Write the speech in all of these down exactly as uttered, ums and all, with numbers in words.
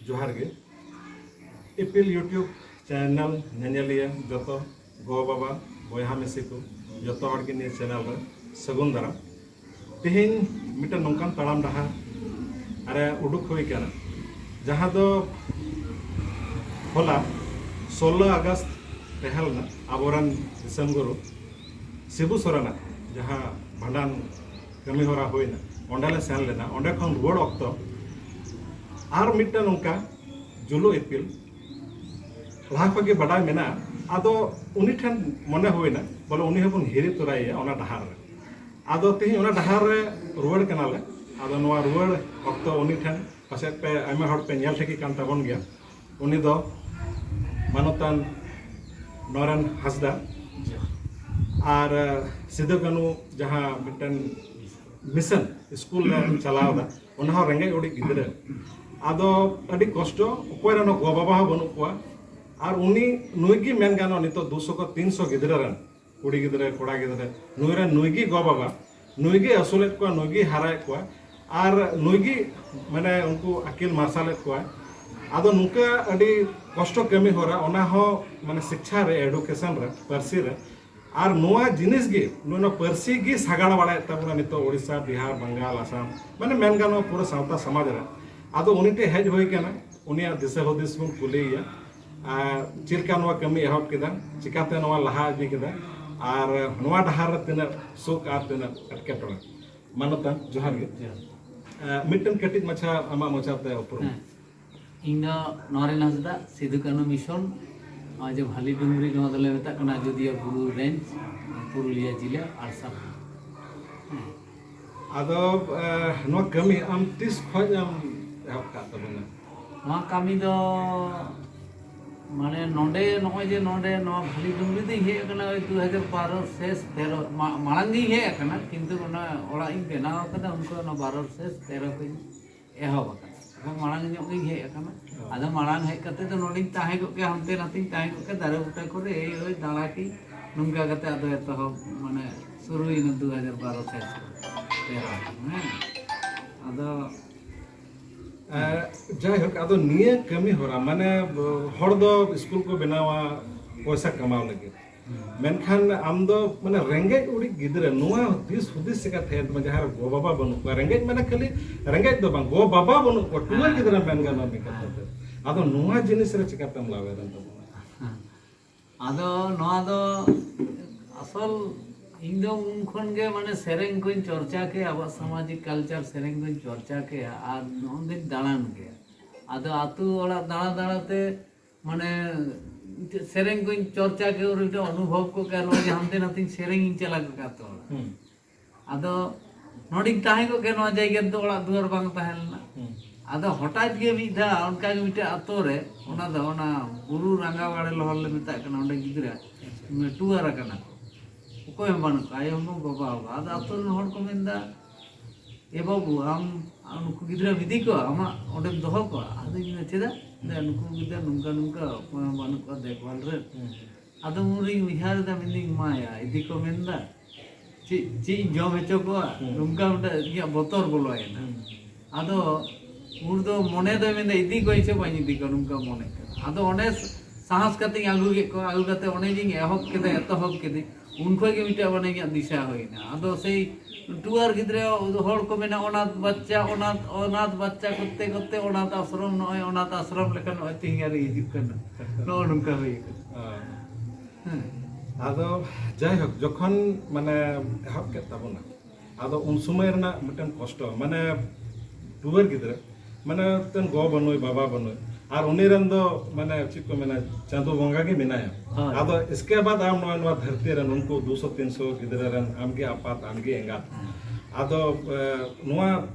ᱡᱚᱦᱟᱨ ᱜᱮ᱾ ᱤᱯᱤᱞ YouTube ᱪᱮᱱᱮᱞ ᱧᱮᱧᱮᱞᱤᱭᱟᱹ ᱡᱚᱛᱚ ᱜᱚ ᱵᱟᱵᱟ ᱵᱚᱭᱦᱟ ᱢᱤᱥᱤ ᱠᱚ, ᱡᱚᱛᱚ ᱦᱚᱲ ᱜᱮ ᱱᱤᱭᱟᱹ ᱪᱮᱱᱮᱞ ᱨᱮ ᱥᱟᱹᱜᱩᱱ ᱫᱟᱨᱟᱢ᱾ ᱛᱮᱦᱮᱧ ᱢᱤᱫᱴᱮᱱ ᱱᱚᱝᱠᱟᱱ ᱛᱟᱲᱟᱢ ᱰᱟᱦᱟᱨ ᱨᱮ ᱩᱰᱩᱠ ᱦᱩᱭ ᱠᱟᱱᱟ, ᱡᱟᱦᱟᱸ ᱫᱚ ᱦᱚᱞᱟ ᱥᱳᱞᱞᱳ ᱟᱜᱚᱥᱴ ᱛᱟᱦᱮᱸ ᱞᱮᱱᱟ᱾ ᱟᱵᱚᱨᱮᱱ ᱫᱤᱥᱚᱢ ᱜᱩᱨᱩ ᱥᱤᱵᱩ ᱥᱚᱨᱮᱱᱟᱜ ᱡᱟᱦᱟᱸ ᱵᱷᱟᱸᱰᱟᱱ ᱠᱟᱹᱢᱤ ᱦᱚᱨᱟ ᱦᱩᱭᱱᱟ, ᱚᱸᱰᱮ ᱞᱮ ᱥᱮᱱ ᱞᱮᱱᱟ᱾ ᱚᱸᱰᱮ ᱠᱷᱚᱱ ᱨᱩᱣᱟᱹᱲ ᱚᱠᱛᱚ ᱟᱨ ᱢᱤᱫᱴᱮᱱ ᱱᱚᱝᱠᱟ ᱡᱩᱞᱩ ᱤᱯᱤᱞ ᱞᱟᱦᱟ ᱠᱷᱚᱱ ᱜᱮ ᱵᱟᱰᱟᱭ ᱢᱮᱱᱟᱜᱼᱟ᱾ ᱟᱫᱚ ᱩᱱᱤ ᱴᱷᱮᱱ ᱢᱚᱱᱮ ᱦᱩᱭᱱᱟ, ᱵᱚᱞᱮ ᱩᱱᱤ ᱦᱚᱸᱵᱚᱱ ᱦᱤᱨᱤ ᱛᱚᱨᱟᱭᱮᱭᱟ ᱚᱱᱟ ᱰᱟᱦᱟᱨ ᱨᱮ᱾ ᱟᱫᱚ ᱛᱮᱦᱮᱧ ᱚᱱᱟ ᱰᱟᱦᱟᱨ ᱨᱮ ᱨᱩᱣᱟᱹᱲ ᱠᱟᱱᱟᱞᱮ᱾ ᱟᱫᱚ ᱱᱚᱣᱟ ᱨᱩᱣᱟᱹᱲ ᱚᱠᱛᱚ ᱩᱱᱤ ᱴᱷᱮᱱ ᱯᱟᱥᱮᱡ ᱯᱮ ᱟᱭᱢᱟ ᱦᱚᱲ ᱯᱮ ᱧᱮᱞ ᱴᱷᱤᱠᱮ ᱠᱟᱱ ᱛᱟᱵᱚᱱ ᱜᱮᱭᱟ᱾ ᱩᱱᱤ ᱫᱚ ᱢᱟᱱᱚᱛᱟᱱ ᱱᱚᱨᱮᱱ ᱦᱟᱸᱥᱫᱟ ᱟᱨ ᱥᱤᱫᱩ ᱠᱟᱹᱱᱩ ᱡᱟᱦᱟᱸ ᱢᱤᱫᱴᱮᱱ ᱢᱤᱥᱚᱱ ᱥᱠᱩᱞ ᱨᱮ ᱪᱟᱞᱟᱣ ᱮᱫᱟ, ᱚᱱᱟ ᱦᱚᱸ ᱨᱮᱸᱜᱮᱡ ᱚᱨᱮᱡ ᱜᱤᱫᱽᱨᱟᱹ᱾ ᱟᱫᱚ ᱟᱹᱰᱤ ᱠᱚᱥᱴᱚ, ᱚᱠᱚᱭ ᱨᱮᱱ ᱦᱚᱸ ᱜᱚ ᱵᱟᱵᱟ ᱦᱚᱸ ᱵᱟᱹᱱᱩᱜ ᱠᱚᱣᱟ᱾ ᱟᱨ ᱩᱱᱤ ᱱᱩᱭ ᱜᱮ ᱢᱮᱱ ᱜᱟᱱᱚᱜᱼᱟ, ᱱᱤᱛᱚᱜ ᱫᱩᱥᱚ ᱠᱷᱚᱱ ᱛᱤᱱᱥᱚ ᱜᱤᱫᱽᱨᱟᱹ ᱨᱮᱱ, ᱠᱩᱲᱤ ᱜᱤᱫᱽᱨᱟᱹ ᱠᱚᱲᱟ ᱜᱤᱫᱽᱨᱟᱹ, ᱱᱩᱭ ᱨᱮᱱ ᱱᱩᱭ ᱜᱮ ᱜᱚ ᱵᱟᱵᱟ, ᱱᱩᱭ ᱜᱮ ᱟᱹᱥᱩᱞᱮᱫ ᱠᱚᱣᱟ, ᱱᱩᱭ ᱜᱮ ᱦᱟᱨᱟᱭᱮᱫ ᱠᱚᱣᱟ, ᱟᱨ ᱱᱩᱭ ᱜᱮ ᱢᱟᱱᱮ ᱩᱱᱠᱩ ᱟᱹᱠᱤᱞ ᱢᱟᱨᱥᱟᱞᱮᱫ ᱠᱚᱣᱟ᱾ ᱟᱫᱚ ᱱᱚᱝᱠᱟ ᱟᱹᱰᱤ ᱠᱚᱥᱴᱚ ᱠᱟᱹᱢᱤ ᱦᱚᱨᱟ, ᱚᱱᱟ ᱦᱚᱸ ᱢᱟᱱᱮ ᱥᱤᱠᱪᱷᱟ ᱨᱮ, ᱮᱰᱩᱠᱮᱥᱚᱱ ᱨᱮ, ᱯᱟᱹᱨᱥᱤ ᱨᱮ᱾ ᱟᱨ ᱱᱚᱣᱟ ᱡᱤᱱᱤᱥ ᱜᱮ, ᱱᱚᱣᱟ ᱯᱟᱹᱨᱥᱤ ᱜᱮ ᱥᱟᱜᱟᱲ ᱵᱟᱲᱟᱭᱮᱫ ᱛᱟᱵᱚᱱᱟ ᱱᱤᱛᱚᱜ ᱳᱰᱤᱥᱟ, ᱵᱤᱦᱟᱨ, ᱵᱟᱝᱜᱟᱞ, ᱟᱥᱟᱢ, ᱢᱟᱱᱮ ᱢᱮᱱ ᱜᱟᱱᱚᱜᱼᱟ ᱯᱩᱨᱟᱹ ᱥᱟᱶᱛᱟ ᱥᱚᱢᱟᱡᱽ ᱨᱮ᱾ ᱟᱫᱚ ᱩᱱᱤ ᱴᱷᱮᱱ ᱦᱮᱡ ᱦᱩᱭ ᱠᱟᱱᱟ, ᱩᱱᱤᱭᱟᱜ ᱫᱤᱥᱟᱹ ᱦᱩᱫᱤᱥ ᱵᱚᱱ ᱠᱩᱞᱤᱭᱮᱭᱟ᱾ ᱟᱨ ᱪᱮᱫ ᱞᱮᱠᱟ ᱱᱚᱣᱟ ᱠᱟᱹᱢᱤ ᱮᱦᱚᱵ ᱠᱮᱫᱟ, ᱪᱤᱠᱟᱛᱮ ᱱᱚᱣᱟ ᱞᱟᱦᱟ ᱤᱫᱤ ᱠᱮᱫᱟ, ᱟᱨ ᱱᱚᱣᱟ ᱰᱟᱦᱟᱨ ᱨᱮ ᱛᱤᱱᱟᱹᱜ ᱥᱩᱠ ᱟᱨ ᱛᱤᱱᱟᱹᱜ ᱮᱴᱠᱮᱴᱚᱬᱮ᱾ ᱢᱟᱱᱚᱛᱟᱱ, ᱡᱚᱦᱟᱨ ᱜᱮ᱾ ᱡᱚᱦᱟᱨ᱾ ᱟᱨ ᱢᱤᱫᱴᱮᱱ ᱠᱟᱹᱴᱤᱡ ᱢᱟᱪᱷᱟ ᱟᱢᱟᱜ ᱢᱚᱪᱟᱛᱮ ᱩᱯᱨᱩᱢ᱾ ᱦᱮᱸ᱾ ᱤᱧ ᱫᱚ ᱱᱚᱨᱮᱱ ᱦᱟᱸᱥᱫᱟ, ᱥᱤᱫᱩ ᱠᱟᱹᱱᱩ ᱢᱤᱥᱚᱱ, ᱱᱚᱜᱼᱚᱭ ᱡᱮ ᱵᱷᱟᱞᱤ ᱰᱩᱝᱨᱤ, ᱱᱚᱣᱟ ᱫᱚᱞᱮ ᱢᱮᱛᱟᱜ ᱠᱟᱱᱟ ᱟᱡᱚᱫᱤᱭᱟᱹ ᱵᱩᱨᱩ ᱨᱮᱧᱡᱽ, ᱯᱩᱨᱩᱞᱤᱭᱟᱹ ᱡᱤᱞᱟ, ᱟᱲᱥᱟ᱾ ᱦᱮᱸ᱾ ᱟᱫᱚ, ᱮ, ᱱᱚᱣᱟ ᱠᱟᱹᱢᱤ ᱟᱢ ᱛᱤᱥ ᱠᱷᱚᱱ ᱮᱢ ᱮᱦᱚᱵ ᱠᱟᱜ ᱛᱟᱵᱚᱱᱟ? ᱱᱚᱣᱟ ᱠᱟᱹᱢᱤ ᱫᱚ ᱢᱟᱱᱮ ᱱᱚᱰᱮ, ᱱᱚᱜᱼᱚᱭ ᱡᱮ ᱱᱚᱰᱮ ᱱᱚᱣᱟ ᱵᱷᱟᱞᱤ ᱰᱩᱝᱨᱤ ᱫᱚᱧ ᱦᱮᱡ ᱟᱠᱟᱱᱟ ᱳᱭ ᱫᱩ ᱦᱟᱡᱟᱨ ᱵᱟᱨᱚ ᱥᱮᱥ ᱛᱮᱨᱚ, ᱢᱟ-, ᱢᱟᱲᱟᱝ ᱜᱤᱧ ᱦᱮᱡ ᱟᱠᱟᱱᱟ, ᱠᱤᱱᱛᱩ ᱚᱱᱟ ᱚᱲᱟᱜ ᱤᱧ ᱵᱮᱱᱟᱣ ᱟᱠᱟᱫᱟ ᱩᱱᱠᱩ ᱚᱱᱟ ᱵᱟᱨᱚ ᱥᱮᱥ ᱛᱮᱨᱚ ᱠᱷᱚᱱ ᱮᱦᱚᱵ ᱟᱠᱟᱱᱟ᱾ ᱟᱫᱚ ᱢᱟᱲᱟᱝ ᱧᱚᱜ ᱜᱤᱧ ᱦᱮᱡ ᱟᱠᱟᱱᱟ᱾ ᱚ᱾ ᱟᱫᱚ ᱢᱟᱲᱟᱝ ᱦᱮᱡ ᱠᱟᱛᱮ ᱫᱚ ᱱᱚᱰᱮᱧ ᱛᱟᱦᱮᱸ ᱠᱚᱜ ᱜᱮᱭᱟ, ᱦᱟᱱᱛᱮ ᱱᱟᱛᱮᱧ ᱛᱟᱦᱮᱸ ᱠᱚᱜ ᱜᱮᱭᱟ, ᱫᱟᱨᱮ ᱵᱩᱴᱟᱹ ᱠᱚᱨᱮ ᱮᱭ ᱳᱭ ᱫᱟᱬᱟ ᱠᱤ, ᱱᱚᱝᱠᱟ ᱠᱟᱛᱮ ᱟᱫᱚ ᱮᱛᱚᱦᱚᱵ ᱢᱟᱱᱮ ᱥᱩᱨᱩᱭᱮᱱᱟ ᱫᱩ ᱦᱟᱡᱟᱨ ᱵᱟᱨᱚ ᱥᱮᱥ ᱠᱚ, ᱛᱮᱨᱚ, ᱦᱮᱸ᱾ ᱟᱫᱚ ᱟᱨ ᱡᱟᱭᱦᱳᱠ, ᱟᱫᱚ ᱱᱤᱭᱟᱹ ᱠᱟᱹᱢᱤ ᱦᱚᱨᱟ ᱢᱟᱱᱮ ᱦᱚᱲ ᱫᱚ ᱥᱠᱩᱞ ᱠᱚ ᱵᱮᱱᱟᱣᱟ ᱯᱚᱭᱥᱟ ᱠᱟᱢᱟᱣ ᱞᱟᱹᱜᱤᱫ, ᱢᱮᱱᱠᱷᱟᱱ ᱟᱢ ᱫᱚ ᱢᱟᱱᱮ ᱨᱮᱸᱜᱮᱡ ᱚᱨᱮᱡ ᱜᱤᱫᱽᱨᱟᱹ ᱱᱚᱣᱟ ᱫᱤᱥ ᱦᱩᱫᱤᱥ ᱪᱤᱠᱟᱹ ᱛᱟᱦᱮᱸ ᱛᱟᱢᱟ ᱡᱟᱦᱟᱸ ᱨᱮ ᱜᱚ ᱵᱟᱵᱟ ᱵᱟᱹᱱᱩᱜ ᱠᱚᱣᱟ? ᱨᱮᱸᱜᱮᱡ ᱢᱟᱱᱮ ᱠᱷᱟᱹᱞᱤ ᱨᱮᱸᱜᱮᱡ ᱫᱚ ᱵᱟᱝ, ᱜᱚ ᱵᱟᱵᱟ ᱵᱟᱹᱱᱩᱜ ᱠᱚᱣᱟ, ᱴᱩᱣᱟᱹᱨ ᱦᱮᱸ᱾ ᱜᱤᱫᱽᱨᱟᱹ ᱢᱮᱱ ᱜᱟᱱᱚᱜᱼᱟ ᱢᱤᱫ ᱠᱟᱛᱷᱟ ᱛᱮ᱾ ᱟᱫᱚ ᱱᱚᱣᱟ ᱡᱤᱱᱤᱥ ᱨᱮ ᱪᱤᱠᱟᱹᱛᱮᱢ ᱞᱟᱣᱮᱫ ᱛᱟᱵᱚᱱᱟ? ᱦᱮᱸ᱾ ᱟᱫᱚ ᱱᱚᱣᱟ ᱫᱚ ᱟᱥᱚᱞ ᱤᱧ ᱫᱚ ᱩᱱ ᱠᱷᱚᱱ ᱜᱮ ᱢᱟᱱᱮ ᱥᱮᱨᱮᱧ ᱠᱚᱧ ᱪᱚᱨᱪᱟ ᱠᱮᱜᱼᱟ, ᱟᱵᱚᱣᱟᱜ ᱥᱟᱢᱟᱡᱤᱠ ᱠᱟᱞᱪᱟᱨ ᱥᱮᱨᱮᱧ ᱠᱚᱧ ᱪᱚᱨᱪᱟ ᱠᱮᱜᱼᱟ᱾ ᱟᱨ ᱱᱚᱜᱼᱚᱭ ᱫᱟᱬᱟᱱ ᱜᱮᱭᱟ᱾ ᱟᱫᱚ ᱟᱹᱛᱩ ᱚᱲᱟᱜ ᱫᱟᱬᱟ ᱫᱟᱬᱟ ᱛᱮ ᱢᱟᱱᱮ ᱢᱤᱫᱴᱮᱡ ᱥᱮᱨᱮᱧ ᱠᱚᱧ ᱪᱚᱨᱪᱟ ᱠᱮᱜᱼᱟ, ᱩᱱ ᱨᱮ ᱢᱤᱫᱴᱮᱡ ᱚᱱᱩᱵᱷᱚᱵ ᱠᱚ ᱠᱮᱜᱼᱟ, ᱱᱚᱜᱼᱚᱭ ᱡᱮ ᱦᱟᱱᱛᱮ ᱱᱟᱛᱮᱧ ᱥᱮᱨᱮᱧ ᱤᱧ ᱪᱟᱞᱟᱜ ᱠᱟᱱᱟ ᱟᱹᱛᱩ ᱚᱲᱟᱜ᱾ ᱦᱩᱸ᱾ ᱟᱫᱚ ᱱᱚᱰᱮᱧ ᱛᱟᱦᱮᱸ ᱠᱚᱜ ᱜᱮᱭᱟ, ᱱᱚᱣᱟ ᱡᱟᱭᱜᱟ ᱨᱮᱫᱚ ᱚᱲᱟᱜ ᱫᱩᱣᱟᱹᱨ ᱵᱟᱝ ᱛᱟᱦᱮᱸ ᱞᱮᱱᱟ᱾ ᱦᱩᱸ᱾ ᱟᱫᱚ ᱦᱚᱴᱟᱛ ᱜᱮ ᱢᱤᱫ ᱫᱷᱟᱣ ᱚᱱᱠᱟ ᱜᱮ ᱢᱤᱫᱴᱮᱡ ᱟᱛᱳ ᱨᱮ, ᱚᱱᱟ ᱫᱚ ᱚᱱᱟ ᱵᱩᱨᱩ ᱨᱟᱸᱜᱟᱣ ᱟᱲᱮ ᱞᱚᱦᱚᱨ ᱞᱮ ᱢᱮᱛᱟᱜ ᱠᱟᱱᱟ, ᱚᱸᱰᱮ ᱜᱤᱫᱽᱨᱟᱹ ᱴᱩᱣᱟᱹᱨ ᱟᱠᱟᱱᱟ ᱠᱚ, ᱚᱠᱚᱭ ᱦᱚᱸ ᱵᱟᱹᱱᱩᱜ ᱠᱚᱣᱟ, ᱟᱭᱳ ᱦᱚᱸ ᱵᱟᱹᱱᱩᱜ, ᱵᱟᱵᱟ ᱦᱚᱸ ᱵᱟᱹᱱᱩᱜ᱾ ᱟᱫᱚ ᱟᱛᱳ ᱨᱮᱱ ᱦᱚᱲ ᱠᱚ ᱢᱮᱱᱫᱟ, "ᱮ ᱵᱟᱹᱵᱩ, ᱟᱢ ᱟᱢ ᱱᱩᱠᱩ ᱜᱤᱫᱽᱨᱟᱹᱢ ᱤᱫᱤ ᱠᱚᱣᱟ, ᱟᱢᱟᱜ ᱚᱸᱰᱮᱢ ᱫᱚᱦᱚ ᱠᱚᱣᱟ?" ᱟᱫᱚᱧ ᱢᱮᱱᱫᱟ, "ᱪᱮᱫᱟᱜ?" ᱢᱮᱱᱫᱟ, "ᱱᱩᱠᱩ ᱜᱤᱫᱽᱨᱟᱹ ᱱᱚᱝᱠᱟ ᱱᱚᱝᱠᱟ, ᱚᱠᱚᱭ ᱦᱚᱸ ᱵᱟᱹᱱᱩᱜ ᱠᱚᱣᱟ ᱫᱮᱠᱷᱵᱷᱟᱞ ᱨᱮ᱾" ᱦᱩᱸ᱾ ᱟᱫᱚ ᱩᱱᱨᱤᱧ ᱩᱭᱦᱟᱹᱨ ᱮᱫᱟ, ᱢᱮᱱᱫᱟᱹᱧ, "ᱢᱟᱭᱟ, ᱤᱫᱤ ᱠᱚ ᱢᱮᱱᱫᱟ, ᱪᱮᱫ ᱪᱮᱫ ᱤᱧ ᱡᱚᱢ ᱦᱚᱪᱚ ᱠᱚᱣᱟ?" ᱦᱩᱸ᱾ ᱱᱚᱝᱠᱟ ᱢᱤᱫᱴᱮᱡ ᱤᱧᱟᱹᱜ ᱵᱚᱛᱚᱨ ᱵᱚᱞᱚᱭᱮᱱᱟ᱾ ᱦᱩᱸ᱾ ᱟᱫᱚ ᱩᱱ ᱫᱚ ᱢᱚᱱᱮ ᱫᱚᱭ ᱢᱮᱱᱫᱟ, "ᱤᱫᱤ ᱠᱚᱣᱟᱧ ᱥᱮ ᱵᱟᱹᱧ ᱤᱫᱤ ᱠᱚᱣᱟ?" ᱱᱚᱝᱠᱟ ᱢᱚᱱᱮ ᱠᱟᱱᱟ᱾ ᱟᱫᱚ ᱚᱸᱰᱮ ᱥᱟᱦᱚᱥ ᱠᱟᱛᱮᱧ ᱟᱹᱜᱩ ᱠᱮᱫ ᱠᱚᱣᱟ, ᱟᱹᱜᱩ ᱠᱟᱛᱮ ᱚᱸᱰᱮ ᱡᱮᱧ ᱮᱦᱚᱵ ᱠᱮᱫᱟ, ᱮᱛᱚᱦᱚᱵ ᱠᱮᱫᱟᱹᱧ, ᱩᱱ ᱠᱷᱚᱱ ᱜᱮ ᱢᱤᱫᱴᱮᱡ ᱢᱟᱱᱮ ᱤᱧᱟᱹᱜ ᱫᱤᱥᱟᱹ ᱦᱩᱭᱱᱟ᱾ ᱟᱫᱚ ᱥᱮᱭ ᱴᱩᱣᱟᱹᱨ ᱜᱤᱫᱽᱨᱟᱹ ᱦᱚᱲ ᱠᱚ ᱢᱮᱱᱟ, "ᱚᱱᱟᱛᱷ ᱵᱟᱪᱪᱟ, ᱚᱱᱟᱛᱷ, ᱚᱱᱟᱛᱷ ᱵᱟᱪᱪᱟ ᱠᱚᱨᱛᱮ ᱠᱚᱨᱛᱮ ᱚᱱᱟᱛᱷ ᱟᱥᱨᱚᱢ, ᱱᱚᱜᱼᱚᱭ ᱚᱱᱟᱛᱷ ᱟᱥᱨᱚᱢ ᱞᱮᱠᱟ ᱱᱚᱜᱼᱚᱭ ᱛᱮᱦᱮᱧ ᱦᱟᱹᱨᱤᱡ ᱦᱤᱡᱩᱜ ᱠᱟᱱᱟ᱾" ᱱᱚᱜᱼᱚ ᱱᱚᱝᱠᱟ ᱦᱩᱭ ᱠᱟᱱᱟ᱾ ᱦᱮᱸ᱾ ᱟᱫᱚ ᱡᱟᱭᱦᱳᱠ, ᱡᱚᱠᱷᱚᱱ ᱢᱟᱱᱮ ᱮᱦᱚᱵ ᱠᱮᱫ ᱛᱟᱵᱚᱱᱟ, ᱟᱫᱚ ᱩᱱ ᱥᱚᱢᱚᱭ ᱨᱮᱱᱟᱜ ᱢᱤᱫᱴᱮᱱ ᱠᱚᱥᱴᱚ, ᱢᱟᱱᱮ ᱴᱩᱣᱟᱹᱨ ᱜᱤᱫᱽᱨᱟᱹ, ᱢᱟᱱᱮ ᱢᱤᱫᱴᱮᱱ ᱜᱚ ᱵᱟᱹᱱᱩᱭ, ᱵᱟᱵᱟ ᱵᱟᱹᱱᱩᱭ, ᱟᱨ ᱩᱱᱤ ᱨᱮᱱ ᱫᱚ ᱢᱟᱱᱮ ᱪᱮᱫ ᱠᱚ ᱢᱮᱱᱟ, ᱪᱟᱸᱫᱚ ᱵᱚᱸᱜᱟ ᱜᱮ ᱢᱮᱱᱟᱭᱟ᱾ ᱦᱳᱭ᱾ ᱟᱫᱚ ᱤᱥᱠᱮ ᱵᱟᱫ ᱟᱢ ᱱᱚᱣᱟ, ᱱᱚᱣᱟ ᱫᱷᱟᱹᱨᱛᱤ ᱨᱮᱱ ᱩᱱᱠᱩ ᱫᱩᱥᱚ ᱛᱤᱱᱥᱚ ᱜᱤᱫᱽᱨᱟᱹ ᱨᱮᱱ ᱟᱢᱜᱮ ᱟᱯᱟᱛ, ᱟᱢᱜᱮ ᱮᱸᱜᱟᱛ᱾ ᱦᱮᱸ᱾ ᱟᱫᱚ ᱮ, ᱱᱚᱣᱟ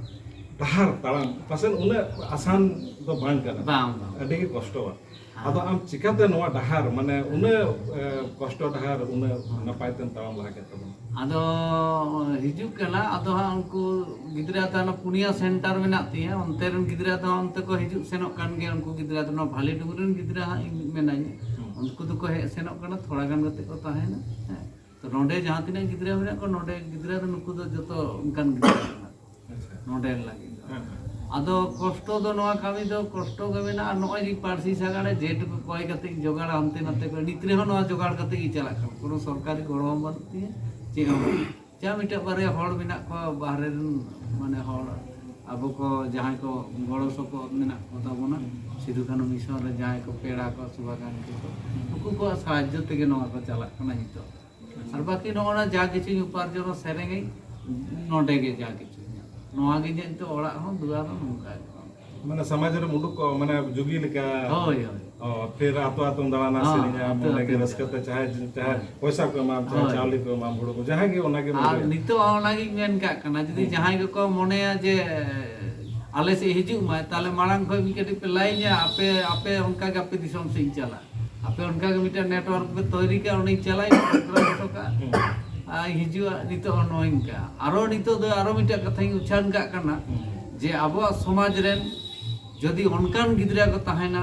ᱰᱟᱦᱟᱨ ᱛᱟᱲᱟᱢ ᱯᱟᱥᱮᱡ ᱩᱱᱟᱹᱜ ᱟᱥᱟᱱ ᱫᱚ ᱵᱟᱝ ᱠᱟᱱᱟ᱾ ᱵᱟᱝ, ᱵᱟᱝ᱾ ᱟᱹᱰᱤ ᱜᱮ ᱠᱚᱥᱴᱚᱣᱟ᱾ ᱦᱮᱸ᱾ ᱟᱫᱚ ᱟᱢ ᱪᱤᱠᱟᱛᱮ ᱱᱚᱣᱟ ᱰᱟᱦᱟᱨ, ᱢᱟᱱᱮ ᱩᱱᱟᱹᱜ ᱮ, ᱠᱚᱥᱴᱚ ᱰᱟᱦᱟᱨ ᱩᱱᱟᱹᱜ ᱦᱮᱸ᱾ ᱱᱟᱯᱟᱭ ᱛᱮᱢ ᱛᱟᱲᱟᱢ ᱞᱟᱦᱟ ᱠᱮᱫ ᱛᱟᱵᱚᱱᱟ? ᱟᱫᱚ ᱦᱤᱡᱩᱜ ᱠᱟᱱᱟ, ᱟᱫᱚ ᱦᱟᱸᱜ ᱩᱱᱠᱩ ᱜᱤᱫᱽᱨᱟᱹ ᱫᱚ ᱦᱟᱱᱟ ᱯᱩᱱᱭᱟ ᱥᱮᱱᱴᱟᱨ ᱢᱮᱱᱟᱜ ᱛᱤᱧᱟᱹ, ᱚᱱᱛᱮ ᱨᱮᱱ ᱜᱤᱫᱽᱨᱟᱹ ᱫᱚ ᱚᱱᱛᱮ ᱠᱚ ᱦᱤᱡᱩᱜ ᱥᱮᱱᱚᱜ ᱠᱟᱱ ᱜᱮᱭᱟ᱾ ᱩᱱᱠᱩ ᱜᱤᱫᱽᱨᱟᱹ ᱫᱚ ᱱᱚᱣᱟ ᱵᱷᱟᱞᱤᱰᱩᱝᱨᱤ ᱨᱮᱱ ᱜᱤᱫᱽᱨᱟᱹ ᱦᱟᱸᱜ ᱤᱧ ᱢᱮᱱᱟᱧᱟ, ᱦᱩᱸ᱾ ᱩᱱᱠᱩ ᱫᱚᱠᱚ ᱦᱮᱡ ᱥᱮᱱᱚᱜ ᱠᱟᱱᱟ, ᱛᱷᱚᱲᱟ ᱜᱟᱱ ᱠᱟᱛᱮ ᱠᱚ ᱛᱟᱦᱮᱱᱟ᱾ ᱦᱮᱸ, ᱛᱚ ᱱᱚᱰᱮ ᱡᱟᱦᱟᱸ ᱛᱤᱱᱟᱹᱜ ᱜᱤᱫᱽᱨᱟᱹ ᱢᱮᱱᱟᱜ ᱠᱚᱣᱟ, ᱱᱚᱰᱮ ᱜᱤᱫᱽᱨᱟᱹ ᱫᱚ ᱱᱩᱠᱩ ᱫᱚ ᱡᱚᱛᱚ ᱚᱱᱠᱟᱱ ᱜᱤᱫᱽᱨᱟᱹ ᱠᱟᱱᱟ ᱠᱚ᱾ ᱟᱪᱪᱷᱟ᱾ ᱱᱚᱰᱮ ᱞᱟᱹᱜᱤᱫ ᱫᱚ᱾ ᱦᱮᱸ, ᱦᱮᱸ᱾ ᱟᱫᱚ ᱠᱚᱥᱴᱚ ᱫᱚ, ᱱᱚᱣᱟ ᱠᱟᱹᱢᱤ ᱫᱚ ᱠᱚᱥᱴᱚ ᱜᱮ ᱢᱮᱱᱟᱜᱼᱟ᱾ ᱱᱚᱜᱼᱚᱭ ᱡᱮ ᱯᱟᱹᱨᱥᱤ ᱥᱟᱜᱟᱲᱮ ᱡᱮᱴ ᱠᱚ ᱠᱚᱭ ᱠᱟᱛᱮ ᱤᱧ ᱡᱚᱜᱟᱲᱟ ᱦᱟᱱᱛᱮ ᱱᱟᱛᱮ ᱠᱚ, ᱱᱤᱛ ᱨᱮᱦᱚᱸ ᱱᱚᱣᱟ ᱡᱚᱜᱟᱲ ᱠᱟᱛᱮ ᱜᱮ ᱪᱟᱞᱟᱜ ᱠᱟᱱᱟ᱾ ᱠᱳᱱᱳ ᱥᱚᱨᱠᱟᱨᱤ ᱜᱚᱲᱚ ᱦᱚᱸ ᱵᱟᱹᱱᱩᱜ ᱛᱤᱧᱟᱹ, ᱪᱮᱫ ᱦᱚᱸ ᱵᱟᱹᱱᱩᱜ᱾ ᱡᱟ ᱢᱤᱫᱴᱮᱡ ᱵᱟᱨᱭᱟ ᱦᱚᱲ ᱢᱮᱱᱟᱜ ᱠᱚᱣᱟ ᱵᱟᱦᱨᱮ ᱨᱮᱱ, ᱢᱟᱱᱮ ᱦᱚᱲ, ᱟᱵᱚ ᱠᱚ ᱡᱟᱦᱟᱸᱭ ᱠᱚ ᱜᱚᱲᱚ ᱥᱚᱯᱚᱦᱚᱫ ᱢᱮᱱᱟᱜ ᱠᱚ ᱛᱟᱵᱚᱱᱟ, ᱥᱤᱫᱩ ᱠᱟᱹᱱᱦᱩ ᱢᱤᱥᱚᱱ ᱨᱮ ᱡᱟᱦᱟᱸᱭ ᱠᱚ ᱯᱮᱲᱟ ᱠᱚ, ᱥᱩᱵᱷᱟᱠᱟᱱᱛᱤ ᱠᱚ, ᱩᱱᱠᱩ ᱠᱚᱣᱟᱜ ᱥᱟᱦᱟᱡᱽᱡᱚ ᱛᱮᱜᱮ ᱱᱚᱣᱟ ᱠᱚ ᱪᱟᱞᱟᱜ ᱠᱟᱱᱟ ᱱᱤᱛᱚᱜ᱾ ᱟᱨ ᱵᱟᱹᱠᱤ ᱱᱚᱜᱼᱚ ᱱᱟ ᱡᱟ ᱠᱤᱪᱷᱩᱧ ᱩᱯᱟᱨᱡᱚᱱᱟ, ᱥᱮᱨᱮᱧᱟᱹᱧ, ᱱᱚᱰᱮ ᱜᱮ ᱡᱟ ᱠᱤᱪᱷᱩ ᱤᱧᱟᱹᱜ᱾ ᱱᱚᱣᱟ ᱜᱮ ᱤᱧᱟᱹᱜ ᱱᱤᱛᱚᱜ ᱚᱲᱟᱜ ᱦᱚᱸ ᱫᱩᱣᱟᱨ ᱦᱚᱸ ᱱᱚᱝᱠᱟ ᱜᱮ᱾ ᱢᱟᱱᱮ ᱥᱚᱢᱟᱡᱽ ᱨᱮᱢ ᱩᱰᱩᱠ ᱠᱚᱜᱼᱟ, ᱢᱟᱱᱮ ᱡᱩᱜᱤ ᱞᱮᱠᱟ᱾ ᱦᱳᱭ, ᱦᱳᱭ᱾ ᱚ, ᱯᱷᱤᱨ ᱟᱛᱳ ᱟᱛᱳᱢ ᱫᱟᱬᱟᱱᱟ, ᱦᱚᱸ, ᱥᱮᱨᱮᱧᱟ, ᱟᱛᱳ ᱢᱚᱱᱮ ᱜᱮ ᱟᱛᱳ ᱨᱟᱹᱥᱠᱟᱹ ᱛᱮ, ᱪᱟᱦᱮ, ᱪᱟᱦᱮ ᱦᱳᱭ᱾ ᱯᱚᱭᱥᱟ ᱠᱚ ᱮᱢᱟᱢ, ᱪᱟᱦᱮ ᱦᱳᱭ᱾ ᱪᱟᱣᱞᱮ ᱠᱚ ᱮᱢᱟᱢ, ᱦᱩᱲᱩ ᱠᱚ, ᱡᱟᱦᱟᱸ ᱜᱮ ᱚᱱᱟ ᱜᱮᱢ ᱟᱨ ᱟᱹᱜᱩᱭᱟ᱾ ᱱᱤᱛᱚᱜ ᱦᱚᱸ ᱚᱱᱟᱜᱤᱧ ᱢᱮᱱ ᱠᱟᱜ ᱠᱟᱱᱟ, ᱡᱩᱫᱤ ᱦᱩᱸ᱾ ᱡᱟᱦᱟᱸᱭ ᱜᱮᱠᱚ ᱢᱚᱱᱮᱭᱟ ᱡᱮ ᱟᱞᱮ ᱥᱮᱫ ᱦᱤᱡᱩᱜ ᱢᱟᱭ, ᱛᱟᱦᱞᱮ ᱢᱟᱲᱟᱝ ᱠᱷᱚᱱ ᱢᱤᱫ ᱠᱟᱹᱴᱤᱡ ᱯᱮ ᱞᱟᱹᱭᱟᱹᱧᱟ, ᱟᱯᱮ, ᱟᱯᱮ ᱚᱱᱠᱟ ᱜᱮ ᱟᱯᱮ ᱫᱤᱥᱚᱢ ᱥᱮᱫ ᱤᱧ ᱪᱟᱞᱟᱜᱼᱟ᱾ ᱟᱯᱮ ᱚᱱᱠᱟ ᱜᱮ ᱢᱤᱫᱴᱮᱱ network ᱯᱮ ᱛᱚᱭᱨᱤ ᱠᱟᱜᱼᱟ, ᱚᱸᱰᱮᱧ ᱪᱟᱞᱟᱜᱼᱟ, ᱦᱚᱴᱚ ᱠᱟᱜᱼᱟ᱾ ᱦᱩᱸ᱾ ᱟᱨ ᱦᱤᱡᱩᱜᱼᱟ, ᱱᱤᱛᱚᱜ ᱦᱚᱸ ᱱᱚᱝᱠᱟ᱾ ᱟᱨᱚ ᱱᱤᱛᱚᱜ ᱫᱚ ᱟᱨᱚ ᱢᱤᱫᱴᱮᱱ ᱠᱟᱛᱷᱟᱧ ᱩᱪᱷᱟᱱ ᱠᱟᱜ ᱠᱟᱱᱟ, ᱦᱩᱸ᱾ ᱡᱮ ᱟᱵᱚᱣᱟᱜ ᱥᱚᱢᱟᱡᱽ ᱨᱮᱱ ᱡᱩᱫᱤ ᱚᱱᱠᱟᱱ ᱜᱤᱫᱽᱨᱟᱹ ᱠᱚ ᱛᱟᱦᱮᱱᱟ,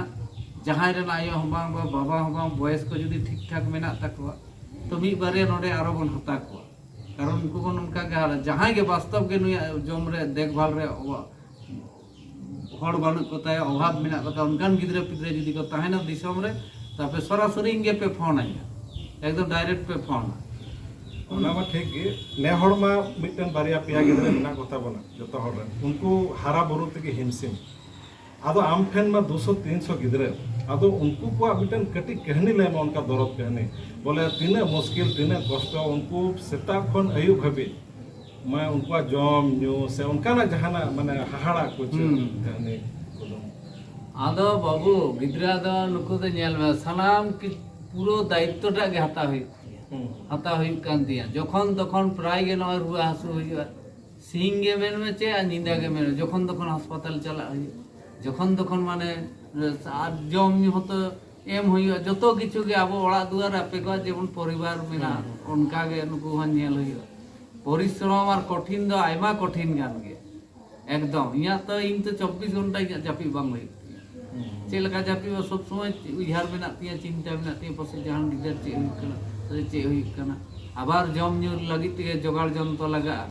ᱡᱟᱦᱟᱸᱭ ᱨᱮᱱ ᱟᱭᱳ ᱦᱚᱸ ᱵᱟᱝ, ᱵᱟᱵᱟ ᱦᱚᱸ ᱵᱟᱝ, ᱵᱚᱭᱮᱥ ᱠᱚ ᱡᱩᱫᱤ ᱴᱷᱤᱠ ᱴᱷᱟᱠ ᱢᱮᱱᱟᱜ ᱛᱟᱠᱚᱣᱟ, ᱛᱚ ᱢᱤᱫ ᱵᱟᱨᱭᱟ ᱱᱚᱰᱮ ᱟᱨᱚ ᱵᱚᱱ ᱦᱟᱛᱟᱣ ᱠᱚᱣᱟ᱾ ᱠᱟᱨᱚᱱ ᱩᱱᱠᱩ ᱵᱚᱱ ᱚᱱᱠᱟ ᱜᱮ ᱦᱟᱨᱟ, ᱡᱟᱦᱟᱸᱭ ᱜᱮ ᱵᱟᱥᱛᱚᱵ ᱜᱮ ᱱᱩᱭᱟᱜ ᱡᱚᱢ ᱨᱮ, ᱫᱮᱠᱷᱵᱷᱟᱞ ᱨᱮ ᱚᱵᱷᱟᱵ ᱦᱚᱲ ᱵᱟᱹᱱᱩᱜ ᱠᱚ ᱛᱟᱭᱟ, ᱚᱵᱷᱟᱵ ᱢᱮᱱᱟᱜ ᱠᱚ ᱛᱟᱭᱟ, ᱚᱱᱠᱟᱱ ᱜᱤᱫᱽᱨᱟᱹ ᱯᱤᱫᱽᱨᱟᱹ ᱡᱩᱫᱤ ᱠᱚ ᱛᱟᱦᱮᱱᱟ ᱫᱤᱥᱚᱢ ᱨᱮ, ᱛᱟᱯᱮ ᱥᱚᱨᱟᱥᱚᱨᱤ ᱤᱧ ᱜᱮᱯᱮ ᱯᱷᱳᱱ ᱟᱹᱧᱟ, ᱮᱠᱫᱚᱢ direct ᱯᱮ ᱯᱷᱳᱱᱟ᱾ ᱚᱱᱟ ᱢᱟ ᱴᱷᱤᱠ ᱜᱮ, ᱱᱮ ᱦᱚᱲ ᱢᱟ ᱢᱤᱫᱴᱮᱱ ᱵᱟᱨᱭᱟ ᱯᱮᱭᱟ ᱜᱤᱫᱽᱨᱟᱹ ᱢᱮᱱᱟᱜ ᱠᱚᱛᱟ ᱵᱚᱱᱟ ᱡᱚᱛᱚ ᱦᱚᱲ ᱨᱮᱱ, ᱩᱱᱠᱩ ᱦᱟᱨᱟ ᱵᱩᱨᱩ ᱛᱮᱜᱮ ᱦᱤᱢᱥᱤᱢ᱾ ᱟᱫᱚ ᱟᱢ ᱴᱷᱮᱱ ᱢᱟ ᱫᱩᱥᱚ ᱛᱤᱱᱥᱚ ᱜᱤᱫᱽᱨᱟᱹ, ᱟᱫᱚ ᱩᱱᱠᱩ ᱠᱚᱣᱟᱜ ᱢᱤᱫᱴᱮᱱ ᱠᱟᱹᱴᱤᱡ ᱠᱟᱹᱦᱱᱤ ᱞᱟᱹᱭ ᱢᱮ, ᱚᱱᱠᱟ ᱫᱚᱨᱚᱫ ᱠᱟᱹᱦᱱᱤ, ᱵᱚᱞᱮ ᱛᱤᱱᱟᱹᱜ ᱢᱩᱥᱠᱤᱞ, ᱛᱤᱱᱟᱹᱜ ᱠᱚᱥᱴᱚ, ᱩᱱᱠᱩ ᱥᱮᱛᱟᱜ ᱠᱷᱚᱱ ᱟᱹᱭᱩᱵ ᱦᱟᱹᱵᱤᱡ ᱢᱟᱱᱮ ᱩᱱᱠᱩᱣᱟᱜ ᱡᱚᱢ ᱧᱩ ᱥᱮ ᱚᱱᱠᱟᱱᱟᱜ ᱡᱟᱦᱟᱱᱟᱜ ᱢᱟᱱᱮ ᱦᱟᱦᱟᱲᱟ ᱠᱚ ᱪᱮᱫ ᱦᱩᱸ᱾ ᱠᱟᱹᱦᱱᱤ ᱠᱚᱫᱚ? ᱟᱫᱚ ᱵᱟᱹᱵᱩ, ᱜᱤᱫᱽᱨᱟᱹ ᱫᱚ ᱱᱩᱠᱩ ᱫᱚ ᱧᱮᱞ ᱢᱮ, ᱥᱟᱱᱟᱢ ᱠᱤ-, ᱯᱩᱨᱟᱹ ᱫᱟᱭᱤᱛᱛᱚ ᱴᱟᱜ ᱜᱮ ᱦᱟᱛᱟᱣ ᱦᱩᱭᱩᱜ ᱛᱤᱧᱟ᱾ ᱦᱩᱸ᱾ ᱦᱟᱛᱟᱣ ᱦᱩᱭᱩᱜ ᱠᱟᱱ ᱛᱤᱧᱟ᱾ ᱡᱚᱠᱷᱚᱱ ᱛᱚᱠᱷᱚᱱ ᱯᱨᱟᱭ ᱜᱮ ᱱᱚᱜᱼᱚᱭ ᱨᱩᱣᱟᱹ ᱦᱟᱹᱥᱩ ᱦᱩᱭᱩᱜᱼᱟ, ᱥᱤᱧ ᱜᱮ ᱢᱮᱱ ᱢᱮ ᱪᱮ ᱟᱨ ᱧᱤᱫᱟᱹ ᱜᱮ ᱢᱮᱱ ᱢᱮ, ᱡᱚᱠᱷᱚᱱ ᱛᱚᱠᱷᱚᱱ ᱦᱟᱥᱯᱟᱛᱟᱞ ᱪᱟᱞᱟᱜ ᱦᱩᱭᱩᱜᱼᱟ, ᱡᱚᱠᱷᱚᱱ ᱛᱚᱠᱷᱚᱱ ᱢᱟᱱᱮ ᱟᱨ ᱡᱚᱢ ᱧᱩ ᱦᱚᱸᱛᱚ ᱮᱢ ᱦᱩᱭᱩᱜᱼᱟ, ᱡᱚᱛᱚ ᱠᱤᱪᱷᱩ ᱜᱮ ᱟᱵᱚ ᱚᱲᱟᱜ ᱫᱩᱣᱟᱹᱨ ᱨᱮ ᱟᱯᱮ ᱠᱚᱣᱟᱜ ᱡᱮᱢᱚᱱ ᱯᱚᱨᱤᱵᱟᱨ ᱢᱮᱱᱟᱜᱼᱟ, ᱦᱩᱸ, ᱦᱩᱸ᱾ ᱚᱱᱠᱟ ᱜᱮ ᱱᱩᱠᱩ ᱦᱚᱸ ᱧᱮᱞ ᱦᱩᱭᱩᱜᱼᱟ᱾ ᱯᱚᱨᱤᱥᱨᱚᱢ ᱟᱨ ᱠᱚᱴᱷᱤᱱ ᱫᱚ ᱟᱭᱢᱟ ᱠᱚᱴᱷᱤᱱ ᱠᱟᱱ ᱜᱮᱭᱟ᱾ ᱮᱠᱫᱚᱢ, ᱤᱧᱟᱹᱜ ᱛᱚ, ᱤᱧ ᱛᱚ ᱪᱚᱵᱵᱤᱥ ᱜᱷᱚᱱᱴᱟ ᱤᱧᱟᱹᱜ ᱡᱟᱹᱯᱤᱫ ᱵᱟᱝ ᱦᱩᱭᱩᱜ ᱛᱤᱧᱟᱹ᱾ ᱦᱩᱸ᱾ ᱪᱮᱫ ᱞᱮᱠᱟ ᱡᱟᱹᱯᱤᱫ ᱦᱚᱸ ᱥᱚᱵ ᱥᱚᱢᱚᱭ ᱩᱭᱦᱟᱹᱨ ᱢᱮᱱᱟᱜ ᱛᱤᱧᱟᱹ, ᱪᱤᱱᱛᱟᱹ ᱢᱮᱱᱟᱜ ᱛᱤᱧᱟᱹ, ᱯᱟᱥᱮᱡ ᱡᱟᱦᱟᱱ ᱜᱤᱫᱟᱹᱨ ᱪᱮᱫ ᱦᱩᱭᱩᱜ ᱠᱟᱱᱟ, ᱥᱮ ᱪᱮᱫ ᱦᱩᱭᱩᱜ ᱠᱟᱱᱟ᱾ ᱟᱵᱟᱨ ᱡᱚᱢ ᱧᱩ ᱞᱟᱹᱜᱤᱫ ᱛᱮᱜᱮ ᱡᱚᱜᱟᱲ ᱡᱚᱱᱛᱚ ᱞᱟᱜᱟᱜᱼᱟ᱾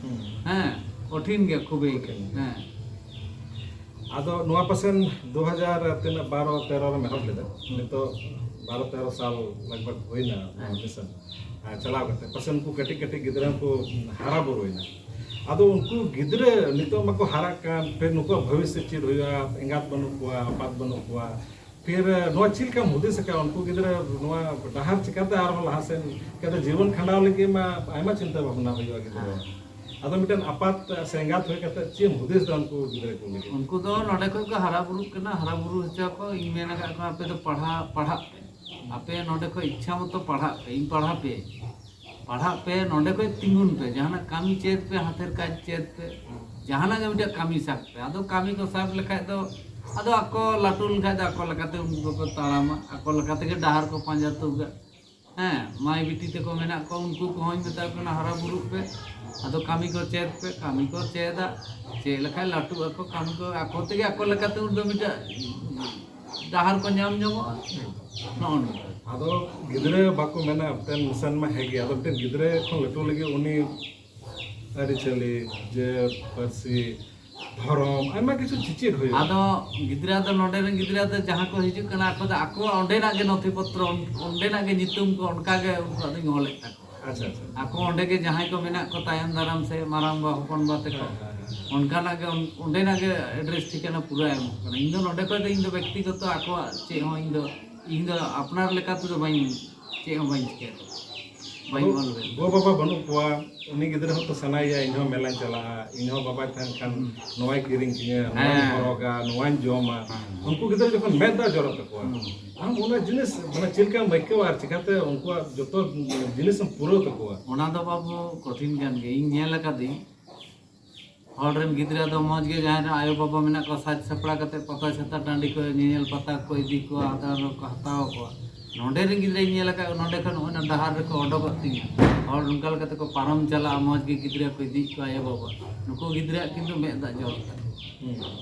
ᱦᱩᱸ᱾ ᱦᱮᱸ, ᱠᱚᱴᱷᱤᱱ ᱜᱮ ᱠᱷᱩᱵᱮᱭ᱾ ᱠᱚᱴᱷᱤᱱ᱾ ᱦᱮᱸ᱾ ᱟᱫᱚ ᱱᱚᱣᱟ ᱯᱟᱥᱮᱱ ᱫᱩ ᱦᱟᱡᱟᱨ ᱛᱤᱱᱟᱹᱜ ᱵᱟᱨᱚ ᱛᱮᱨᱚ ᱨᱮᱢ ᱮᱦᱚᱵ ᱞᱮᱫᱟ, ᱱᱤᱛᱚᱜ ᱵᱟᱨᱚ ᱛᱮᱨᱚ ᱥᱟᱞ ᱞᱟᱜᱽ ᱵᱷᱟᱜᱽ ᱦᱩᱭᱱᱟ ᱱᱚᱣᱟ ᱦᱮᱸ᱾ ᱢᱤᱥᱚᱱ᱾ ᱟᱨ ᱪᱟᱞᱟᱣ ᱠᱟᱛᱮ ᱯᱟᱥᱮᱱ ᱩᱱᱠᱩ ᱠᱟᱹᱴᱤᱡ ᱠᱟᱹᱴᱤᱡ ᱜᱤᱫᱽᱨᱟᱹ ᱠᱚ ᱦᱟᱨᱟ ᱵᱩᱨᱩᱭᱮᱱᱟ᱾ ᱟᱫᱚ ᱩᱱᱠᱩ ᱜᱤᱫᱽᱨᱟᱹ ᱱᱤᱛᱚᱜ ᱢᱟᱠᱚ ᱦᱟᱨᱟᱜ ᱠᱟᱱ, ᱯᱷᱤᱨ ᱱᱩᱠᱩᱣᱟᱜ ᱵᱷᱚᱵᱤᱥᱥᱚᱛ ᱪᱮᱫ ᱦᱩᱭᱩᱜᱼᱟ? ᱮᱸᱜᱟᱛ ᱵᱟᱹᱱᱩᱜ ᱠᱚᱣᱟ, ᱟᱯᱟᱛ ᱵᱟᱹᱱᱩᱜ ᱠᱚᱣᱟ, ᱯᱷᱤᱨ ᱱᱚᱣᱟ ᱪᱮᱫ ᱞᱮᱠᱟᱢ ᱦᱩᱫᱤᱥ ᱟᱠᱟᱫᱼᱟ? ᱩᱱᱠᱩ ᱜᱤᱫᱽᱨᱟᱹ ᱱᱚᱣᱟ ᱰᱟᱦᱟᱨ ᱪᱤᱠᱟᱹᱛᱮ ᱟᱨᱦᱚᱸ ᱞᱟᱦᱟ ᱥᱮᱱ ᱪᱤᱠᱟᱹᱛᱮ ᱡᱤᱵᱚᱱ ᱠᱷᱟᱸᱰᱟᱣ ᱞᱟᱹᱜᱤᱫ ᱢᱟ ᱟᱭᱢᱟ ᱪᱤᱱᱛᱟᱹ ᱵᱷᱟᱵᱽᱱᱟ ᱦᱩᱭᱩᱜᱼᱟ ᱜᱤᱫᱽᱨᱟᱹ᱾ ᱦᱮᱸ᱾ ᱟᱫᱚ ᱢᱤᱫᱴᱮᱱ ᱟᱯᱟᱛ ᱥᱮ ᱮᱸᱜᱟᱛ ᱦᱩᱭ ᱠᱟᱛᱮ ᱪᱮᱫ ᱮᱢ ᱦᱩᱫᱤᱥ ᱮᱫᱟ ᱩᱱᱠᱩ ᱜᱤᱫᱽᱨᱟᱹ ᱠᱚ ᱞᱟᱹᱜᱤᱫ? ᱩᱱᱠᱩ ᱫᱚ ᱱᱚᱰᱮ ᱠᱷᱚᱡ ᱠᱚ ᱦᱟᱨᱟ ᱵᱩᱨᱩᱜ ᱠᱟᱱᱟ, ᱦᱟᱨᱟ ᱵᱩᱨᱩ ᱦᱚᱪᱚ ᱠᱚ᱾ ᱤᱧ ᱢᱮᱱ ᱟᱠᱟᱫ ᱠᱚᱣᱟ, ᱟᱯᱮ ᱫᱚ ᱯᱟᱲᱦᱟᱜ, ᱯᱟᱲᱦᱟᱜ ᱯᱮ, ᱟᱯᱮ ᱱᱚᱰᱮ ᱠᱷᱚᱡ ᱤᱪᱪᱷᱟ ᱢᱚᱛᱚ ᱯᱟᱲᱦᱟᱜ ᱯᱮ, ᱤᱧ ᱯᱟᱲᱦᱟᱣ ᱯᱮ, ᱯᱟᱲᱦᱟᱜ ᱯᱮ, ᱱᱚᱰᱮ ᱠᱷᱚᱡ ᱛᱤᱸᱜᱩᱱ ᱯᱮ, ᱡᱟᱦᱟᱱᱟᱜ ᱠᱟᱹᱢᱤ ᱪᱮᱫ ᱯᱮ, ᱦᱟᱛᱮᱨ ᱠᱟᱡᱽ ᱪᱮᱫ ᱯᱮ, ᱡᱟᱦᱟᱱᱟᱜ ᱜᱮ ᱢᱤᱫᱴᱮᱱ ᱠᱟᱹᱢᱤ ᱥᱟᱵ ᱯᱮ᱾ ᱟᱫᱚ ᱠᱟᱹᱢᱤ ᱠᱚ ᱥᱟᱵ ᱞᱮᱠᱷᱟᱡ ᱫᱚ ᱟᱫᱚ ᱟᱠᱚ ᱞᱟᱹᱴᱩ ᱞᱮᱱᱠᱷᱟᱡ ᱫᱚ ᱟᱠᱚ ᱞᱮᱠᱟᱛᱮ ᱩᱱᱠᱩ ᱫᱚᱠᱚ ᱛᱟᱲᱟᱢᱟ, ᱟᱠᱚ ᱞᱮᱠᱟ ᱛᱮᱜᱮ ᱰᱟᱦᱟᱨ ᱠᱚ ᱯᱟᱸᱡᱟ ᱛᱩᱫᱟ᱾ ᱦᱮᱸ, ᱢᱟᱹᱭ ᱵᱤᱴᱤ ᱛᱟᱠᱚ ᱢᱮᱱᱟᱜ ᱠᱚᱣᱟ, ᱩᱱᱠᱩ ᱠᱚᱦᱚᱸᱧ ᱢᱮᱛᱟ ᱠᱚ ᱠᱟᱱᱟ, ᱦᱟᱨᱟ ᱵᱩᱨᱩᱜ ᱯᱮ, ᱟᱫᱚ ᱠᱟᱹᱢᱤ ᱠᱚ ᱪᱮᱫ ᱯᱮ, ᱠᱟᱹᱢᱤ ᱠᱚ ᱪᱮᱫᱟ, ᱪᱮᱫ ᱞᱮᱠᱷᱟᱡ ᱞᱟᱹᱴᱩᱜ ᱟᱠᱚ, ᱠᱟᱹᱢᱤ ᱠᱚ ᱟᱠᱚ ᱛᱮᱜᱮ ᱟᱠᱚ ᱞᱮᱠᱟᱛᱮ ᱩᱱᱫᱚ ᱢᱤᱫᱴᱮᱡ ᱰᱟᱦᱟᱨ ᱠᱚ ᱧᱟᱢ ᱧᱚᱜᱚᱜᱼᱟ᱾ ᱱᱚᱜᱼᱚ ᱱᱚᱝᱠᱟ᱾ ᱟᱫᱚ ᱜᱤᱫᱽᱨᱟᱹ ᱵᱟᱠᱚ ᱢᱮᱱᱟ ᱢᱤᱫᱴᱮᱱ ᱢᱤᱥᱚᱱ ᱢᱟ ᱦᱮᱸ ᱜᱮ, ᱟᱫᱚ ᱢᱤᱫᱴᱮᱱ ᱜᱤᱫᱽᱨᱟᱹ ᱠᱷᱚᱱ ᱞᱟᱹᱴᱩ ᱞᱟᱹᱜᱤᱫ ᱩᱱᱤ ᱟᱹᱨᱤᱪᱟᱹᱞᱤ, ᱡᱟᱹᱛ, ᱯᱟᱹᱨᱥᱤ, ᱫᱷᱚᱨᱚᱢ, ᱟᱭᱢᱟ ᱠᱤᱪᱷᱩ ᱪᱮᱪᱮᱫ ᱦᱩᱭᱩᱜᱼᱟ᱾ ᱟᱫᱚ ᱜᱤᱫᱽᱨᱟᱹ ᱫᱚ, ᱱᱚᱰᱮ ᱨᱮᱱ ᱜᱤᱫᱽᱨᱟᱹ ᱫᱚ ᱡᱟᱦᱟᱸ ᱠᱚ ᱦᱤᱡᱩᱜ ᱠᱟᱱᱟ, ᱟᱠᱚ ᱫᱚ ᱟᱠᱚᱣᱟᱜ ᱚᱸᱰᱮᱱᱟᱜ ᱜᱮ ᱱᱚᱛᱷᱤ ᱯᱚᱛᱨᱚ, ᱚᱸᱰᱮᱱᱟᱜ ᱜᱮ ᱧᱩᱛᱩᱢ ᱠᱚ ᱚᱱᱠᱟ ᱜᱮ ᱩᱱᱠᱩᱣᱟᱜ ᱫᱚᱧ ᱚᱞᱮᱫ ᱛᱟᱠᱚᱣᱟ᱾ ᱟᱪᱪᱷᱟ, ᱟᱪᱪᱷᱟ᱾ ᱟᱠᱚ ᱚᱸᱰᱮ ᱜᱮ ᱡᱟᱦᱟᱸᱭ ᱠᱚ ᱢᱮᱱᱟᱜ ᱠᱚ, ᱛᱟᱭᱚᱢ ᱫᱟᱨᱟᱢ ᱥᱮ ᱢᱟᱨᱟᱝᱵᱟ, ᱦᱚᱯᱚᱱᱵᱟ ᱛᱟᱠᱚ, ᱦᱮᱸ, ᱦᱮᱸ, ᱦᱮᱸ᱾ ᱚᱱᱠᱟᱱᱟᱜ ᱜᱮ, ᱚᱸᱰᱮᱱᱟᱜ ᱜᱮ ᱮᱰᱨᱮᱥ ᱴᱷᱤᱠᱟᱹᱱᱟ ᱯᱩᱨᱟᱹ ᱮᱢᱚᱜ ᱠᱟᱱᱟ᱾ ᱤᱧ ᱫᱚ ᱱᱚᱰᱮ ᱠᱷᱚᱡ ᱫᱚ, ᱤᱧ ᱫᱚ ᱵᱮᱠᱛᱤᱜᱚᱛᱚ ᱟᱠᱚᱣᱟᱜ ᱪᱮᱫ ᱦᱚᱸ ᱤᱧ ᱫᱚ, ᱤᱧ ᱫᱚ ᱟᱯᱱᱟᱨ ᱞᱮᱠᱟ ᱛᱮᱫᱚ ᱵᱟᱹᱧ, ᱪᱮᱫ ᱦᱚᱸ ᱵᱟᱹᱧ ᱪᱤᱠᱟᱹᱭᱟ᱾ ᱵᱟᱹᱧ ᱟᱫᱚ ᱚᱞ ᱞᱮᱫᱟ᱾ ᱜᱚ ᱵᱟᱵᱟ ᱵᱟᱹᱱᱩᱜ ᱠᱚᱣᱟ, ᱩᱱᱤ ᱜᱤᱫᱽᱨᱟᱹ ᱦᱚᱸᱛᱚ ᱥᱟᱱᱟᱭᱮᱭᱟ, ᱤᱧ ᱦᱚᱸ ᱢᱮᱞᱟᱧ ᱪᱟᱞᱟᱜᱼᱟ, ᱤᱧ ᱦᱚᱸ ᱵᱟᱵᱟᱭ ᱛᱟᱦᱮᱱ ᱠᱷᱟᱱ ᱦᱩᱸ᱾ ᱱᱚᱣᱟᱭ ᱠᱤᱨᱤᱧ ᱠᱤᱧᱟ, ᱱᱚᱣᱟᱧ ᱦᱮᱸ᱾ ᱦᱚᱨᱚᱜᱟ, ᱱᱚᱣᱟᱧ ᱡᱚᱢᱟ᱾ ᱦᱮᱸ᱾ ᱩᱱᱠᱩ ᱜᱤᱫᱽᱨᱟᱹ ᱡᱚᱠᱷᱚᱱ ᱢᱮᱫ ᱫᱟᱜ ᱡᱚᱨᱚᱜ ᱛᱟᱠᱚᱣᱟ, ᱦᱩᱸ᱾ ᱟᱢ ᱚᱱᱟ ᱡᱤᱱᱤᱥ, ᱢᱟᱱᱮ, ᱪᱮᱫ ᱞᱮᱠᱟᱢ ᱟᱹᱭᱠᱟᱹᱣᱟ ᱟᱨ ᱪᱤᱠᱟᱛᱮ ᱩᱱᱠᱩᱣᱟᱜ ᱡᱚᱛᱚ ᱡᱤᱱᱤᱥ ᱮᱢ ᱯᱩᱨᱟᱹᱣ ᱛᱟᱠᱚᱣᱟ? ᱚᱱᱟ ᱫᱚ ᱵᱟᱹᱵᱩ ᱠᱚᱴᱷᱤᱱ ᱠᱟᱱ ᱜᱮᱭᱟ᱾ ᱤᱧ ᱧᱮᱞ ᱟᱠᱟᱫᱟᱹᱧ, ᱦᱚᱲ ᱨᱮᱱ ᱜᱤᱫᱽᱨᱟᱹ ᱫᱚ ᱢᱚᱡᱽ ᱜᱮ, ᱡᱟᱦᱟᱸᱭ ᱨᱮᱱ ᱟᱭᱳ ᱵᱟᱵᱟ ᱢᱮᱱᱟᱜ ᱠᱚᱣᱟ, ᱥᱟᱡᱽ ᱥᱟᱯᱲᱟᱣ ᱠᱟᱛᱮ ᱯᱟᱛᱟ ᱪᱷᱟᱛᱟ ᱴᱟᱺᱰᱤ ᱠᱚ ᱧᱮᱧᱮᱞ ᱯᱟᱛᱟ ᱠᱚ ᱤᱫᱤ ᱠᱚᱣᱟ, ᱦᱟᱛᱟᱣ ᱠᱚ ᱦᱟᱛᱟᱣ ᱠᱚᱣᱟ᱾ ᱱᱚᱰᱮ ᱨᱮᱱ ᱜᱤᱫᱽᱨᱟᱹᱧ ᱧᱮᱞ ᱟᱠᱟᱫ ᱠᱚᱣᱟ, ᱱᱚᱰᱮ ᱠᱷᱚᱱ ᱱᱚᱜᱼᱚᱭ ᱱᱟ ᱰᱟᱦᱟᱨ ᱨᱮᱠᱚ ᱚᱰᱚᱠᱚᱜ ᱛᱤᱧᱟ, ᱦᱚᱲ ᱱᱚᱝᱠᱟ ᱞᱮᱠᱟᱛᱮ ᱠᱚ ᱯᱟᱨᱚᱢ ᱪᱟᱞᱟᱜᱼᱟ, ᱢᱚᱡᱽ ᱜᱮ ᱜᱤᱫᱽᱨᱟᱹ ᱠᱚ ᱤᱫᱤᱭᱮᱫ ᱠᱚᱣᱟ ᱟᱭᱳ ᱵᱟᱵᱟ᱾ ᱱᱩᱠᱩ ᱜᱤᱫᱽᱨᱟᱹᱣᱟᱜ ᱠᱤᱱᱛᱩ ᱢᱮᱫ ᱫᱟᱜ ᱡᱚᱨᱚᱜ ᱠᱟᱱᱟ᱾ ᱦᱩᱸ᱾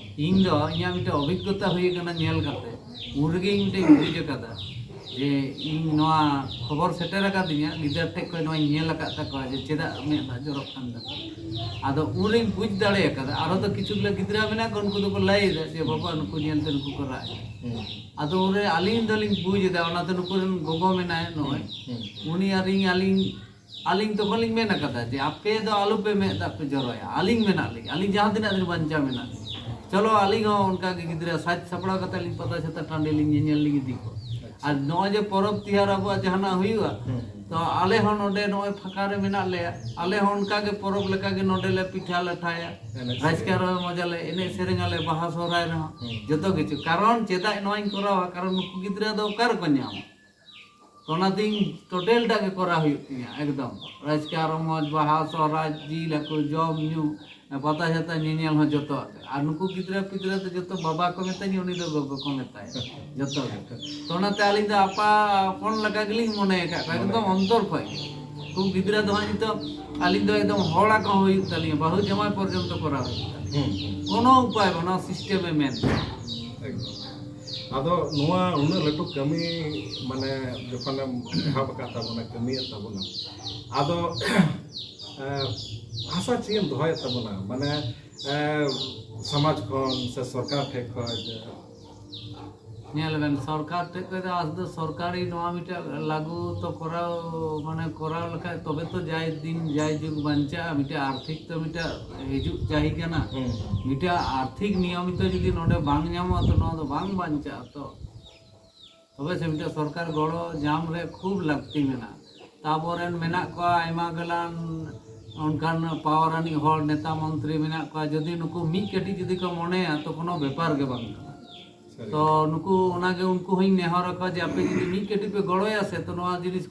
ᱤᱧ ᱫᱚ ᱤᱧᱟᱹᱜ ᱢᱤᱫᱴᱮᱱ ᱚᱵᱷᱤᱜᱽᱜᱚᱛᱟ ᱦᱩᱭ ᱟᱠᱟᱱᱟ ᱧᱮᱞ ᱠᱟᱛᱮ, ᱩᱱ ᱨᱮᱜᱮ ᱤᱧ ᱢᱤᱫᱴᱮᱱ ᱵᱩᱡᱽ ᱟᱠᱟᱫᱟ᱾ ᱡᱮ ᱤᱧ ᱱᱚᱣᱟ ᱠᱷᱚᱵᱚᱨ ᱥᱮᱴᱮᱨ ᱟᱠᱟᱫᱤᱧᱟ, ᱜᱤᱫᱟᱹᱨ ᱴᱷᱮᱡ ᱠᱷᱚᱱ ᱱᱚᱣᱟᱧ ᱧᱮᱞ ᱟᱠᱟᱫ ᱛᱟᱠᱚᱣᱟ ᱡᱮ ᱪᱮᱫᱟᱜ ᱢᱮᱫ ᱫᱟᱜ ᱡᱚᱨᱚᱜ ᱠᱟᱱ ᱛᱟᱠᱚᱣᱟ᱾ ᱟᱫᱚ ᱩᱱᱨᱤᱧ ᱵᱩᱡᱽ ᱫᱟᱲᱮ ᱟᱠᱟᱫᱟ, ᱟᱨᱚ ᱫᱚ ᱠᱤᱪᱷᱩ ᱜᱩᱞᱟ ᱜᱤᱫᱽᱨᱟᱹ ᱢᱮᱱᱟᱜ ᱠᱚᱣᱟ, ᱩᱱᱠᱩ ᱫᱚᱠᱚ ᱞᱟᱹᱭ ᱮᱫᱟ ᱡᱮ, "ᱵᱟᱵᱟ, ᱱᱩᱠᱩ ᱧᱮᱞᱛᱮ ᱱᱩᱠᱩ ᱠᱚ ᱨᱟᱜ ᱮᱫᱟ᱾" ᱦᱩᱸ᱾ ᱟᱫᱚ ᱩᱱᱨᱮ ᱟᱹᱞᱤᱧ ᱫᱚᱞᱤᱧ ᱵᱩᱡᱽ ᱮᱫᱟ, ᱚᱱᱟᱛᱮ ᱱᱩᱠᱩ ᱨᱮᱱ ᱜᱚᱜᱚ ᱢᱮᱱᱟᱭ ᱱᱚᱜᱼᱚᱭ, ᱦᱩᱸ᱾ ᱩᱱᱤ ᱟᱨ ᱤᱧ, ᱟᱹᱞᱤᱧ, ᱟᱹᱞᱤᱧ ᱛᱚᱠᱷᱚᱱ ᱞᱤᱧ ᱢᱮᱱ ᱟᱠᱟᱫᱟ ᱡᱮ, "ᱟᱯᱮ ᱫᱚ ᱟᱞᱚᱯᱮ ᱢᱮᱫ ᱫᱟᱜ ᱯᱮ ᱡᱚᱨᱚᱭᱟ, ᱟᱹᱞᱤᱧ ᱢᱮᱱᱟᱜ ᱞᱤᱧ, ᱟᱹᱞᱤᱧ ᱡᱟᱦᱟᱸ ᱛᱤᱱᱟᱹᱜ ᱫᱤᱱ ᱵᱟᱧᱪᱟᱣ ᱢᱮᱱᱟᱜ ᱞᱤᱧ, ᱪᱚᱞᱚ ᱟᱹᱞᱤᱧ ᱦᱚᱸ ᱚᱱᱠᱟ ᱜᱮ ᱜᱤᱫᱽᱨᱟᱹ ᱥᱟᱡᱽ ᱥᱟᱯᱲᱟᱣ ᱠᱟᱛᱮ ᱞᱤᱧ ᱯᱟᱛᱟ ᱪᱷᱟᱛᱟ ᱴᱟᱺᱰᱤ ᱞᱤᱧ ᱧᱮᱧᱮᱞ ᱞᱤᱧ ᱤᱫᱤ ᱠᱚᱣᱟ᱾" ᱟᱪᱪᱷᱟ᱾ ᱟᱨ ᱱᱚᱜᱼᱚᱭ ᱡᱮ ᱯᱚᱨᱚᱵᱽ ᱛᱮᱭᱟᱨ ᱟᱵᱚᱣᱟᱜ ᱡᱟᱦᱟᱱᱟᱜ ᱦᱩᱭᱩᱜᱼᱟ, ᱦᱩᱸ᱾ ᱛᱚ ᱟᱞᱮ ᱦᱚᱸ ᱱᱚᱰᱮ ᱱᱚᱜᱼᱚᱭ ᱯᱷᱟᱸᱠᱟ ᱨᱮ ᱢᱮᱱᱟᱜ ᱞᱮᱭᱟ, ᱟᱞᱮ ᱦᱚᱸ ᱚᱱᱠᱟ ᱜᱮ ᱯᱚᱨᱚᱵᱽ ᱞᱮᱠᱟ ᱜᱮ ᱱᱚᱰᱮ ᱞᱮ ᱯᱤᱴᱷᱟᱹ ᱞᱟᱴᱷᱟᱭᱟ, ᱮᱱᱮᱡ ᱨᱟᱡᱽᱠᱟᱨ ᱥᱮᱨᱮᱧ᱾ ᱦᱚᱸ ᱢᱚᱡᱟ ᱞᱮ ᱮᱱᱮᱡ ᱥᱮᱨᱮᱧ ᱟᱞᱮ ᱵᱟᱦᱟ ᱥᱚᱦᱨᱟᱭ ᱨᱮᱦᱚᱸ, ᱦᱩᱸ᱾ ᱡᱚᱛᱚ ᱠᱤᱪᱷᱩ᱾ ᱠᱟᱨᱚᱱ ᱪᱮᱫᱟᱜ ᱱᱚᱣᱟᱧ ᱠᱚᱨᱟᱣᱟ? ᱠᱟᱨᱚᱱ ᱱᱩᱠᱩ ᱜᱤᱫᱽᱨᱟᱹ ᱫᱚ ᱚᱠᱟ ᱨᱮᱠᱚ ᱧᱟᱢᱟ? ᱛᱚ ᱚᱱᱟᱛᱤᱧ ᱴᱳᱴᱟᱞ ᱴᱟᱜ ᱜᱮ ᱠᱚᱨᱟᱣ ᱦᱩᱭᱩᱜ ᱛᱤᱧᱟ ᱮᱠᱫᱚᱢ᱾ ᱨᱟᱡᱽᱠᱟᱨ ᱨᱚᱢᱚᱡᱽ, ᱵᱟᱦᱟ ᱥᱚᱦᱨᱟᱭ, ᱡᱤᱞ ᱦᱟᱹᱠᱩ ᱡᱚᱢ ᱧᱩ, ᱯᱟᱛᱟ ᱪᱷᱟᱛᱟ ᱧᱮᱧᱮᱞ ᱦᱚᱸ ᱡᱚᱛᱚᱣᱟᱜ ᱜᱮ᱾ ᱟᱨ ᱱᱩᱠᱩ ᱜᱤᱫᱽᱨᱟᱹ ᱯᱤᱫᱽᱨᱟᱹ ᱫᱚ ᱡᱚᱛᱚ ᱵᱟᱵᱟ ᱠᱚ ᱢᱮᱛᱟᱧᱟ, ᱩᱱᱤ ᱫᱚ ᱜᱚᱜᱚ ᱠᱚ ᱢᱮᱛᱟᱭᱟ, ᱡᱚᱛᱚ ᱜᱮ᱾ ᱛᱚ ᱚᱱᱟᱛᱮ ᱟᱹᱞᱤᱧ ᱫᱚ ᱟᱯᱟ ᱦᱚᱯᱚᱱ ᱞᱮᱠᱟ ᱜᱮᱞᱤᱧ ᱢᱚᱱᱮ ᱟᱠᱟᱫ ᱠᱚᱣᱟ, ᱮᱠᱫᱚᱢ ᱚᱱᱛᱚᱨ ᱠᱷᱚᱡ ᱜᱮ᱾ ᱩᱱᱠᱩ ᱜᱤᱫᱽᱨᱟᱹ ᱫᱚ ᱦᱟᱸᱜ ᱱᱤᱛᱚᱜ ᱟᱹᱞᱤᱧ ᱫᱚ ᱮᱠᱫᱚᱢ ᱦᱚᱲ ᱟᱠᱚ ᱦᱚᱸ ᱦᱩᱭᱩᱜ ᱛᱟᱹᱞᱤᱧᱟ, ᱵᱟᱹᱦᱩ ᱡᱟᱶᱟᱭ ᱯᱚᱨᱡᱚᱱᱛᱚ ᱠᱚᱨᱟᱣ ᱦᱩᱭᱩᱜ ᱛᱟᱹᱞᱤᱧᱟ᱾ ᱦᱩᱸ, ᱦᱩᱸ᱾ ᱠᱳᱱᱳ ᱩᱯᱟᱭ ᱵᱟᱹᱱᱩᱜᱼᱟ, ᱥᱤᱥᱴᱮᱢᱮ ᱢᱮᱱ᱾ ᱮᱠᱫᱚᱢ᱾ ᱟᱫᱚ ᱱᱚᱣᱟ ᱩᱱᱟᱹᱜ ᱞᱟᱹᱴᱩ ᱠᱟᱹᱢᱤ, ᱢᱟᱱᱮ, ᱡᱚᱠᱷᱚᱱᱮᱢ ᱮᱦᱚᱵ ᱟᱠᱟᱫ ᱛᱟᱵᱚᱱᱟ, ᱠᱟᱹᱢᱤᱭᱮᱫ ᱛᱟᱵᱚᱱᱟ, ᱟᱫᱚ, ᱮ, ᱟᱥᱟ ᱪᱮᱫ ᱮᱢ ᱫᱚᱦᱚᱭᱮᱫ ᱛᱟᱵᱚᱱᱟ, ᱢᱟᱱᱮ, ᱮ, ᱥᱚᱢᱟᱡᱽ ᱠᱷᱚᱱ ᱥᱮ ᱥᱚᱨᱠᱟᱨ ᱴᱷᱮᱡ ᱠᱷᱚᱱ? ᱧᱮᱞ ᱵᱮᱱ, ᱥᱚᱨᱠᱟᱨ ᱴᱷᱮᱡ ᱠᱷᱚᱱ ᱫᱚ ᱟᱥ ᱫᱚ ᱥᱚᱨᱠᱟᱨᱤ ᱱᱚᱣᱟ ᱢᱤᱫᱴᱮᱡ ᱞᱟᱹᱜᱩ ᱛᱚ ᱠᱚᱨᱟᱣ, ᱢᱟᱱᱮ, ᱠᱚᱨᱟᱣ ᱞᱮᱠᱷᱟᱡ ᱛᱚᱵᱮ ᱛᱚ ᱡᱟᱭ ᱫᱤᱱ ᱡᱟᱭ ᱡᱩᱜᱽ ᱵᱟᱧᱪᱟᱜᱼᱟ, ᱢᱤᱫᱴᱮᱡ ᱟᱨᱛᱷᱤᱠ ᱛᱚ ᱢᱤᱫᱴᱮᱡ ᱦᱤᱡᱩᱜ ᱪᱟᱹᱦᱤ ᱠᱟᱱᱟ᱾ ᱦᱩᱸ᱾ ᱢᱤᱫᱴᱮᱡ ᱟᱨᱛᱷᱤᱠ ᱱᱤᱭᱚᱢᱤᱛᱚ ᱡᱩᱫᱤ ᱱᱚᱰᱮ ᱵᱟᱝ ᱧᱟᱢᱚᱜᱼᱟ, ᱛᱚ ᱱᱚᱣᱟ ᱫᱚ ᱵᱟᱝ ᱵᱟᱧᱪᱟᱜᱼᱟ ᱛᱚ᱾ ᱛᱚᱵᱮ ᱥᱮ ᱢᱤᱫᱴᱮᱡ ᱥᱚᱨᱠᱟᱨ ᱜᱚᱲᱚ ᱧᱟᱢ ᱨᱮ ᱠᱷᱩᱵ ᱞᱟᱹᱠᱛᱤ ᱢᱮᱱᱟᱜᱼᱟ᱾ ᱛᱟᱯᱚᱨᱮᱱ ᱢᱮᱱᱟᱜ ᱠᱚᱣᱟ ᱟᱭᱢᱟ ᱜᱟᱱ ᱚᱱᱠᱟᱱ ᱯᱟᱣᱟᱨ ᱟᱹᱱᱤᱡ ᱦᱚᱲ, ᱱᱮᱛᱟ ᱢᱚᱱᱛᱨᱤ ᱢᱮᱱᱟᱜ ᱠᱚᱣᱟ, ᱡᱩᱫᱤ ᱱᱩᱠᱩ ᱢᱤᱫ ᱠᱟᱹᱴᱤᱡ ᱡᱩᱫᱤ ᱠᱚ ᱢᱚᱱᱮᱭᱟ, ᱛᱚ ᱠᱳᱱᱳ ᱵᱮᱯᱟᱨ ᱜᱮ ᱵᱟᱝ ᱠᱟᱱᱟ᱾ ᱥᱟᱹᱨᱤ᱾ ᱛᱚ ᱱᱩᱠᱩ, ᱚᱱᱟᱜᱮ ᱩᱱᱠᱩ ᱦᱚᱸᱧ ᱱᱮᱦᱚᱨ ᱟᱠᱚᱣᱟ ᱡᱮ ᱟᱯᱮ ᱡᱩᱫᱤ ᱢᱤᱫ ᱠᱟᱹᱴᱤᱡ ᱯᱮ ᱜᱚᱲᱚᱭᱟ ᱥᱮ, ᱛᱚ ᱱᱚᱣᱟ ᱡᱤᱱᱤᱥ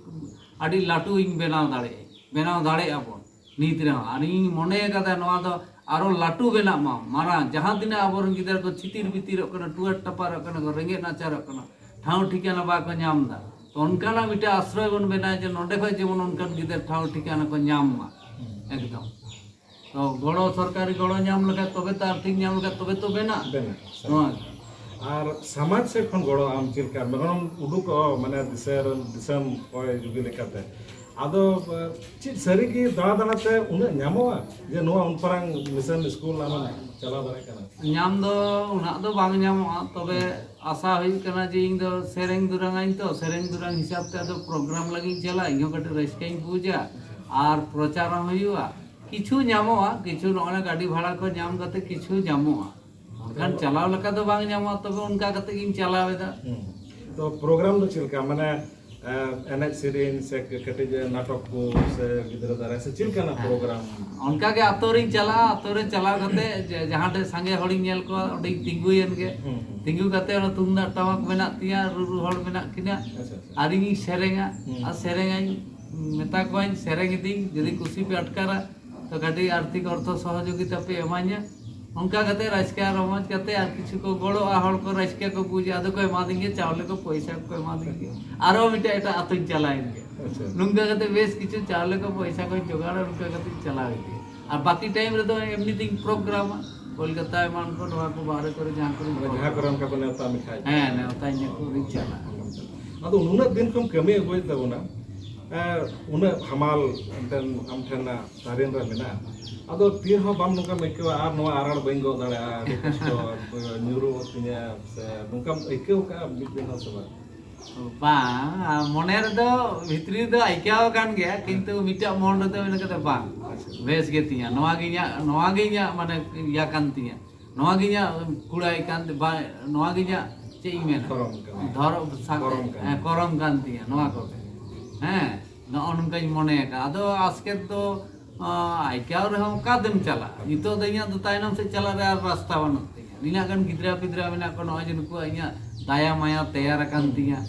ᱟᱹᱰᱤ ᱞᱟᱹᱴᱩ ᱤᱧ ᱵᱮᱱᱟᱣ ᱫᱟᱲᱮᱭᱟᱜᱼᱟ, ᱵᱮᱱᱟᱣ ᱫᱟᱲᱮᱭᱟᱜᱼᱟ ᱵᱚᱱ᱾ ᱱᱤᱛ ᱨᱮᱦᱚᱸ ᱟᱨ ᱤᱧ ᱢᱚᱱᱮ ᱟᱠᱟᱫᱟ ᱱᱚᱣᱟ ᱫᱚ ᱟᱨᱚ ᱞᱟᱹᱴᱩ ᱵᱮᱱᱟᱜ ᱢᱟ, ᱢᱟᱨᱟᱝ, ᱡᱟᱦᱟᱸ ᱛᱤᱱᱟᱹᱜ ᱟᱵᱚᱨᱮᱱ ᱜᱤᱫᱽᱨᱟᱹ ᱠᱚ ᱪᱷᱤᱛᱤᱨ ᱵᱤᱛᱤᱨᱚᱜ ᱠᱟᱱᱟ, ᱴᱩᱣᱟᱹᱨ ᱴᱟᱯᱟᱨᱚᱜ ᱠᱟᱱᱟ ᱠᱚ, ᱨᱮᱸᱜᱮᱡ ᱱᱟᱪᱟᱨᱚᱜ ᱠᱟᱱᱟ, ᱴᱷᱟᱶ ᱴᱷᱤᱠᱟᱹᱱᱟ ᱵᱟᱠᱚ ᱧᱟᱢ ᱮᱫᱟ᱾ ᱛᱚ ᱚᱱᱠᱟᱱᱟᱜ ᱢᱤᱫᱴᱮᱱ ᱟᱥᱨᱚᱭ ᱵᱚᱱ ᱵᱮᱱᱟᱣᱟ ᱡᱮ ᱱᱚᱸᱰᱮ ᱠᱷᱚᱱ ᱡᱮᱢᱚᱱ ᱚᱱᱠᱟᱱ ᱜᱤᱫᱟᱹᱨ ᱴᱷᱟᱶ ᱴᱷᱤᱠᱟᱹᱱᱟ ᱠᱚ ᱧᱟᱢ ᱢᱟ᱾ ᱮᱠᱫᱚᱢ᱾ ᱛᱚ ᱜᱚᱲᱚ, ᱥᱚᱨᱠᱟᱨᱤ ᱜᱚᱲᱚ ᱧᱟᱢ ᱞᱮᱠᱷᱟᱡ ᱛᱚᱵᱮ ᱛᱚ, ᱟᱨᱛᱷᱤᱠ ᱧᱟᱢ ᱞᱮᱠᱷᱟᱡ ᱛᱚᱵᱮ ᱛᱚ ᱵᱮᱱᱟᱜ᱾ ᱵᱮᱱᱟᱜ, ᱥᱟᱹᱨᱤ᱾ ᱱᱚᱣᱟ ᱜᱮ᱾ ᱟᱨ ᱥᱚᱢᱟᱡᱽ ᱥᱮᱫ ᱠᱷᱚᱱ ᱜᱚᱲᱚ ᱟᱢ ᱪᱮᱫ ᱞᱮᱠᱟ, ᱢᱮᱨᱚᱢ ᱩᱰᱩᱠᱚᱜᱼᱟ, ᱢᱟᱱᱮ ᱫᱤᱥᱚᱢ ᱫᱤᱥᱚᱢ ᱦᱚᱭ ᱡᱩᱜᱤ ᱞᱮᱠᱟᱛᱮ? ᱟᱫᱚ ᱪᱮᱫ ᱥᱟᱹᱨᱤ ᱜᱮ ᱫᱟᱬᱟ ᱫᱟᱬᱟ ᱛᱮ ᱩᱱᱟᱹᱜ ᱧᱟᱢᱚᱜᱼᱟ ᱡᱮ ᱱᱚᱣᱟ ᱩᱱ ᱯᱟᱨᱟᱝ ᱢᱤᱥᱚᱱ ᱥᱠᱩᱞ ᱟᱢᱮᱢ ᱪᱟᱞᱟᱣ ᱫᱟᱲᱮᱭᱟᱜ ᱠᱟᱱᱟ? ᱧᱟᱢ ᱫᱚ ᱩᱱᱟᱹᱜ ᱫᱚ ᱵᱟᱝ ᱧᱟᱢᱚᱜᱼᱟ, ᱛᱚᱵᱮ ᱟᱥᱟ ᱦᱩᱭᱩᱜ ᱠᱟᱱᱟ ᱡᱮ ᱤᱧ ᱫᱚ ᱥᱮᱨᱮᱧ ᱫᱩᱨᱟᱝ ᱟᱹᱧ ᱛᱚ, ᱥᱮᱨᱮᱧ ᱫᱩᱨᱟᱝ ᱦᱤᱥᱟᱹᱵ ᱛᱮ ᱟᱫᱚ ᱯᱨᱳᱜᱨᱟᱢ ᱞᱟᱹᱜᱤᱫ ᱤᱧ ᱪᱟᱞᱟᱜᱼᱟ, ᱤᱧ ᱦᱚᱸ ᱠᱟᱹᱴᱤᱡ ᱨᱟᱹᱥᱠᱟᱹᱧ ᱵᱩᱡᱟ ᱟᱨ ᱯᱨᱚᱪᱟᱨ ᱦᱚᱸ ᱦᱩᱭᱩᱜᱼᱟ᱾ ᱠᱤᱪᱷᱩ ᱧᱟᱢᱚᱜᱼᱟ, ᱠᱤᱪᱷᱩ ᱱᱚᱜᱼᱚᱭ ᱜᱟᱹᱰᱤ ᱵᱷᱟᱲᱟ ᱠᱚ ᱧᱟᱢ ᱠᱟᱛᱮ ᱠᱤᱪᱷᱩ ᱧᱟᱢᱚᱜᱼᱟ, ᱢᱮᱱᱠᱷᱟᱱ ᱪᱟᱞᱟᱣ ᱞᱮᱠᱟ ᱫᱚ ᱵᱟᱝ ᱧᱟᱢᱚᱜᱼᱟ, ᱛᱚᱵᱮ ᱚᱱᱠᱟ ᱠᱟᱛᱮ ᱜᱤᱧ ᱪᱟᱞᱟᱣ ᱮᱫᱟ᱾ ᱦᱩᱸ᱾ ᱛᱚ ᱯᱨᱳᱜᱨᱟᱢ ᱫᱚ ᱪᱮᱫ ᱞᱮᱠᱟ, ᱢᱟᱱᱮ ᱮᱱᱮᱡ ᱥᱮᱨᱮᱧ ᱥᱮ ᱠᱟᱹᱴᱤᱡ ᱱᱟᱴᱚᱠ ᱠᱚ ᱥᱮ ᱜᱤᱫᱽᱨᱟᱹ ᱫᱟᱨᱟᱭ ᱥᱮ ᱪᱮᱫ ᱞᱮᱠᱟᱱᱟᱜ ᱯᱨᱳᱜᱨᱟᱢ? ᱚᱱᱠᱟ ᱜᱮ ᱟᱛᱳ ᱨᱤᱧ ᱪᱟᱞᱟᱜᱼᱟ, ᱟᱛᱳ ᱨᱮ ᱪᱟᱞᱟᱣ ᱠᱟᱛᱮ ᱡᱮ ᱡᱟᱦᱟᱸ ᱴᱷᱮᱱ ᱥᱟᱸᱜᱮ ᱦᱚᱲᱤᱧ ᱧᱮᱞ ᱠᱚᱣᱟ ᱚᱸᱰᱮᱧ ᱛᱤᱸᱜᱩᱭᱮᱱ ᱜᱮ᱾ ᱦᱩᱸ, ᱦᱩᱸ᱾ ᱛᱤᱸᱜᱩ ᱠᱟᱛᱮ ᱚᱱᱟ ᱛᱩᱢᱫᱟᱜ ᱴᱟᱢᱟᱠ ᱢᱮᱱᱟᱜ ᱛᱤᱧᱟ, ᱨᱩᱨᱩ ᱦᱚᱲ ᱢᱮᱱᱟᱜ ᱠᱤᱱᱟ, ᱟᱪᱪᱷᱟ, ᱟᱪᱪᱷᱟ᱾ ᱟᱨ ᱤᱧᱤᱧ ᱥᱮᱨᱮᱧᱟ᱾ ᱦᱩᱸ᱾ ᱟᱨ ᱥᱮᱨᱮᱧᱟᱹᱧ, ᱢᱮᱛᱟ ᱠᱚᱣᱟᱧ ᱥᱮᱨᱮᱧ ᱤᱫᱤᱧ, ᱡᱩᱫᱤ ᱠᱩᱥᱤ ᱯᱮ ᱟᱴᱠᱟᱨᱟ ᱛᱚ ᱠᱟᱹᱴᱤᱡ ᱟᱨᱛᱷᱤᱠ ᱚᱨᱛᱷᱚ ᱥᱚᱦᱚᱡᱳᱜᱤᱛᱟ ᱯᱮ ᱮᱢᱟᱧᱟ᱾ ᱚᱱᱠᱟ ᱠᱟᱛᱮ ᱨᱟᱹᱥᱠᱟᱹ ᱨᱚᱢᱚᱡᱽ ᱠᱟᱛᱮ ᱟᱨ ᱠᱤᱪᱷᱩ ᱠᱚ ᱜᱚᱲᱚᱜᱼᱟ, ᱦᱚᱲ ᱠᱚ ᱨᱟᱹᱥᱠᱟᱹ ᱠᱚ ᱵᱩᱡᱟ, ᱟᱫᱚ ᱠᱚ ᱮᱢᱟᱫᱤᱧ ᱜᱮ, ᱪᱟᱣᱞᱮ ᱠᱚ ᱯᱚᱭᱥᱟ ᱠᱚ ᱮᱢᱟᱫᱤᱧ ᱜᱮ᱾ ᱟᱨᱚ ᱢᱤᱫᱴᱮᱡ ᱮᱴᱟᱜ ᱟᱛᱳᱧ ᱪᱟᱞᱟᱣᱮᱱ ᱜᱮ᱾ ᱟᱪᱪᱷᱟ᱾ ᱱᱚᱝᱠᱟ ᱠᱟᱛᱮ ᱵᱮᱥ ᱠᱤᱪᱷᱩ ᱪᱟᱣᱞᱮ ᱠᱚ ᱯᱚᱭᱥᱟ ᱠᱚᱧ ᱡᱚᱜᱟᱲᱟ, ᱱᱚᱝᱠᱟ ᱠᱟᱛᱮᱧ ᱪᱟᱞᱟᱣᱮᱱ ᱜᱮ᱾ ᱟᱨ ᱵᱟᱹᱠᱤ ᱴᱟᱭᱤᱢ ᱨᱮᱫᱚ ᱮᱢᱱᱤ ᱛᱤᱧ ᱯᱨᱳᱜᱨᱟᱢᱟ, ᱠᱳᱞᱠᱟᱛᱟ ᱮᱢᱟᱱ ᱠᱚ, ᱱᱚᱣᱟ ᱠᱚ ᱵᱟᱦᱨᱮ ᱠᱚᱨᱮ ᱡᱟᱦᱟᱸ ᱠᱚᱨᱮᱧ ᱢᱟᱱᱮ ᱡᱟᱦᱟᱸ ᱠᱚᱨᱮ ᱚᱱᱠᱟ ᱠᱚ ᱱᱮᱣᱛᱟ ᱢᱮᱠᱷᱟᱡ᱾ ᱦᱮᱸ, ᱱᱮᱣᱛᱟᱧ ᱠᱚ ᱨᱤᱧ ᱪᱟᱞᱟᱜᱼᱟ᱾ ᱟᱫᱚ ᱱᱩᱱᱟᱹᱜ ᱫᱤᱱ ᱠᱷᱚᱱ ᱠᱟᱹᱢᱤ ᱟᱹᱜᱩᱭᱮᱫ ᱛᱟᱵᱚᱱᱟ, ᱮᱸ, ᱩᱱᱟᱹᱜ ᱦᱟᱢᱟᱞ ᱮᱱᱛᱮᱫ ᱟᱢ ᱴᱷᱮᱱ ᱛᱟᱨᱮᱱ ᱨᱮ ᱢᱮᱱᱟᱜᱼᱟ, ᱟᱫᱚ ᱛᱤ ᱨᱮᱦᱚᱸ ᱵᱟᱢ ᱱᱚᱝᱠᱟᱢ ᱟᱹᱭᱠᱟᱹᱣᱟ ᱟᱨ ᱱᱚᱣᱟ ᱟᱨᱟᱲ ᱵᱟᱹᱧ ᱜᱚᱜ ᱫᱟᱲᱮᱭᱟᱜᱼᱟ, ᱟᱹᱰᱤ ᱠᱚᱥᱴᱚ ᱧᱩᱨᱩᱜ ᱛᱤᱧᱟᱹ, ᱥᱮ ᱱᱚᱝᱠᱟᱢ ᱟᱹᱭᱠᱟᱹᱣ ᱠᱟᱜᱼᱟ ᱢᱤᱫ ᱫᱤᱱ ᱦᱚᱸ ᱥᱮ ᱵᱟᱝ? ᱵᱟᱝ, ᱟᱨ ᱢᱚᱱᱮ ᱨᱮᱫᱚ ᱵᱷᱤᱛᱨᱤ ᱨᱮᱫᱚ ᱟᱹᱭᱠᱟᱹᱣ ᱟᱠᱟᱱ ᱜᱮᱭᱟ, ᱠᱤᱱᱛᱩ ᱢᱤᱫᱴᱟᱝ ᱢᱚᱱ ᱨᱮᱫᱚ ᱢᱮᱱ ᱠᱟᱫᱟ, "ᱵᱟᱝ, ᱟᱪᱪᱷᱟ᱾ ᱵᱮᱥ ᱜᱮ ᱛᱤᱧᱟ, ᱱᱚᱣᱟ ᱜᱮ ᱤᱧᱟᱹᱜ, ᱱᱚᱣᱟ ᱜᱮ ᱤᱧᱟᱹᱜ ᱢᱟᱱᱮ ᱤᱭᱟᱹ ᱠᱟᱱ ᱛᱤᱧᱟ, ᱱᱚᱣᱟ ᱜᱮ ᱤᱧᱟᱹᱜ ᱠᱩᱲᱟᱹᱭ ᱠᱟᱱ ᱛᱤᱧᱟ, ᱵᱟ, ᱱᱚᱣᱟ ᱜᱮ ᱤᱧᱟᱹᱜ ᱪᱮᱫ ᱤᱧ ᱢᱮᱱᱟ, ᱫᱷᱚᱨᱚᱢ ᱠᱟᱱᱟ᱾ ᱫᱷᱚᱨᱚᱢ ᱥᱟ-, ᱠᱚᱨᱚᱢ ᱠᱟᱱᱟ᱾ ᱦᱮᱸ, ᱠᱚᱨᱚᱢ ᱠᱟᱱ ᱛᱤᱧᱟ ᱱᱚᱣᱟ ᱠᱚᱜᱮ᱾" ᱦᱮᱸ, ᱱᱚᱜᱼᱚ ᱱᱚᱝᱠᱟᱧ ᱢᱚᱱᱮ ᱟᱠᱟᱫᱼᱟ᱾ ᱟᱫᱚ ᱟᱥᱠᱮᱛ ᱫᱚ ᱟᱸ, ᱟᱹᱭᱠᱟᱹᱣ ᱨᱮᱦᱚᱸ ᱚᱠᱟ ᱛᱮᱢ ᱪᱟᱞᱟᱜᱼᱟ? ᱱᱤᱛᱚᱜ ᱫᱚ ᱤᱧᱟᱹᱜ ᱫᱚ ᱛᱟᱭᱱᱚᱢ ᱥᱮᱫ ᱪᱟᱞᱟᱜ ᱨᱮ ᱟᱨ ᱨᱟᱥᱛᱟ ᱵᱟᱹᱱᱩᱜ ᱛᱤᱧᱟ᱾ ᱱᱤᱱᱟᱹᱜ ᱜᱟᱱ ᱜᱤᱫᱽᱨᱟᱹ ᱯᱤᱫᱽᱨᱟᱹ ᱢᱮᱱᱟᱜ ᱠᱚᱣᱟ, ᱱᱚᱜᱼᱚᱭ ᱡᱮ ᱱᱩᱠᱩᱣᱟᱜ ᱤᱧᱟᱹᱜ ᱫᱟᱭᱟ ᱢᱟᱭᱟ ᱛᱮᱭᱟᱨ ᱟᱠᱟᱱ ᱛᱤᱧᱟ᱾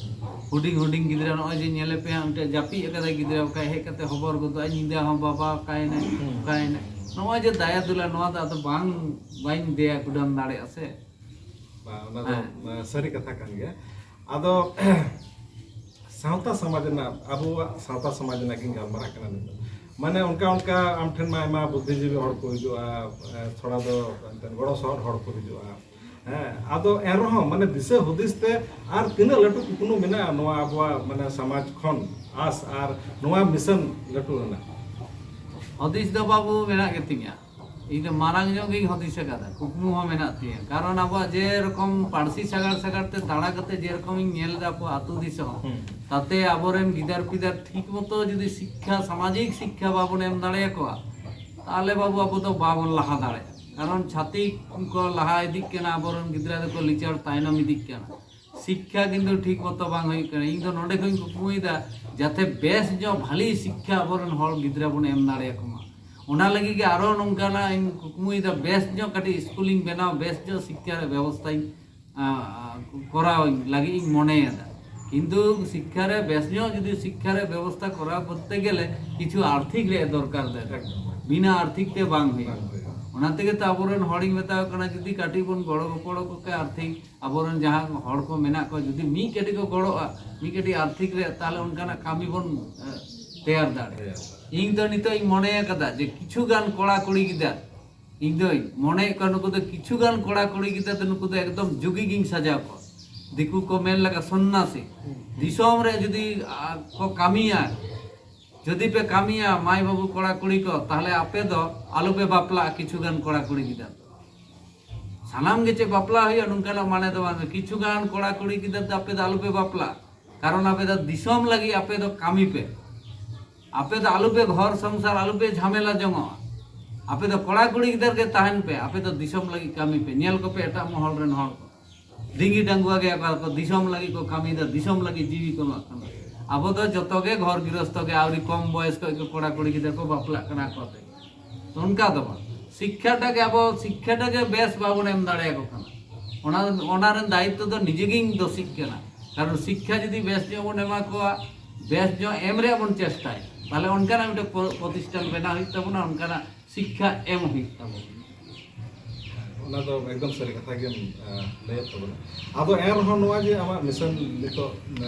ᱦᱩᱰᱤᱧ ᱦᱩᱰᱤᱧ ᱜᱤᱫᱽᱨᱟᱹ ᱱᱚᱜᱼᱚᱭ ᱡᱮ ᱧᱮᱞᱮ ᱯᱮ ᱦᱟᱸᱜ, ᱢᱤᱫᱴᱮᱡ ᱡᱟᱹᱯᱤᱫ ᱟᱠᱟᱫᱟᱭ ᱜᱤᱫᱽᱨᱟᱹ, ᱵᱟᱠᱷᱟᱡ ᱦᱮᱡ ᱠᱟᱛᱮ ᱦᱚᱵᱚᱨ ᱜᱚᱫᱚᱜᱼᱟᱭ, ᱧᱤᱫᱟᱹ ᱦᱚᱸ, "ᱵᱟᱵᱟ ᱚᱠᱟᱭᱮᱱᱟᱭ? ᱦᱩᱸ᱾ ᱚᱠᱟᱭᱮᱱᱟᱭ?" ᱱᱚᱜᱼᱚᱭ ᱡᱮ ᱫᱟᱭᱟ ᱫᱩᱞᱟᱹᱲ, ᱱᱚᱣᱟ ᱫᱚ ᱟᱫᱚ ᱵᱟᱝ, ᱵᱟᱹᱧ ᱫᱮᱭᱟ ᱠᱩᱰᱟᱹᱢ ᱫᱟᱲᱮᱭᱟᱜᱼᱟ ᱥᱮ᱾ ᱵᱟᱝ, ᱚᱱᱟ ᱫᱚ, ᱦᱮᱸ᱾ ᱮᱸ, ᱥᱟᱹᱨᱤ ᱠᱟᱛᱷᱟ ᱠᱟᱱ ᱜᱮᱭᱟ᱾ ᱟᱫᱚ ᱥᱟᱶᱛᱟ ᱥᱚᱢᱟᱡᱽ ᱨᱮᱱᱟᱜ, ᱟᱵᱚᱣᱟᱜ ᱥᱟᱶᱛᱟ ᱥᱚᱢᱟᱡᱽ ᱨᱮᱱᱟᱜ ᱜᱤᱧ ᱜᱟᱞᱢᱟᱨᱟᱜ ᱠᱟᱱᱟ ᱱᱤᱛᱚᱜ᱾ ᱢᱟᱱᱮ ᱚᱱᱠᱟ ᱚᱱᱠᱟ ᱟᱢ ᱴᱷᱮᱱ ᱢᱟ ᱟᱭᱢᱟ ᱵᱩᱫᱽᱫᱷᱤᱡᱤᱵᱤ ᱦᱚᱲ ᱠᱚ ᱦᱤᱡᱩᱜᱼᱟ, ᱮᱸ, ᱛᱷᱚᱲᱟ ᱫᱚ ᱮᱱᱛᱮᱫ ᱜᱚᱲᱚ ᱥᱚᱦᱚᱫ ᱦᱚᱲ ᱠᱚ ᱦᱤᱡᱩᱜᱼᱟ᱾ ᱦᱮᱸ, ᱟᱫᱚ ᱮᱱᱨᱮᱦᱚᱸ ᱢᱟᱱᱮ ᱫᱤᱥᱟᱹ ᱦᱩᱫᱤᱥ ᱛᱮ ᱟᱨ ᱛᱤᱱᱟᱹᱜ ᱞᱟᱹᱴᱩ ᱠᱩᱠᱢᱩ ᱢᱮᱱᱟᱜᱼᱟ ᱱᱚᱣᱟ ᱟᱵᱚᱣᱟᱜ ᱢᱟᱱᱮ ᱥᱚᱢᱟᱡᱽ ᱠᱷᱚᱱ ᱟᱥ ᱟᱨ ᱱᱚᱣᱟ ᱢᱤᱥᱚᱱ ᱞᱟᱹᱴᱩ ᱨᱮᱱᱟᱜ? ᱦᱩᱫᱤᱥ ᱫᱚ ᱵᱟᱹᱵᱩ ᱢᱮᱱᱟᱜ ᱜᱮᱛᱤᱧᱟ᱾ ᱤᱧ ᱫᱚ ᱢᱟᱨᱟᱝ ᱧᱚᱜ ᱜᱤᱧ ᱦᱩᱫᱤᱥ ᱟᱠᱟᱫᱟ, ᱠᱩᱠᱢᱩ ᱦᱚᱸ ᱢᱮᱱᱟᱜ ᱛᱤᱧᱟᱹ᱾ ᱠᱟᱨᱚᱱ ᱟᱵᱚᱣᱟᱜ ᱡᱮ ᱨᱚᱠᱚᱢ ᱯᱟᱹᱨᱥᱤ ᱥᱟᱜᱟᱲ ᱥᱟᱜᱟᱲ ᱛᱮ ᱫᱟᱬᱟ ᱠᱟᱛᱮ ᱡᱮ ᱨᱚᱠᱚᱢ ᱤᱧ ᱧᱮᱞ ᱮᱫᱟ ᱟᱵᱚ ᱟᱹᱛᱩ ᱫᱤᱥᱚᱢ, ᱦᱩᱸ᱾ ᱛᱟᱛᱮ ᱟᱵᱚᱨᱮᱱ ᱜᱤᱫᱟᱹᱨ ᱯᱤᱫᱟᱹᱨ ᱴᱷᱤᱠ ᱢᱚᱛᱚ ᱡᱩᱫᱤ ᱥᱤᱠᱠᱷᱟ, ᱥᱟᱢᱟᱡᱤᱠ ᱥᱤᱠᱠᱷᱟ ᱵᱟᱵᱚᱱ ᱮᱢ ᱫᱟᱲᱮᱭᱟᱠᱚᱣᱟ, ᱛᱟᱦᱚᱞᱮ ᱵᱟᱹᱵᱩ ᱟᱵᱚ ᱫᱚ ᱵᱟᱵᱚᱱ ᱞᱟᱦᱟ ᱫᱟᱲᱮᱭᱟᱜᱼᱟ᱾ ᱠᱟᱨᱚᱱ ᱪᱷᱟᱹᱛᱤᱠ ᱠᱚ ᱞᱟᱦᱟ ᱤᱫᱤᱜ ᱠᱟᱱᱟ, ᱟᱵᱚᱨᱮᱱ ᱜᱤᱫᱽᱨᱟᱹ ᱫᱚᱠᱚ ᱞᱤᱪᱟᱹᱲ ᱛᱟᱭᱱᱚᱢ ᱤᱫᱤᱜ ᱠᱟᱱᱟ᱾ ᱥᱤᱠᱠᱷᱟ ᱠᱤᱱᱛᱩ ᱴᱷᱤᱠ ᱢᱚᱛᱚ ᱵᱟᱝ ᱦᱩᱭᱩᱜ ᱠᱟᱱᱟ᱾ ᱤᱧ ᱫᱚ ᱱᱚᱰᱮ ᱠᱷᱚᱱ ᱤᱧ ᱠᱩᱠᱢᱩᱭᱮᱫᱟ ᱡᱟᱛᱮ ᱵᱮᱥ ᱧᱚᱜ ᱵᱷᱟᱞᱤ ᱥᱤᱠᱠᱷᱟ ᱟᱵᱚᱨᱮᱱ ᱦᱚᱲ ᱜᱤᱫᱽᱨᱟᱹ ᱵᱚᱱ ᱮᱢ ᱫᱟᱲᱮᱭᱟᱠᱚ ᱢᱟ᱾ ᱚᱱᱟ ᱞᱟᱹᱜᱤᱫ ᱜᱮ ᱟᱨᱚ ᱱᱚᱝᱠᱟᱱᱟᱜ ᱤᱧ ᱠᱩᱠᱢᱩᱭᱮᱫᱟ, ᱵᱮᱥ ᱧᱚᱜ ᱠᱟᱹᱴᱤᱡ ᱥᱠᱩᱞᱤᱧ ᱵᱮᱱᱟᱣ, ᱵᱮᱥ ᱧᱚᱜ ᱥᱤᱠᱠᱷᱟ ᱨᱮ ᱵᱮᱵᱚᱥᱛᱷᱟᱧ ᱟ, ᱟ, ᱠᱚᱨᱟᱣ ᱞᱟᱹᱜᱤᱫ ᱤᱧ ᱢᱚᱱᱮᱭᱮᱫᱟ᱾ ᱠᱤᱱᱛᱩ ᱥᱤᱠᱠᱷᱟ ᱨᱮ ᱵᱮᱥ ᱧᱚᱜ ᱡᱩᱫᱤ ᱥᱤᱠᱠᱷᱟ ᱨᱮ ᱵᱮᱵᱚᱥᱛᱷᱟ ᱠᱚᱨᱟᱣ ᱠᱚᱨᱛᱮ ᱜᱮᱞᱮ ᱠᱤᱪᱷᱩ ᱟᱨᱛᱷᱤᱠ ᱨᱮᱭᱟᱜ ᱫᱚᱨᱠᱟᱨ ᱫᱚ᱾ ᱮᱠᱫᱚᱢ᱾ ᱵᱤᱱᱟ ᱟᱨᱛᱷᱤᱠ ᱛᱮ ᱵᱟᱝ ᱦᱩᱭᱩᱜᱼᱟ᱾ ᱵᱟᱝ ᱦᱩᱭᱩᱜᱼᱟ᱾ ᱚᱱᱟ ᱛᱮᱜᱮ ᱛᱚ ᱟᱵᱚᱨᱮᱱ ᱦᱚᱲᱤᱧ ᱢᱮᱛᱟ ᱠᱚ ᱠᱟᱱᱟ, ᱡᱩᱫᱤ ᱠᱟᱹᱴᱤᱡ ᱵᱚᱱ ᱜᱚᱲᱚ ᱜᱚᱯᱚᱲᱚ ᱠᱚ ᱠᱮᱭᱟ ᱟᱨᱛᱷᱤᱠ, ᱟᱵᱚᱨᱮᱱ ᱡᱟᱦᱟᱸ ᱦᱚᱲ ᱠᱚ ᱢᱮᱱᱟᱜ ᱠᱚᱣᱟ ᱡᱩᱫᱤ ᱢᱤᱫ ᱠᱟᱹᱴᱤᱡ ᱠᱚ ᱜᱚᱲᱚᱜᱼᱟ, ᱢᱤᱫ ᱠᱟᱹᱴᱤᱡ ᱟᱨᱛᱷᱤᱠ ᱨᱮ, ᱛᱟᱦᱚᱞᱮ ᱚᱱᱠᱟᱱᱟᱜ ᱠᱟᱹᱢᱤ ᱵᱚᱱ ᱮ, ᱛᱮᱭᱟᱨ ᱫᱟᱲᱮᱭᱟᱜᱼᱟ᱾ ᱛᱮᱭᱟᱨ᱾ ᱤᱧ ᱫᱚ ᱱᱤᱛᱚᱜ ᱤᱧ ᱢᱚᱱᱮ ᱟᱠᱟᱫᱟ ᱡᱮ ᱠᱤᱪᱷᱩ ᱜᱟᱱ ᱠᱚᱲᱟ ᱠᱩᱲᱤ ᱜᱤᱫᱟᱹᱨ, ᱤᱧ ᱫᱚᱧ ᱢᱚᱱᱮᱭᱮᱫ ᱠᱚᱣᱟ ᱱᱩᱠᱩ ᱫᱚ ᱠᱤᱪᱷᱩ ᱜᱟᱱ ᱠᱚᱲᱟ ᱠᱩᱲᱤ ᱜᱤᱫᱟᱹᱨ ᱫᱚ ᱱᱩᱠᱩ ᱫᱚ ᱮᱠᱫᱚᱢ ᱡᱩᱜᱤ ᱜᱤᱧ ᱥᱟᱡᱟᱣ ᱠᱚᱣᱟ᱾ ᱫᱤᱠᱩ ᱠᱚ ᱢᱮᱱ ᱞᱮᱠᱟ ᱥᱚᱱᱱᱟᱥᱤ᱾ ᱫᱤᱥᱚᱢ ᱨᱮ ᱡᱩᱫᱤ ᱟ, ᱠᱚ ᱠᱟᱹᱢᱤᱭᱟ, ᱡᱩᱫᱤ ᱯᱮ ᱠᱟᱹᱢᱤᱭᱟ ᱢᱟᱹᱭ ᱵᱟᱹᱵᱩ ᱠᱚᱲᱟ ᱠᱩᱲᱤ ᱠᱚ, ᱛᱟᱦᱚᱞᱮ ᱟᱯᱮ ᱫᱚ ᱟᱞᱚᱯᱮ ᱵᱟᱯᱞᱟᱜᱼᱟ ᱠᱤᱪᱷᱩ ᱜᱟᱱ ᱠᱚᱲᱟ ᱠᱩᱲᱤ ᱜᱤᱫᱟᱹᱨ ᱫᱚ᱾ ᱥᱟᱱᱟᱢ ᱜᱮ ᱪᱮᱫ ᱵᱟᱯᱞᱟ ᱦᱩᱭᱩᱜᱼᱟ ᱱᱚᱝᱠᱟᱱᱟᱜ ᱢᱟᱱᱮ ᱫᱚ ᱵᱟᱝ᱾ ᱠᱤᱪᱷᱩ ᱜᱟᱱ ᱠᱚᱲᱟ ᱠᱩᱲᱤ ᱜᱤᱫᱟᱹᱨ ᱫᱚ ᱟᱯᱮ ᱫᱚ ᱟᱞᱚᱯᱮ ᱵᱟᱯᱞᱟᱜᱼᱟ, ᱠᱟᱨᱚᱱ ᱟᱯᱮ ᱫᱚ ᱫᱤᱥᱚᱢ ᱞᱟᱹᱜᱤᱫ ᱟᱯᱮ ᱫᱚ ᱠᱟᱹᱢᱤ ᱯᱮ᱾ ᱟᱯᱮ ᱫᱚ ᱟᱞᱚᱯᱮ ᱜᱷᱚᱨ ᱥᱚᱝᱥᱟᱨ ᱟᱞᱚᱯᱮ ᱡᱷᱟᱢᱮᱞᱟ ᱡᱚᱝᱚᱜᱼᱟ᱾ ᱟᱯᱮ ᱫᱚ ᱠᱚᱲᱟ ᱠᱩᱲᱤ ᱜᱤᱫᱟᱹᱨ ᱜᱮ ᱛᱟᱦᱮᱱ ᱯᱮ, ᱟᱯᱮ ᱫᱚ ᱫᱤᱥᱚᱢ ᱞᱟᱹᱜᱤᱫ ᱠᱟᱹᱢᱤ ᱯᱮ᱾ ᱧᱮᱞ ᱠᱚᱯᱮ ᱮᱴᱟᱜ ᱢᱚᱦᱚᱞ ᱨᱮᱱ ᱦᱚᱲ ᱠᱚ ᱰᱤᱝᱜᱤ ᱰᱟᱝᱜᱩᱣᱟ ᱜᱮᱭᱟ ᱠᱚ, ᱟᱨ ᱠᱚ ᱫᱤᱥᱚᱢ ᱞᱟᱹᱜᱤᱫ ᱠᱚ ᱠᱟᱹᱢᱤᱭᱮᱫᱟ, ᱫᱤᱥᱚᱢ ᱞᱟᱹᱜᱤᱫ ᱡᱤᱣᱤ ᱠᱚ ᱮᱢᱟᱜ ᱠᱟᱱᱟ᱾ ᱟᱵᱚ ᱫᱚ ᱡᱚᱛᱚ ᱜᱮ ᱜᱷᱚᱨ ᱜᱤᱨᱚᱥᱛᱚ ᱜᱮ, ᱟᱹᱣᱨᱤ ᱠᱚᱢ ᱵᱚᱭᱮᱥ ᱠᱷᱚᱱ ᱜᱮ ᱠᱚᱲᱟ ᱠᱩᱲᱤ ᱜᱤᱫᱟᱹᱨ ᱠᱚ ᱵᱟᱯᱞᱟᱜ ᱠᱟᱱᱟ ᱟᱠᱚ ᱛᱮ᱾ ᱚᱱᱠᱟ ᱫᱚ ᱵᱟᱝ, ᱥᱤᱠᱠᱷᱟᱴᱟ ᱜᱮ ᱟᱵᱚ ᱥᱤᱠᱠᱷᱟᱴᱟ ᱜᱮ ᱵᱮᱥ ᱵᱟᱵᱚᱱ ᱮᱢ ᱫᱟᱲᱮᱭᱟᱠᱚ ᱠᱟᱱᱟ᱾ ᱚᱱᱟ ᱚᱱᱟ ᱨᱮᱱ ᱫᱟᱭᱤᱛᱛᱚ ᱫᱚ ᱱᱤᱡᱮ ᱜᱤᱧ ᱫᱳᱥᱤᱜ ᱠᱟᱱᱟ᱾ ᱠᱟᱨᱚᱱ ᱥᱤᱠᱠᱷᱟ ᱡᱩᱫᱤ ᱵᱮᱥ ᱧᱚᱜ ᱵᱚᱱ ᱮᱢᱟ ᱠᱚᱣᱟ, ᱵᱮᱥ ᱧᱚᱜ ᱮᱢ ᱨᱮᱭᱟᱜ ᱵᱚᱱ ᱪᱮᱥᱴᱟᱭᱟ, ᱛᱟᱦᱚᱞᱮ ᱚᱱᱠᱟᱱᱟᱜ ᱢᱤᱫᱴᱮᱱ ᱯᱨᱚ- ᱯᱨᱚᱛᱤᱥᱴᱷᱟᱱ ᱵᱮᱱᱟᱣ ᱦᱩᱭᱩᱜ ᱛᱟᱵᱚᱱᱟ, ᱚᱱᱠᱟᱱᱟᱜ ᱥᱤᱠᱠᱷᱟ ᱮᱢ ᱦᱩᱭᱩᱜ ᱛᱟᱵᱚᱱᱟ᱾ ᱚᱱᱟ ᱫᱚ ᱮᱠᱫᱚᱢ ᱥᱟᱹᱨᱤ ᱠᱟᱛᱷᱟ ᱜᱮᱢ ᱞᱟᱹᱭᱮᱫ ᱛᱟᱵᱚᱱᱟ᱾ ᱟᱫᱚ ᱮᱱ ᱨᱮᱦᱚᱸ ᱱᱚᱣᱟ ᱡᱮ ᱟᱢᱟᱜ ᱢᱤᱥᱚᱱ ᱱᱤᱛᱚᱜ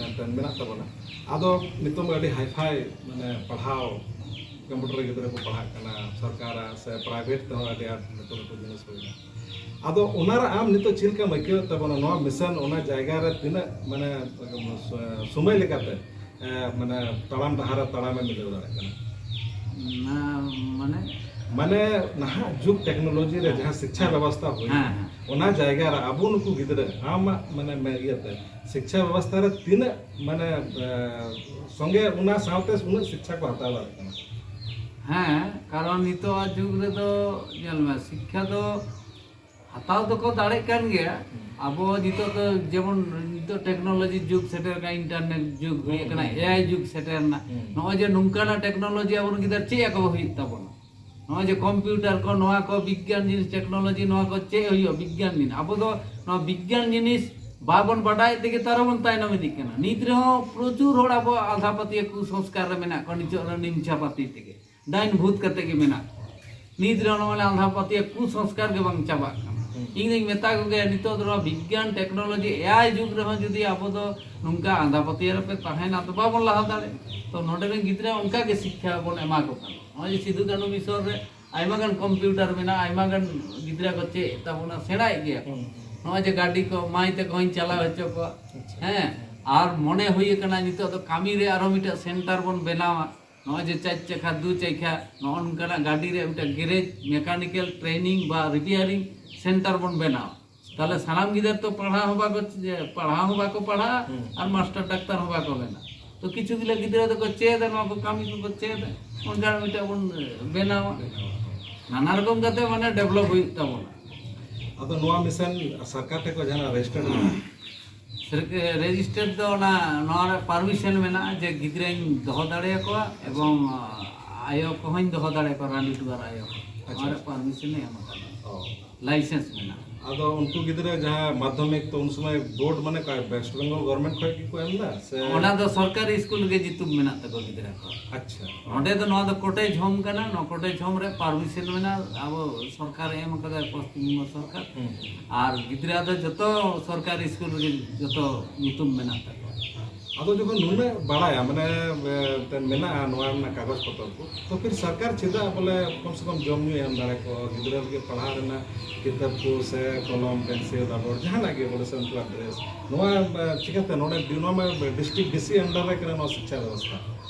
ᱢᱮᱱᱟᱜ ᱛᱟᱵᱚᱱᱟ, ᱟᱫᱚ ᱱᱤᱛᱚᱜ ᱢᱟ ᱟᱹᱰᱤ ᱦᱟᱭᱯᱷᱟᱭ ᱢᱟᱱᱮ ᱯᱟᱲᱦᱟᱣ, ᱠᱚᱢᱯᱤᱭᱩᱴᱟᱨ ᱨᱮ ᱜᱤᱫᱽᱨᱟᱹ ᱠᱚ ᱯᱟᱲᱦᱟᱜ ᱠᱟᱱᱟ, ᱥᱚᱨᱠᱟᱨᱟᱜ ᱥᱮ ᱯᱨᱟᱭᱵᱷᱮᱴ ᱛᱮᱦᱚᱸ ᱟᱹᱰᱤ ᱟᱸᱴ ᱞᱟᱹᱴᱩ ᱞᱟᱹᱴᱩ ᱡᱤᱱᱤᱥ ᱦᱩᱭᱱᱟ᱾ ᱟᱫᱚ ᱚᱱᱟᱨᱮ ᱟᱢ ᱱᱤᱛᱚᱜ ᱪᱮᱫ ᱞᱮᱠᱟᱢ ᱟᱹᱭᱠᱟᱹᱣᱮᱫ ᱛᱟᱵᱚᱱᱟ? ᱱᱚᱣᱟ ᱢᱤᱥᱚᱱ, ᱚᱱᱟ ᱡᱟᱭᱜᱟ ᱨᱮ ᱛᱤᱱᱟᱹᱜ, ᱢᱟᱱᱮ, ᱥᱚᱢᱚᱭ ᱞᱮᱠᱟᱛᱮ, ᱮ, ᱢᱟᱱᱮ, ᱛᱟᱲᱟᱢ ᱰᱟᱦᱟᱨ ᱨᱮ ᱛᱟᱲᱟᱢᱮ ᱢᱤᱞᱟᱹᱣ ᱫᱟᱲᱮᱭᱟᱜ ᱠᱟᱱᱟ? ᱚᱱᱟ ᱢᱟᱱᱮ ᱢᱟᱱᱮ, ᱱᱟᱦᱟᱜ ᱡᱩᱜᱽ ᱴᱮᱠᱱᱳᱞᱚᱡᱤ ᱨᱮ ᱡᱟᱦᱟᱸ ᱥᱤᱠᱪᱷᱟ ᱵᱮᱵᱚᱥᱛᱷᱟ ᱦᱩᱭ, ᱦᱮᱸ, ᱦᱮᱸ᱾ ᱚᱱᱟ ᱡᱟᱭᱜᱟ ᱨᱮ ᱟᱵᱚ ᱱᱩᱠᱩ ᱜᱤᱫᱽᱨᱟᱹ, ᱟᱢᱟᱜ, ᱢᱟᱱᱮ, ᱢᱮ-, ᱤᱭᱟᱹᱛᱮ, ᱥᱤᱠᱪᱷᱟ ᱵᱮᱵᱚᱥᱛᱷᱟ ᱨᱮ ᱛᱤᱱᱟᱹᱜ, ᱢᱟᱱᱮ, ᱮ, ᱥᱚᱸᱜᱮ, ᱚᱱᱟ ᱥᱟᱶᱛᱮ ᱩᱱᱟᱹᱜ ᱥᱤᱠᱪᱷᱟ ᱠᱚ ᱦᱟᱛᱟᱣ ᱫᱟᱲᱮᱭᱟᱜ ᱠᱟᱱᱟ? ᱦᱮᱸ, ᱠᱟᱨᱚᱱ ᱱᱤᱛᱚᱜᱟᱜ ᱡᱩᱜᱽ ᱨᱮᱫᱚ ᱧᱮᱞ ᱢᱮ, ᱥᱤᱠᱠᱷᱟ ᱫᱚ ᱦᱟᱛᱟᱣ ᱫᱚᱠᱚ ᱫᱟᱲᱮᱜ ᱠᱟᱱ ᱜᱮᱭᱟ᱾ ᱟᱵᱚ ᱱᱤᱛᱚᱜ ᱫᱚ ᱡᱮᱢᱚᱱ ᱱᱤᱛᱚᱜ ᱴᱮᱠᱱᱳᱞᱚᱡᱤ ᱡᱩᱜᱽ ᱥᱮᱴᱮᱨ ᱟᱠᱟᱱᱟ, ᱤᱱᱴᱟᱨᱱᱮᱴ ᱡᱩᱜᱽ ᱦᱩᱭ ᱟᱠᱟᱱᱟ, ᱮ ᱟᱭ ᱡᱩᱜᱽ ᱥᱮᱴᱮᱨ ᱮᱱᱟ᱾ ᱱᱚᱜᱼᱚᱭ ᱡᱮ ᱱᱚᱝᱠᱟᱱᱟᱜ ᱴᱮᱠᱱᱳᱞᱚᱡᱤ ᱟᱵᱚᱨᱮᱱ ᱜᱤᱫᱟᱹᱨ ᱪᱮᱫ ᱟᱠᱚ ᱦᱩᱭᱩᱜ ᱛᱟᱵᱚᱱᱟ? ᱱᱚᱜᱼᱚᱭ ᱡᱮ ᱠᱚᱢᱯᱤᱭᱩᱴᱟᱨ ᱠᱚ, ᱱᱚᱣᱟ ᱠᱚ ᱵᱤᱜᱽᱜᱟᱱ ᱡᱤᱱᱤᱥ, ᱴᱮᱠᱱᱳᱞᱚᱡᱤ, ᱱᱚᱣᱟ ᱠᱚ ᱪᱮᱫ ᱦᱩᱭᱩᱜᱼᱟ ᱵᱤᱜᱽᱜᱟᱱ ᱡᱤᱱᱤᱥ? ᱟᱵᱚ ᱫᱚ ᱱᱚᱣᱟ ᱵᱤᱜᱽᱜᱟᱱ ᱡᱤᱱᱤᱥ ᱵᱟᱵᱚᱱ ᱵᱟᱰᱟᱭ ᱛᱮᱜᱮ ᱛᱚ ᱟᱨᱚ ᱵᱚᱱ ᱛᱟᱭᱱᱚᱢ ᱤᱫᱤᱜ ᱠᱟᱱᱟ᱾ ᱱᱤᱛ ᱨᱮᱦᱚᱸ ᱯᱨᱚᱪᱩᱨ ᱦᱚᱲ ᱟᱵᱚ ᱟᱸᱫᱷᱟ ᱯᱟᱹᱛᱭᱟᱹᱣ ᱠᱩᱥᱚᱝᱥᱠᱟᱨ ᱨᱮ ᱢᱮᱱᱟᱜ ᱠᱚᱣᱟ, ᱱᱤᱛᱚᱜ ᱨᱮ ᱱᱤᱢᱪᱷᱟ ᱯᱟᱹᱛᱤ ᱛᱮᱜᱮ, ᱰᱟᱭᱱ ᱵᱷᱩᱛ ᱠᱟᱛᱮ ᱜᱮ ᱢᱮᱱᱟᱜ ᱠᱚᱣᱟ᱾ ᱱᱤᱛ ᱨᱮᱦᱚᱸ ᱱᱚᱜᱼᱚᱭ ᱟᱸᱫᱷᱟ ᱯᱟᱹᱛᱭᱟᱹᱣ ᱠᱩᱥᱚᱝᱥᱠᱟᱨ ᱜᱮ ᱵᱟᱝ ᱪᱟᱵᱟᱜ ᱠᱟᱱᱟ᱾ ᱤᱧ ᱫᱩᱧ ᱢᱮᱛᱟ ᱠᱚᱜᱮᱭᱟ, ᱱᱤᱛᱚᱜ ᱫᱚ ᱱᱚᱣᱟ ᱵᱤᱜᱽᱜᱟᱱ ᱴᱮᱠᱱᱳᱞᱚᱡᱤ ᱮ ᱟᱭ ᱡᱩᱜᱽ ᱨᱮᱦᱚᱸ ᱡᱩᱫᱤ ᱟᱵᱚ ᱫᱚ ᱱᱚᱝᱠᱟ ᱟᱸᱫᱷᱟ ᱯᱟᱹᱛᱭᱟᱹᱣ ᱨᱮᱯᱮ ᱛᱟᱦᱮᱱᱟ, ᱛᱚ ᱵᱟᱵᱚᱱ ᱞᱟᱦᱟ ᱫᱟᱲᱮᱭᱟᱜᱼᱟ᱾ ᱛᱚ ᱱᱚᱰᱮ ᱨᱮᱱ ᱜᱤᱫᱽᱨᱟᱹ ᱚᱱᱠᱟ ᱜᱮ ᱥᱤᱠᱠᱷᱟ ᱵᱚᱱ ᱮᱢᱟ ᱠᱚ ᱠᱟᱱᱟ᱾ ᱱᱚᱜᱼᱚᱭ ᱡᱮ ᱥᱤᱫᱩ ᱠᱟᱹᱱᱦᱩ ᱢᱤᱥᱚᱱ ᱨᱮ ᱟᱭᱢᱟ ᱜᱟᱱ ᱠᱚᱢᱯᱤᱭᱩᱴᱟᱨ ᱢᱮᱱᱟᱜᱼᱟ, ᱟᱭᱢᱟ ᱜᱟᱱ ᱜᱤᱫᱽᱨᱟᱹ ᱠᱚ ᱪᱮᱫ ᱛᱟᱵᱚᱱᱟ, ᱥᱮᱬᱟᱭᱮᱫ ᱜᱮᱭᱟ ᱠᱚ᱾ ᱱᱚᱜᱼᱚᱭ ᱡᱮ ᱜᱟᱹᱰᱤ ᱠᱚ ᱢᱟᱹᱭ ᱛᱟᱠᱚ ᱦᱚᱸᱧ ᱪᱟᱞᱟᱣ ᱦᱚᱪᱚ ᱠᱚᱣᱟ, ᱦᱮᱸ᱾ ᱟᱨ ᱢᱚᱱᱮ ᱦᱩᱭ ᱟᱠᱟᱱᱟ ᱱᱤᱛᱚᱜ ᱫᱚ ᱠᱟᱹᱢᱤ ᱨᱮ ᱟᱨᱦᱚᱸ ᱢᱤᱫᱴᱮᱱ ᱥᱮᱱᱴᱟᱨ ᱵᱚᱱ ᱵᱮᱱᱟᱣᱟ᱾ ᱱᱚᱜᱼᱚᱭ ᱡᱮ ᱪᱟᱨ ᱪᱟᱠᱷᱟ, ᱫᱩ ᱪᱟᱠᱷᱟ, ᱱᱚᱜᱼᱚ ᱱᱚᱝᱠᱟᱱᱟᱜ ᱜᱟᱹᱰᱤ ᱨᱮ ᱢᱤᱫᱴᱮᱱ ᱜᱮᱨᱮᱡᱽ, ᱢᱮᱠᱟᱱᱤᱠᱮᱞ ᱴᱨᱮᱱᱤᱝ ᱵᱟ ᱨᱤᱯᱮᱭᱟᱨᱤᱝ ᱥᱮᱱᱴᱟᱨ ᱵᱚᱱ ᱵᱮᱱᱟᱣᱟ᱾ ᱛᱟᱦᱞᱮ ᱥᱟᱱᱟᱢ ᱜᱤᱫᱟᱹᱨ ᱛᱚ ᱯᱟᱲᱦᱟᱣ ᱦᱚᱸ ᱵᱟᱠᱚ, ᱯᱟᱲᱦᱟᱣ ᱦᱚᱸ ᱵᱟᱠᱚ ᱯᱟᱲᱦᱟᱜᱼᱟ ᱟᱨ ᱢᱟᱥᱴᱟᱨ ᱰᱟᱠᱛᱟᱨ ᱦᱚᱸ ᱵᱟᱠᱚ ᱵᱮᱱᱟᱜᱼᱟ᱾ ᱛᱚ ᱠᱤᱪᱷᱩ ᱜᱤᱞᱟᱹ ᱜᱤᱫᱽᱨᱟᱹ ᱫᱚᱠᱚ ᱪᱮᱫᱟ, ᱱᱚᱣᱟ ᱠᱚ ᱠᱟᱹᱢᱤ ᱠᱚᱠᱚ ᱪᱮᱫᱟ, ᱚᱱᱠᱟᱱ ᱢᱤᱫᱴᱮᱱ ᱵᱚᱱ ᱵᱮᱱᱟᱣᱟ᱾ ᱱᱟᱱᱟ ᱨᱚᱠᱚᱢ ᱠᱟᱛᱮ ᱢᱟᱱᱮ ᱰᱮᱵᱷᱞᱚᱯ ᱦᱩᱭᱩᱜ ᱛᱟᱵᱚᱱᱟ᱾ ᱟᱫᱚ ᱱᱚᱣᱟ ᱢᱤᱥᱚᱱ ᱥᱚᱨᱠᱟᱨ ᱴᱷᱮᱱ ᱠᱚ ᱡᱟᱦᱟᱱᱟᱜ ᱨᱮᱡᱤᱥᱴᱟᱨ ᱢᱮᱱᱟᱜᱼᱟ? ᱨᱮᱡᱤᱥᱴᱟᱨ ᱫᱚ ᱚᱱᱟ, ᱱᱚᱣᱟ ᱨᱮ ᱯᱟᱨᱢᱤᱥᱚᱱ ᱢᱮᱱᱟᱜᱼᱟ ᱡᱮ ᱜᱤᱫᱽᱨᱟᱹᱧ ᱫᱚᱦᱚ ᱫᱟᱲᱮᱭᱟᱠᱚᱣᱟ ᱮᱵᱚᱝ ᱟᱭᱳ ᱠᱚᱦᱚᱸᱧ ᱫᱚᱦᱚ ᱫᱟᱲᱮᱭᱟᱠᱚᱣᱟ, ᱨᱟᱺᱰᱤ ᱴᱩᱣᱟᱹᱨ ᱟᱭᱳ ᱠᱚ᱾ ᱱᱚᱣᱟ ᱨᱮ ᱯᱟᱨᱢᱤᱥᱚᱱ ᱮ ᱮᱢ ᱟᱠᱟᱫᱟ, ᱚ, ᱞᱟᱭᱥᱮᱱᱥ ᱢᱮᱱᱟᱜᱼᱟ᱾ ᱟᱫᱚ ᱩᱱᱠᱩ ᱜᱤᱫᱽᱨᱟᱹ ᱡᱟᱦᱟᱸ ᱢᱟᱫᱽᱫᱷᱚᱢᱤᱠ, ᱛᱚ ᱩᱱ ᱥᱚᱢᱚᱭ ᱵᱳᱨᱰ ᱢᱟᱱᱮ ᱚᱠᱟ ᱣᱮᱥᱴ ᱵᱮᱝᱜᱚᱞ ᱜᱚᱵᱷᱚᱨᱢᱮᱱᱴ ᱠᱷᱚᱱ ᱜᱮᱠᱚ ᱮᱢ ᱮᱫᱟ ᱥᱮ? ᱚᱱᱟ ᱫᱚ ᱥᱚᱨᱠᱟᱨᱤ ᱥᱠᱩᱞ ᱨᱮᱜᱮ ᱧᱩᱛᱩᱢ ᱢᱮᱱᱟᱜ ᱛᱟᱠᱚᱣᱟ ᱜᱤᱫᱽᱨᱟᱹ ᱠᱚ᱾ ᱟᱪᱪᱷᱟ᱾ ᱱᱚᱰᱮ ᱫᱚ ᱱᱚᱣᱟ ᱫᱚ ᱠᱚᱴᱮᱡᱽ ᱦᱳᱢ ᱠᱟᱱᱟ, ᱱᱚᱣᱟ ᱠᱚᱴᱮᱡᱽ ᱦᱳᱢ ᱨᱮ ᱯᱟᱨᱢᱤᱥᱚᱱ ᱢᱮᱱᱟᱜᱼᱟ, ᱟᱵᱚ ᱥᱚᱨᱠᱟᱨᱮ ᱮᱢ ᱟᱠᱟᱫᱟ, ᱯᱚᱥᱪᱤᱢ ᱵᱚᱝᱜᱚ ᱥᱚᱨᱠᱟᱨ᱾ ᱦᱩᱸ᱾ ᱟᱨ ᱜᱤᱫᱽᱨᱟᱹ ᱫᱚ ᱡᱚᱛᱚ ᱥᱚᱨᱠᱟᱨᱤ ᱥᱠᱩᱞ ᱨᱮᱜᱮ ᱡᱚᱛᱚ ᱧᱩᱛᱩᱢ ᱢᱮᱱᱟᱜ ᱛᱟᱠᱚᱣᱟ᱾ ᱟᱫᱚ ᱡᱚᱠᱷᱚᱱ ᱱᱩᱱᱟᱹᱜ ᱵᱟᱲᱟᱭᱟ, ᱢᱟᱱᱮ, ᱮ, ᱛᱮ ᱢᱮᱱᱟᱜᱼᱟ ᱱᱚᱣᱟ ᱨᱮᱱᱟᱜ ᱠᱟᱜᱚᱡᱽ ᱯᱚᱛᱚᱨ ᱠᱚ, ᱛᱚ ᱯᱷᱤᱨ ᱥᱚᱨᱠᱟᱨ ᱪᱮᱫᱟᱜ ᱵᱚᱞᱮ ᱠᱚᱢ ᱥᱮ ᱠᱚᱢ ᱡᱚᱢ ᱧᱩ ᱮᱢ ᱫᱟᱲᱮ ᱠᱚ, ᱜᱤᱫᱽᱨᱟᱹ ᱞᱟᱹᱜᱤᱫ ᱯᱟᱲᱦᱟᱣ ᱨᱮᱱᱟᱜ ᱠᱤᱛᱟᱹᱵ ᱠᱚ ᱥᱮ ᱠᱚᱞᱚᱢ, ᱯᱮᱱᱥᱤᱞ, ᱨᱟᱵᱚᱲ, ᱡᱟᱦᱟᱱᱟᱜ ᱜᱮ ᱵᱚᱞᱮ ᱥᱮ ᱩᱱᱠᱩᱣᱟᱜ ᱰᱨᱮᱥ, ᱱᱚᱣᱟ, ᱮ, ᱪᱤᱠᱟᱹᱛᱮ ᱱᱚᱰᱮ ᱰᱤ-, ᱱᱚᱣᱟ ᱢᱟ ᱰᱤᱥᱴᱨᱤᱠᱴ ᱰᱤ ᱥᱤ ᱟᱱᱰᱟᱨ ᱨᱮ ᱠᱟᱱᱟ ᱱᱚᱣᱟ ᱥᱤᱠᱪᱷᱟ ᱵᱮᱵᱚᱥᱛᱷᱟ᱾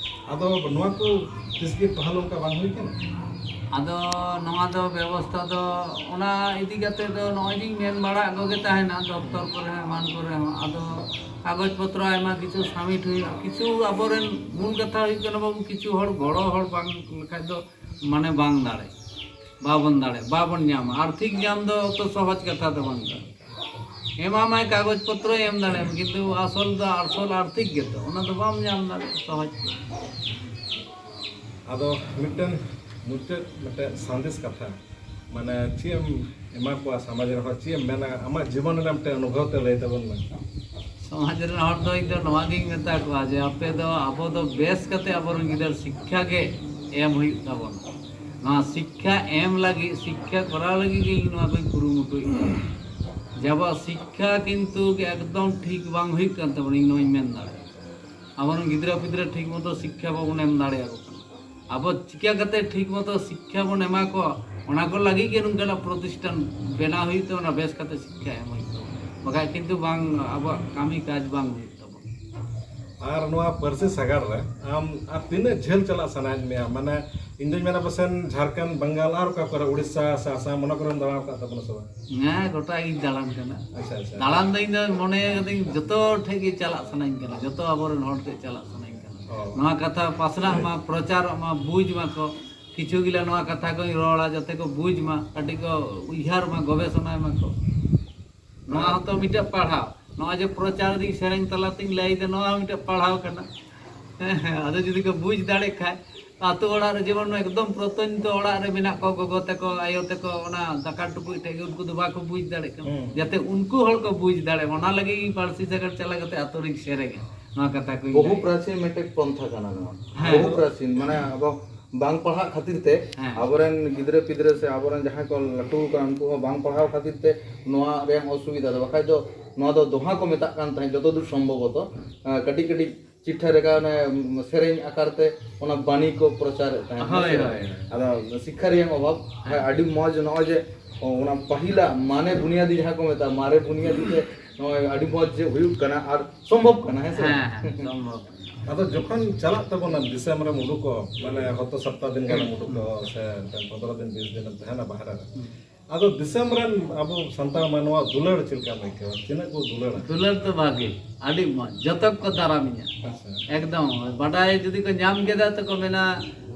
ᱟᱫᱚ ᱱᱚᱣᱟ ᱠᱚ ᱛᱤᱥ ᱜᱮ ᱯᱟᱦᱟᱞ ᱚᱱᱠᱟ ᱵᱟᱝ ᱦᱩᱭ ᱠᱟᱱᱟ? ᱟᱫᱚ ᱱᱚᱣᱟ ᱫᱚ ᱵᱮᱵᱚᱥᱛᱷᱟ ᱫᱚ ᱚᱱᱟ ᱤᱫᱤ ᱠᱟᱛᱮ ᱫᱚ ᱱᱚᱜᱼᱚᱭ ᱡᱤᱧ ᱢᱮᱱ ᱵᱟᱲᱟ ᱟᱹᱜᱩ ᱜᱮ ᱛᱟᱦᱮᱱᱟ ᱫᱚᱯᱛᱚᱨ ᱠᱚᱨᱮ ᱦᱚᱸ ᱮᱢᱟᱱ ᱠᱚᱨᱮ ᱦᱚᱸ᱾ ᱟᱫᱚ ᱠᱟᱜᱚᱡᱽ ᱯᱚᱛᱨᱚ ᱟᱭᱢᱟ ᱠᱤᱪᱷᱩ ᱥᱟᱵᱢᱤᱴ ᱦᱩᱭᱩᱜᱼᱟ᱾ ᱠᱤᱪᱷᱩ ᱟᱵᱚᱨᱮᱱ ᱢᱩᱞ ᱠᱟᱛᱷᱟ ᱦᱩᱭᱩᱜ ᱠᱟᱱᱟ ᱵᱟᱹᱵᱩ, ᱠᱤᱪᱷᱩ ᱦᱚᱲ ᱜᱚᱲᱚ ᱦᱚᱲ ᱵᱟᱝ ᱞᱮᱠᱷᱟᱡ ᱫᱚ ᱢᱟᱱᱮ ᱵᱟᱝ ᱫᱟᱲᱮ, ᱵᱟᱵᱚᱱ ᱫᱟᱲᱮ, ᱵᱟᱵᱚᱱ ᱧᱟᱢᱟ᱾ ᱟᱨᱛᱷᱤᱠ ᱧᱟᱢ ᱫᱚ ᱚᱛᱚ ᱥᱚᱦᱚᱡ ᱠᱟᱛᱷᱟ ᱫᱚ ᱵᱟᱝ ᱠᱟᱱᱟ᱾ ᱮᱢᱟᱢᱟᱭ ᱠᱟᱜᱚᱡᱽ ᱯᱚᱛᱨᱚᱭ ᱮᱢ ᱫᱟᱲᱮᱭᱟᱢᱟ, ᱠᱤᱱᱛᱩ ᱟᱥᱚᱞ ᱫᱚ, ᱟᱥᱚᱞ ᱟᱨᱛᱷᱤᱠ ᱜᱮᱛᱚ, ᱚᱱᱟ ᱫᱚ ᱵᱟᱢ ᱧᱟᱢ ᱫᱟᱲᱮᱭᱟᱜᱼᱟ ᱥᱚᱦᱚᱡ ᱛᱮ᱾ ᱟᱫᱚ ᱢᱤᱫᱴᱮᱱ ᱢᱩᱪᱟᱹᱫ ᱢᱤᱫᱴᱮᱱ ᱥᱟᱸᱫᱮᱥ ᱠᱟᱛᱷᱟ, ᱢᱟᱱᱮ ᱪᱮᱫ ᱮᱢ ᱮᱢᱟ ᱠᱚᱣᱟ ᱥᱚᱢᱟᱡᱽ ᱨᱮᱱ ᱦᱚᱲ, ᱪᱮᱫ ᱮᱢ ᱢᱮᱱᱟ, ᱟᱢᱟᱜ ᱡᱤᱵᱚᱱ ᱨᱮᱱᱟᱜ ᱢᱤᱫᱴᱮᱱ ᱚᱱᱩᱵᱷᱚᱵ ᱛᱮ ᱞᱟᱹᱭ ᱛᱟᱵᱚᱱ ᱢᱮ᱾ ᱥᱚᱢᱟᱡᱽ ᱨᱮᱱ ᱦᱚᱲ ᱫᱚ ᱤᱧ ᱫᱚ ᱱᱚᱣᱟ ᱜᱤᱧ ᱢᱮᱛᱟ ᱠᱚᱣᱟ ᱡᱮ ᱟᱯᱮ ᱫᱚ, ᱟᱵᱚ ᱫᱚ ᱵᱮᱥ ᱠᱟᱛᱮ ᱟᱵᱚᱨᱮᱱ ᱜᱤᱫᱟᱹᱨ ᱥᱤᱠᱠᱷᱟ ᱜᱮ ᱮᱢ ᱦᱩᱭᱩᱜ ᱛᱟᱵᱚᱱᱟ᱾ ᱱᱚᱣᱟ ᱥᱤᱠᱠᱷᱟ ᱮᱢ ᱞᱟᱹᱜᱤᱫ, ᱥᱤᱠᱠᱷᱟ ᱠᱚᱨᱟᱣ ᱞᱟᱹᱜᱤᱫ ᱜᱮ ᱤᱧ ᱱᱚᱣᱟ ᱠᱚᱧ ᱠᱩᱨᱩᱢᱩᱴᱩᱭᱮᱫ ᱠᱟᱱᱟ᱾ ᱡᱮ ᱟᱵᱚᱣᱟᱜ ᱥᱤᱠᱠᱷᱟ ᱠᱤᱱᱛᱩ ᱮᱠᱫᱚᱢ ᱴᱷᱤᱠ ᱵᱟᱝ ᱦᱩᱭᱩᱜ ᱠᱟᱱ ᱛᱟᱵᱚᱱᱟ, ᱤᱧ ᱱᱚᱣᱟᱧ ᱢᱮᱱ ᱫᱟᱲᱮᱭᱟᱜᱼᱟ᱾ ᱟᱵᱚᱨᱮᱱ ᱜᱤᱫᱽᱨᱟᱹ ᱯᱤᱫᱽᱨᱟᱹ ᱴᱷᱤᱠ ᱢᱚᱛᱚ ᱥᱤᱠᱠᱷᱟ ᱵᱟᱵᱚᱱ ᱮᱢ ᱫᱟᱲᱮᱭᱟᱠᱚ ᱠᱟᱱᱟ᱾ ᱟᱵᱚ ᱪᱤᱠᱟᱹ ᱠᱟᱛᱮ ᱴᱷᱤᱠ ᱢᱚᱛᱚ ᱥᱤᱠᱠᱷᱟ ᱵᱚᱱ ᱮᱢᱟ ᱠᱚᱣᱟ, ᱚᱱᱟ ᱠᱚ ᱞᱟᱹᱜᱤᱫ ᱜᱮ ᱱᱚᱝᱠᱟᱱᱟᱜ ᱯᱨᱚᱛᱤᱥᱴᱷᱟᱱ ᱵᱮᱱᱟᱣ ᱦᱩᱭᱩᱜ ᱛᱟᱵᱚᱱᱟ, ᱵᱮᱥ ᱠᱟᱛᱮ ᱥᱤᱠᱠᱷᱟ ᱮᱢ ᱦᱩᱭᱩᱜ ᱛᱟᱵᱚᱱᱟ, ᱵᱟᱠᱷᱟᱡ ᱠᱤᱱᱛᱩ ᱵᱟᱝ, ᱟᱵᱚᱣᱟᱜ ᱠᱟᱹᱢᱤ ᱠᱟᱡᱽ ᱵᱟᱝ ᱦᱩᱭᱩᱜ ᱛᱟᱵᱚᱱᱟ᱾ ᱟᱨ ᱱᱚᱣᱟ ᱯᱟᱹᱨᱥᱤ ᱥᱟᱜᱟᱲ ᱨᱮ ᱟᱢ ᱟᱨ ᱛᱤᱱᱟᱹᱜ ᱡᱷᱟᱹᱞ ᱪᱟᱞᱟᱜ ᱥᱟᱱᱟᱭᱮᱫ ᱢᱮᱭᱟ? ᱢᱟᱱᱮ, ᱤᱧ ᱫᱩᱧ ᱢᱮᱱᱟ ᱯᱟᱥᱮᱱ ᱡᱷᱟᱨᱠᱷᱚᱸᱰ, ᱵᱟᱝᱜᱟᱞ ᱟᱨ ᱚᱠᱟ ᱠᱚᱨᱮ, ᱩᱲᱤᱥᱥᱟ ᱥᱮ ᱟᱥᱟᱢ, ᱚᱱᱟ ᱠᱚᱨᱮᱢ ᱫᱟᱬᱟ ᱟᱠᱟᱫ ᱛᱟᱵᱚᱱᱟ ᱥᱮ ᱵᱟᱝ? ᱦᱮᱸ, ᱜᱚᱴᱟ ᱜᱤᱧ ᱫᱟᱬᱟᱱ ᱠᱟᱱᱟ᱾ ᱟᱪᱪᱷᱟ, ᱟᱪᱪᱷᱟ᱾ ᱫᱟᱬᱟᱱ ᱫᱚ ᱤᱧ ᱫᱚ ᱢᱚᱱᱮ ᱠᱟᱹᱫᱟᱹᱧ ᱡᱚᱛᱚ ᱴᱷᱮᱡ ᱜᱮ ᱪᱟᱞᱟᱜ ᱥᱟᱱᱟᱧ ᱠᱟᱱᱟ, ᱡᱚᱛᱚ ᱟᱵᱚᱨᱮᱱ ᱦᱚᱲ ᱴᱷᱮᱡ ᱪᱟᱞᱟᱜ ᱥᱟᱱᱟᱧ ᱠᱟᱱᱟ᱾ ᱚ᱾ ᱱᱚᱣᱟ ᱠᱟᱛᱷᱟ ᱯᱟᱥᱱᱟᱜ ᱢᱟ, ᱯᱨᱚᱪᱟᱨᱚᱜ ᱢᱟ, ᱵᱩᱡᱽ ᱢᱟᱠᱚ᱾ ᱠᱤᱪᱷᱩ ᱜᱤᱞᱟ ᱱᱚᱣᱟ ᱠᱟᱛᱷᱟ ᱠᱚᱧ ᱨᱚᱲᱟ ᱡᱟᱛᱮ ᱠᱚ ᱵᱩᱡᱽ ᱢᱟ, ᱠᱟᱹᱴᱤᱡ ᱠᱚ ᱩᱭᱦᱟᱹᱨ ᱢᱟ, ᱜᱚᱵᱮᱥᱚᱱᱟᱭ ᱢᱟᱠᱚ᱾ ᱱᱚᱣᱟ ᱦᱚᱸᱛᱚ ᱢᱤᱫᱴᱮᱡ ᱯᱟᱲᱦᱟᱣ, ᱱᱚᱣᱟ ᱡᱮ ᱯᱨᱚᱪᱟᱨ ᱫᱤᱧ ᱥᱮᱨᱮᱧ ᱛᱟᱞᱟᱛᱤᱧ ᱞᱟᱹᱭᱫᱟ, ᱱᱚᱣᱟ ᱦᱚᱸ ᱢᱤᱫᱴᱮᱡ ᱯᱟᱲᱦᱟᱣ ᱠᱟᱱᱟ᱾ ᱦᱮᱸ, ᱦᱮᱸ, ᱟᱫᱚ ᱡᱩᱫᱤ ᱠᱚ ᱵᱩᱡᱽ ᱫᱟᱲᱮᱜ ᱠᱷᱟᱡ, ᱟᱛᱳ ᱚᱲᱟᱜ ᱨᱮ ᱡᱮᱢᱚᱱ ᱮᱠᱫᱚᱢ ᱯᱨᱚᱛᱚᱱᱛᱚ ᱚᱲᱟᱜ ᱨᱮ ᱢᱮᱱᱟᱜ ᱠᱚᱣᱟ ᱜᱚᱜᱚ ᱛᱟᱠᱚ, ᱟᱭᱳ ᱛᱟᱠᱚ, ᱚᱱᱟ ᱫᱟᱠᱟ ᱴᱩᱠᱩᱡ ᱴᱷᱮᱡ ᱜᱮ ᱩᱱᱠᱩ ᱫᱚ ᱵᱟᱠᱚ ᱵᱩᱡᱽ ᱫᱟᱲᱮᱜ ᱠᱟᱱᱟ᱾ ᱦᱩᱸ᱾ ᱡᱟᱛᱮ ᱩᱱᱠᱩ ᱦᱚᱲ ᱠᱚ ᱵᱩᱡᱽ ᱫᱟᱲᱮᱜ ᱢᱟ, ᱚᱱᱟ ᱞᱟᱹᱜᱤᱫ ᱤᱧ ᱯᱟᱹᱨᱥᱤ ᱥᱟᱜᱟᱲ ᱪᱟᱞᱟᱣ ᱠᱟᱛᱮ ᱟᱛᱳ ᱨᱤᱧ ᱥᱮᱨᱮᱧᱟ, ᱱᱚᱣᱟ ᱠᱟᱛᱷᱟ ᱠᱚᱧ ᱵᱚᱦᱩ ᱞᱟᱹᱭᱟ᱾ ᱯᱨᱟᱪᱤᱱ ᱢᱤᱫᱴᱮᱡ ᱯᱚᱱᱛᱷᱟ ᱠᱟᱱᱟ ᱱᱚᱣᱟ᱾ ᱦᱮᱸ᱾ ᱵᱚᱦᱩ ᱯᱨᱟᱪᱤᱱ, ᱢᱟᱱᱮ ᱟᱵᱚ ᱵᱟᱝ ᱯᱟᱲᱦᱟᱜ ᱠᱷᱟᱹᱛᱤᱨ ᱛᱮ ᱦᱮᱸ᱾ ᱟᱵᱚᱨᱮᱱ ᱜᱤᱫᱽᱨᱟᱹ ᱯᱤᱫᱽᱨᱟᱹ ᱥᱮ ᱟᱵᱚᱨᱮᱱ ᱡᱟᱦᱟᱸᱭ ᱠᱚ ᱞᱟᱹᱴᱩ ᱟᱠᱟᱱ ᱩᱱᱠᱩ ᱦᱚᱸ ᱵᱟᱝ ᱯᱟᱲᱦᱟᱣ ᱠᱷᱟᱹᱛᱤᱨ ᱛᱮ ᱱᱚᱣᱟ ᱨᱮᱭᱟᱜ ᱚᱥᱩᱵᱤᱫᱷᱟ ᱫᱚ, ᱵᱟᱠᱷᱟᱡ ᱫᱚ ᱱᱚᱣᱟ ᱫᱚ ᱫᱚᱦᱟ ᱠᱚ ᱢᱮᱛᱟᱜ ᱠᱟᱱ ᱛᱟᱦᱮᱸᱫ, ᱡᱚᱛᱚ ᱫᱩᱨ ᱥᱚᱢᱵᱷᱚᱵᱚᱛᱚ᱾ ᱟᱸ, ᱠᱟᱹᱴᱤᱡ ᱠᱟᱹᱴᱤᱡ ᱪᱤᱴᱷᱟᱹ ᱨᱮᱜᱟ ᱚᱱᱮ, ᱩᱢ, ᱥᱮᱨᱮᱧ ᱟᱠᱟᱨ ᱛᱮ ᱚᱱᱟ ᱵᱟᱱᱤ ᱠᱚ ᱯᱨᱚᱪᱟᱨᱮᱫ ᱛᱟᱦᱮᱸᱫ, ᱦᱳᱭ, ᱦᱮᱸ ᱥᱮ? ᱦᱳᱭ, ᱦᱳᱭ᱾ ᱟᱫᱚ ᱥᱤᱠᱠᱷᱟ ᱨᱮᱭᱟᱜ ᱚᱵᱷᱟᱵᱽ᱾ ᱦᱮᱸ, ᱟᱹᱰᱤ ᱢᱚᱡᱽ ᱱᱚᱜᱼᱚᱭ ᱡᱮ, ᱚ, ᱚᱱᱟ ᱯᱟᱹᱦᱤᱞᱟᱜ ᱢᱟᱱᱮ ᱵᱩᱱᱤᱭᱟᱫᱤ ᱡᱟᱦᱟᱸ ᱠᱚ ᱢᱮᱛᱟᱜᱼᱟ, ᱢᱟᱨᱮ ᱵᱩᱱᱤᱭᱟᱫᱤ ᱛᱮ ᱱᱚᱜᱼᱚᱭ ᱟᱹᱰᱤ ᱢᱚᱡᱽ ᱡᱮ ᱦᱩᱭᱩᱜ ᱠᱟᱱᱟ ᱟᱨ ᱥᱚᱢᱵᱷᱚᱵ ᱠᱟᱱᱟ, ᱦᱮᱸ ᱥᱮ? ᱦᱮᱸ, ᱦᱮᱸ, ᱥᱚᱢᱵᱷᱚᱵ᱾ ᱟᱫᱚ ᱡᱚᱠᱷᱚᱱ ᱪᱟᱞᱟᱜ ᱛᱟᱵᱚᱱᱟ ᱫᱤᱥᱚᱢ ᱨᱮᱢ ᱩᱰᱩᱠᱚᱜ, ᱢᱟᱱᱮ ᱦᱚᱭᱛᱚ ᱥᱟᱯᱛᱟ ᱫᱤᱱ ᱜᱟᱱᱮᱢ ᱦᱩᱸ᱾ ᱩᱰᱩᱠᱚᱜ, ᱥᱮ ᱯᱚᱱᱫᱽᱨᱚ ᱫᱤᱱ, ᱵᱤᱥ ᱫᱤᱱᱮᱢ ᱛᱟᱦᱮᱱᱟ ᱵᱟᱦᱨᱮ ᱨᱮ᱾ ᱦᱩᱸ᱾ ᱟᱫᱚ ᱫᱤᱥᱚᱢ ᱨᱮᱱ ᱟᱵᱚ ᱥᱟᱱᱛᱟᱲ ᱢᱟᱱᱣᱟ ᱫᱩᱞᱟᱹᱲ ᱪᱮᱫ ᱞᱮᱠᱟᱢ ᱟᱹᱭᱠᱟᱹᱣᱟ? ᱛᱤᱱᱟᱹᱜ ᱠᱚ ᱫᱩᱞᱟᱹᱲᱟ? ᱫᱩᱞᱟᱹᱲ ᱫᱚ ᱵᱷᱟᱜᱮ, ᱟᱹᱰᱤ ᱢᱚᱡᱽ, ᱡᱚᱛᱚ ᱠᱚ ᱫᱟᱨᱟᱢᱤᱧᱟ᱾ ᱟᱪᱪᱷᱟ᱾ ᱮᱠᱫᱚᱢ, ᱵᱟᱰᱟᱭ ᱡᱩᱫᱤ ᱠᱚ ᱧᱟᱢ ᱠᱮᱫᱟ ᱛᱚ ᱠᱚ ᱢᱮᱱᱟ,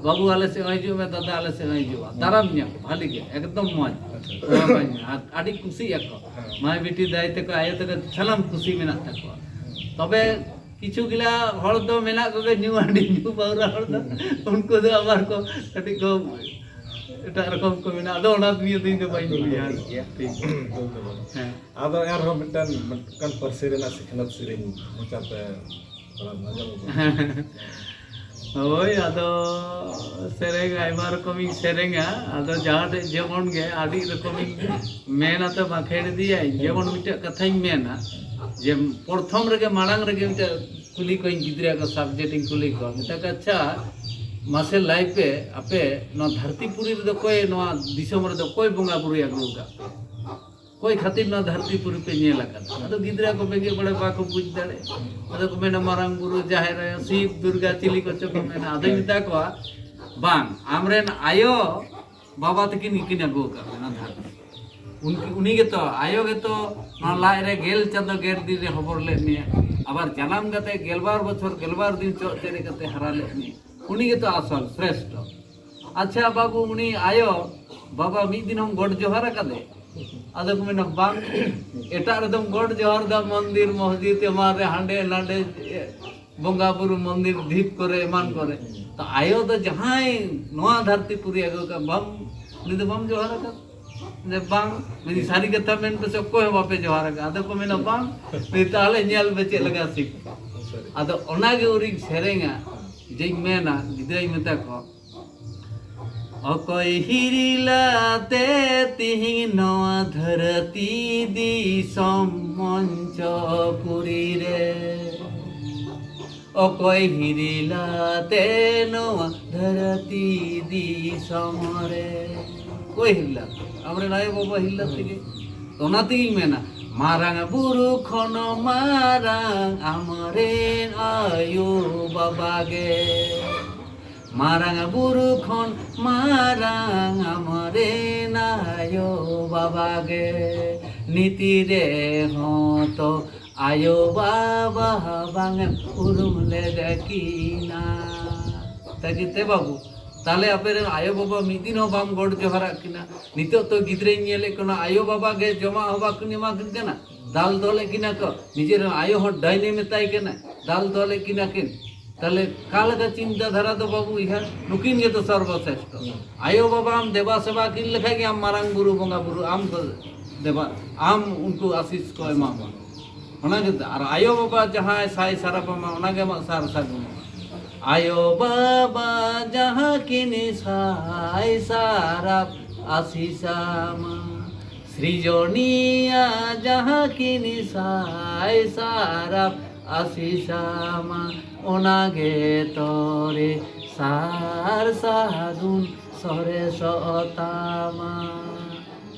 "ᱵᱟᱹᱵᱩ ᱟᱞᱮ ᱥᱮᱫ ᱦᱚᱸ ᱦᱤᱡᱩᱜ ᱢᱮ, ᱫᱟᱫᱟ ᱟᱞᱮ ᱥᱮᱫ ᱦᱚᱸ ᱦᱤᱡᱩᱜᱼᱟ", ᱦᱩᱸ᱾ ᱫᱟᱨᱟᱢᱤᱧᱟ ᱠᱚ ᱵᱷᱟᱞᱤ ᱜᱮ, ᱮᱠᱫᱚᱢ ᱢᱚᱡᱽ᱾ ᱟᱪᱪᱷᱟ᱾ ᱫᱟᱨᱟᱢᱤᱧᱟ, ᱟᱨ ᱟᱹᱰᱤ ᱠᱩᱥᱤᱜ ᱟᱠᱚ᱾ ᱦᱮᱸ᱾ ᱢᱟᱹᱭ ᱵᱤᱴᱤ ᱫᱟᱹᱭ ᱛᱟᱠᱚ, ᱟᱭᱳ ᱛᱟᱠᱚ ᱥᱟᱱᱟᱢ ᱠᱩᱥᱤ ᱢᱮᱱᱟᱜ ᱛᱟᱠᱚᱣᱟ᱾ ᱦᱩᱸ᱾ ᱛᱚᱵᱮ ᱠᱤᱪᱷᱩ ᱜᱤᱞᱟ ᱦᱚᱲ ᱫᱚ ᱢᱮᱱᱟᱜ ᱠᱚᱜᱮ ᱧᱩ ᱦᱟᱺᱰᱤ ᱧᱩ ᱯᱟᱹᱣᱨᱟᱹ ᱦᱚᱲ ᱫᱚ, ᱦᱩᱸ᱾ ᱩᱱᱠᱩ ᱫᱚ ᱟᱵᱟᱨ ᱠᱚ ᱠᱟᱹᱴᱤᱡ ᱠᱚ ᱮᱴᱟᱜ ᱨᱚᱠᱚᱢ ᱠᱚ ᱢᱮᱱᱟᱜᱼᱟ, ᱟᱫᱚ ᱚᱱᱟ ᱱᱤᱭᱮ ᱫᱚ ᱤᱧ ᱫᱚ ᱵᱟᱹᱧ ᱞᱟᱹᱭᱟ᱾ ᱴᱷᱤᱠ ᱜᱮᱭᱟ᱾ ᱴᱷᱤᱠ ᱜᱮᱭᱟ᱾ ᱦᱮᱸ᱾ ᱟᱫᱚ ᱮᱱᱨᱮᱦᱚᱸ ᱢᱤᱫᱴᱟᱝ, ᱢᱤᱫᱴᱟᱝ ᱯᱟᱹᱨᱥᱤ ᱨᱮᱱᱟᱜ ᱥᱤᱠᱷᱱᱟᱹᱛ ᱥᱮᱨᱮᱧ ᱢᱚᱪᱟᱛᱮ ᱛᱷᱚᱲᱟ ᱟᱸᱡᱚᱢ ᱟᱵᱚᱱ ᱢᱮ᱾ ᱦᱳᱭ, ᱟᱫᱚ ᱥᱮᱨᱮᱧ ᱟᱭᱢᱟ ᱨᱚᱠᱚᱢᱤᱧ ᱥᱮᱨᱮᱧᱟ, ᱟᱫᱚ ᱡᱟᱦᱟᱸ ᱴᱷᱮᱡ ᱡᱮᱢᱚᱱ ᱜᱮ ᱟᱹᱰᱤ ᱨᱚᱠᱚᱢᱤᱧ ᱢᱮᱱᱟ ᱛᱚ ᱵᱟᱸᱠᱷᱮᱲ ᱤᱫᱤᱭᱟᱹᱧ᱾ ᱡᱮᱢᱚᱱ ᱢᱤᱫᱴᱮᱡ ᱠᱟᱛᱷᱟᱧ ᱢᱮᱱᱟ, ᱡᱮ ᱯᱨᱚᱛᱷᱚᱢ ᱨᱮᱜᱮ, ᱢᱟᱲᱟᱝ ᱨᱮᱜᱮ ᱢᱤᱫᱴᱮᱡ ᱠᱩᱞᱤ ᱠᱚᱣᱟᱧ ᱜᱤᱫᱽᱨᱟᱹ ᱠᱚ, subject ᱤᱧ ᱠᱩᱞᱤ ᱠᱚᱣᱟ, ᱢᱮᱛᱟ ᱠᱚᱣᱟ, "ᱟᱪᱪᱷᱟ, ᱢᱟᱥᱮ ᱞᱟᱹᱭ ᱯᱮ, ᱟᱯᱮ ᱱᱚᱣᱟ ᱫᱷᱟᱹᱨᱛᱤ ᱯᱩᱨᱤ ᱨᱮᱫᱚ ᱚᱠᱚᱭ, ᱱᱚᱣᱟ ᱫᱤᱥᱚᱢ ᱨᱮᱫᱚ ᱚᱠᱚᱭ ᱵᱚᱸᱜᱟ ᱵᱩᱨᱩᱭ ᱟᱹᱜᱩ ᱟᱠᱟᱫ ᱯᱮ? ᱚᱠᱚᱭ ᱠᱷᱟᱹᱛᱤᱨ ᱱᱚᱣᱟ ᱫᱷᱟᱹᱨᱛᱤ ᱯᱩᱨᱤ ᱯᱮ ᱧᱮᱞ ᱟᱠᱟᱫᱟ?" ᱟᱫᱚ ᱜᱤᱫᱽᱨᱟᱹ ᱠᱚ ᱵᱮᱸᱜᱮᱫ ᱵᱟᱲᱟ, ᱵᱟᱠᱚ ᱵᱩᱡᱽ ᱫᱟᱲᱮᱭᱟᱜᱼᱟ᱾ ᱟᱫᱚ ᱠᱚ ᱢᱮᱱᱟ, "ᱢᱟᱨᱟᱝ ᱵᱩᱨᱩ, ᱡᱟᱦᱮᱨ ᱟᱭᱳ, ᱥᱤᱵ, ᱫᱩᱨᱜᱟ, ᱪᱤᱞᱤ ᱠᱚᱪᱚ ᱠᱚ ᱢᱮᱱᱟ᱾" ᱟᱫᱚᱧ ᱢᱮᱛᱟ ᱠᱚᱣᱟ, "ᱵᱟᱝ, ᱟᱢᱨᱮᱱ ᱟᱭᱳ ᱵᱟᱵᱟ ᱛᱟᱹᱠᱤᱱ ᱜᱮᱠᱤᱱ ᱟᱹᱜᱩ ᱟᱠᱟᱫ ᱢᱮᱭᱟ ᱱᱚᱣᱟ ᱫᱷᱟᱹᱨᱛᱤ᱾ ᱩᱱᱠᱤ-, ᱩᱱᱤ ᱜᱮᱛᱚ, ᱟᱭᱳ ᱜᱮᱛᱚ ᱱᱚᱣᱟ ᱞᱟᱡ ᱨᱮ ᱜᱮᱞ ᱪᱟᱸᱫᱚ ᱜᱮᱞ ᱫᱤᱱ ᱨᱮ ᱦᱚᱵᱚᱨ ᱞᱮᱫ ᱢᱮᱭᱟ᱾ ᱟᱵᱟᱨ ᱡᱟᱱᱟᱢ ᱠᱟᱛᱮ ᱜᱮᱞᱵᱟᱨ ᱵᱚᱪᱷᱚᱨ ᱜᱮᱞᱵᱟᱨ ᱫᱤᱱ ᱪᱚᱜ ᱪᱮᱨᱮᱡ ᱠᱟᱛᱮ ᱦᱟᱨᱟ ᱞᱮᱫ ᱢᱮᱭᱟ᱾ ᱩᱱᱤ ᱜᱮᱛᱚ ᱟᱥᱚᱞ ᱥᱨᱮᱥᱴᱷᱚ᱾ ᱟᱪᱪᱷᱟ ᱵᱟᱹᱵᱩ, ᱩᱱᱤ ᱟᱭᱳ ᱵᱟᱵᱟ ᱢᱤᱫ ᱫᱤᱱ ᱦᱚᱸᱢ ᱜᱚᱰ ᱡᱚᱦᱟᱨ ᱟᱠᱟᱫᱮ?" ᱟᱫᱚ ᱠᱚ ᱢᱮᱱᱟ, "ᱵᱟᱝ, ᱮᱴᱟᱜ ᱨᱮᱫᱚᱢ ᱜᱚᱰ ᱡᱚᱦᱟᱨ ᱫᱟ, ᱢᱚᱱᱫᱤᱨ ᱢᱚᱥᱡᱤᱫ ᱮᱢᱟᱱ ᱨᱮ, ᱦᱟᱸᱰᱮ ᱱᱟᱰᱮ, ᱮ, ᱵᱚᱸᱜᱟ ᱵᱩᱨᱩ ᱢᱚᱱᱫᱤᱨ ᱰᱷᱤᱯ ᱠᱚᱨᱮ ᱮᱢᱟᱱ ᱠᱚᱨᱮ᱾ ᱛᱚ ᱟᱭᱳ ᱫᱚ ᱡᱟᱦᱟᱸᱭ ᱱᱚᱣᱟ ᱫᱷᱟᱹᱨᱛᱤ ᱯᱩᱨᱤ ᱟᱹᱜᱩ ᱠᱟᱜ, ᱵᱟᱢ, ᱩᱱᱤ ᱫᱚ ᱵᱟᱢ ᱡᱚᱦᱟᱨ ᱟᱠᱟᱫ?" ᱡᱮ, "ᱵᱟᱝ, ᱢᱮᱱᱫᱟᱹᱧ, ᱥᱟᱹᱨᱤ ᱠᱟᱛᱷᱟ ᱢᱮᱱ ᱯᱮᱥᱮ, ᱚᱠᱚᱭ ᱦᱚᱸ ᱵᱟᱯᱮ ᱡᱚᱦᱟᱨ ᱟᱠᱟᱫ?" ᱟᱫᱚ ᱠᱚ ᱢᱮᱱᱟ, "ᱵᱟᱝ, ᱢᱮᱱᱫᱟᱹᱧ, ᱛᱟᱦᱚᱞᱮ ᱧᱮᱞ ᱯᱮ ᱪᱮᱫ ᱞᱮᱠᱟ ᱥᱤᱠ-" ᱟᱫᱚ ᱚᱱᱟᱜᱮ ᱩᱨᱤᱧ ᱥᱮᱨᱮᱧᱟ, ᱡᱮᱧ ᱢᱮᱱᱟ, ᱜᱤᱫᱽᱨᱟᱹᱧ ᱢᱮᱛᱟ ᱠᱚᱣᱟ, ᱚᱠᱚᱭ ᱦᱤᱨᱤᱞᱟᱛᱮ ᱛᱤᱦᱤᱧ ᱱᱚᱣᱟ ᱫᱷᱟᱹᱨᱛᱤ ᱫᱤᱥᱚᱢ ᱢᱚᱧᱪᱚᱯᱩᱨᱤ ᱨᱮ? ᱚᱠᱚᱭ ᱦᱤᱨᱤᱞᱟᱛᱮ ᱱᱚᱣᱟ ᱫᱷᱟᱹᱨᱛᱤ ᱫᱤᱥᱚᱢ ᱨᱮ? ᱚᱠᱚᱭ ᱦᱤᱨᱤᱞᱟᱛᱮ? ᱟᱢᱨᱮᱱ ᱟᱭᱳ ᱵᱟᱵᱟ ᱦᱤᱨᱤᱞᱟᱛᱮ ᱜᱮ᱾ ᱛᱚ ᱚᱱᱟ ᱛᱮᱜᱤᱧ ᱢᱮᱱᱟ, ᱢᱟᱨᱟᱝ ᱵᱩᱨᱩ ᱠᱷᱚᱱ ᱢᱟᱨᱟᱝ ᱟᱢᱨᱮᱱ ᱟᱭᱳ ᱵᱟᱵᱟ ᱜᱮ᱾ ᱢᱟᱨᱟᱝ ᱵᱩᱨᱩ ᱠᱷᱚᱱ ᱢᱟᱨᱟᱝ ᱟᱢᱨᱮᱱ ᱟᱭᱳ ᱵᱟᱵᱟ ᱜᱮ᱾ ᱱᱤᱛᱤ ᱨᱮᱦᱚᱸ ᱛᱚ ᱟᱭᱳ ᱵᱟᱵᱟ ᱵᱟᱝ ᱮᱢ ᱩᱨᱩᱢ ᱞᱮᱫ ᱠᱤᱱᱟ᱾ ᱛᱟᱠᱤ ᱛᱮ ᱵᱟᱹᱵᱩ, ᱛᱟᱦᱞᱮ ᱟᱯᱮ ᱨᱮᱱ ᱟᱭᱳ ᱵᱟᱵᱟ ᱢᱤᱫ ᱫᱤᱱ ᱦᱚᱸ ᱵᱟᱢ ᱜᱚᱰ ᱡᱚᱦᱟᱨᱟᱜ ᱠᱤᱱᱟ᱾ ᱱᱤᱛᱚᱜ ᱛᱚ ᱜᱤᱫᱽᱨᱟᱹᱧ ᱧᱮᱞᱮᱫ ᱠᱟᱱᱟ, ᱟᱭᱳ ᱵᱟᱵᱟ ᱜᱮ ᱡᱚᱢᱟᱜ ᱦᱚᱸ ᱵᱟᱠᱤᱱ ᱮᱢᱟ ᱠᱤᱱ ᱠᱟᱱᱟ, ᱫᱟᱞ ᱛᱚᱞᱮᱫ ᱠᱤᱱᱟ ᱠᱚ᱾ ᱱᱤᱡᱮᱨ ᱟᱭᱳ ᱦᱚᱸ ᱰᱟᱹᱱᱮ ᱢᱮᱛᱟᱭ ᱠᱟᱱᱟ, ᱫᱟᱞ ᱛᱚᱞᱮᱫ ᱠᱤᱱᱟ ᱠᱤᱱ᱾ ᱛᱟᱦᱞᱮ ᱚᱠᱟ ᱞᱮᱠᱟ ᱪᱤᱱᱛᱟᱹ ᱫᱷᱟᱨᱟ ᱫᱚ ᱵᱟᱹᱵᱩ ᱤᱦᱟᱹ? ᱱᱩᱠᱤᱱ ᱜᱮᱛᱚ ᱥᱚᱨᱵᱚᱥᱨᱮᱥᱴᱷᱚ᱾ ᱦᱩᱸ᱾ ᱟᱭᱳ ᱵᱟᱵᱟᱢ ᱫᱮᱵᱟ ᱥᱮᱵᱟ ᱠᱤᱱ ᱞᱮᱠᱷᱟᱡ ᱜᱮ ᱟᱢ ᱢᱟᱨᱟᱝ ᱵᱩᱨᱩ ᱵᱚᱸᱜᱟ ᱵᱩᱨᱩ ᱟᱢ ᱠᱚ ᱫᱮᱵᱟ, ᱟᱢ ᱩᱱᱠᱩ ᱟᱥᱤᱥ ᱠᱚ ᱮᱢᱟᱢᱟ᱾ ᱚᱱᱟ ᱜᱮ᱾ ᱟᱨ ᱟᱭᱳ ᱵᱟᱵᱟ ᱡᱟᱦᱟᱸᱭ ᱥᱟᱭ ᱥᱟᱨᱟᱯ ᱟᱢᱟ, ᱚᱱᱟ ᱜᱮ ᱟᱢᱟᱜ ᱥᱟᱨ ᱥᱟᱹᱜᱩᱱᱚᱜᱼᱟ᱾ ᱟᱭᱳ ᱵᱟᱵᱟ ᱡᱟᱦᱟᱸ ᱠᱤᱱ ᱥᱟᱭ ᱥᱟᱨᱟᱯ ᱟᱥᱤᱥ ᱟᱢᱟ, ᱥᱨᱤᱡᱚᱱᱤᱭᱟ ᱡᱟᱦᱟᱸ ᱠᱤᱱ ᱥᱟᱭ ᱥᱟᱨᱟᱯ ᱟᱥᱤᱥ ᱟᱢᱟ, ᱚᱱᱟ ᱜᱮ ᱛᱚᱨᱮ ᱥᱟᱨ ᱥᱟᱹᱜᱩᱱ ᱥᱚᱨᱮᱥᱚᱜ ᱛᱟᱢᱟ᱾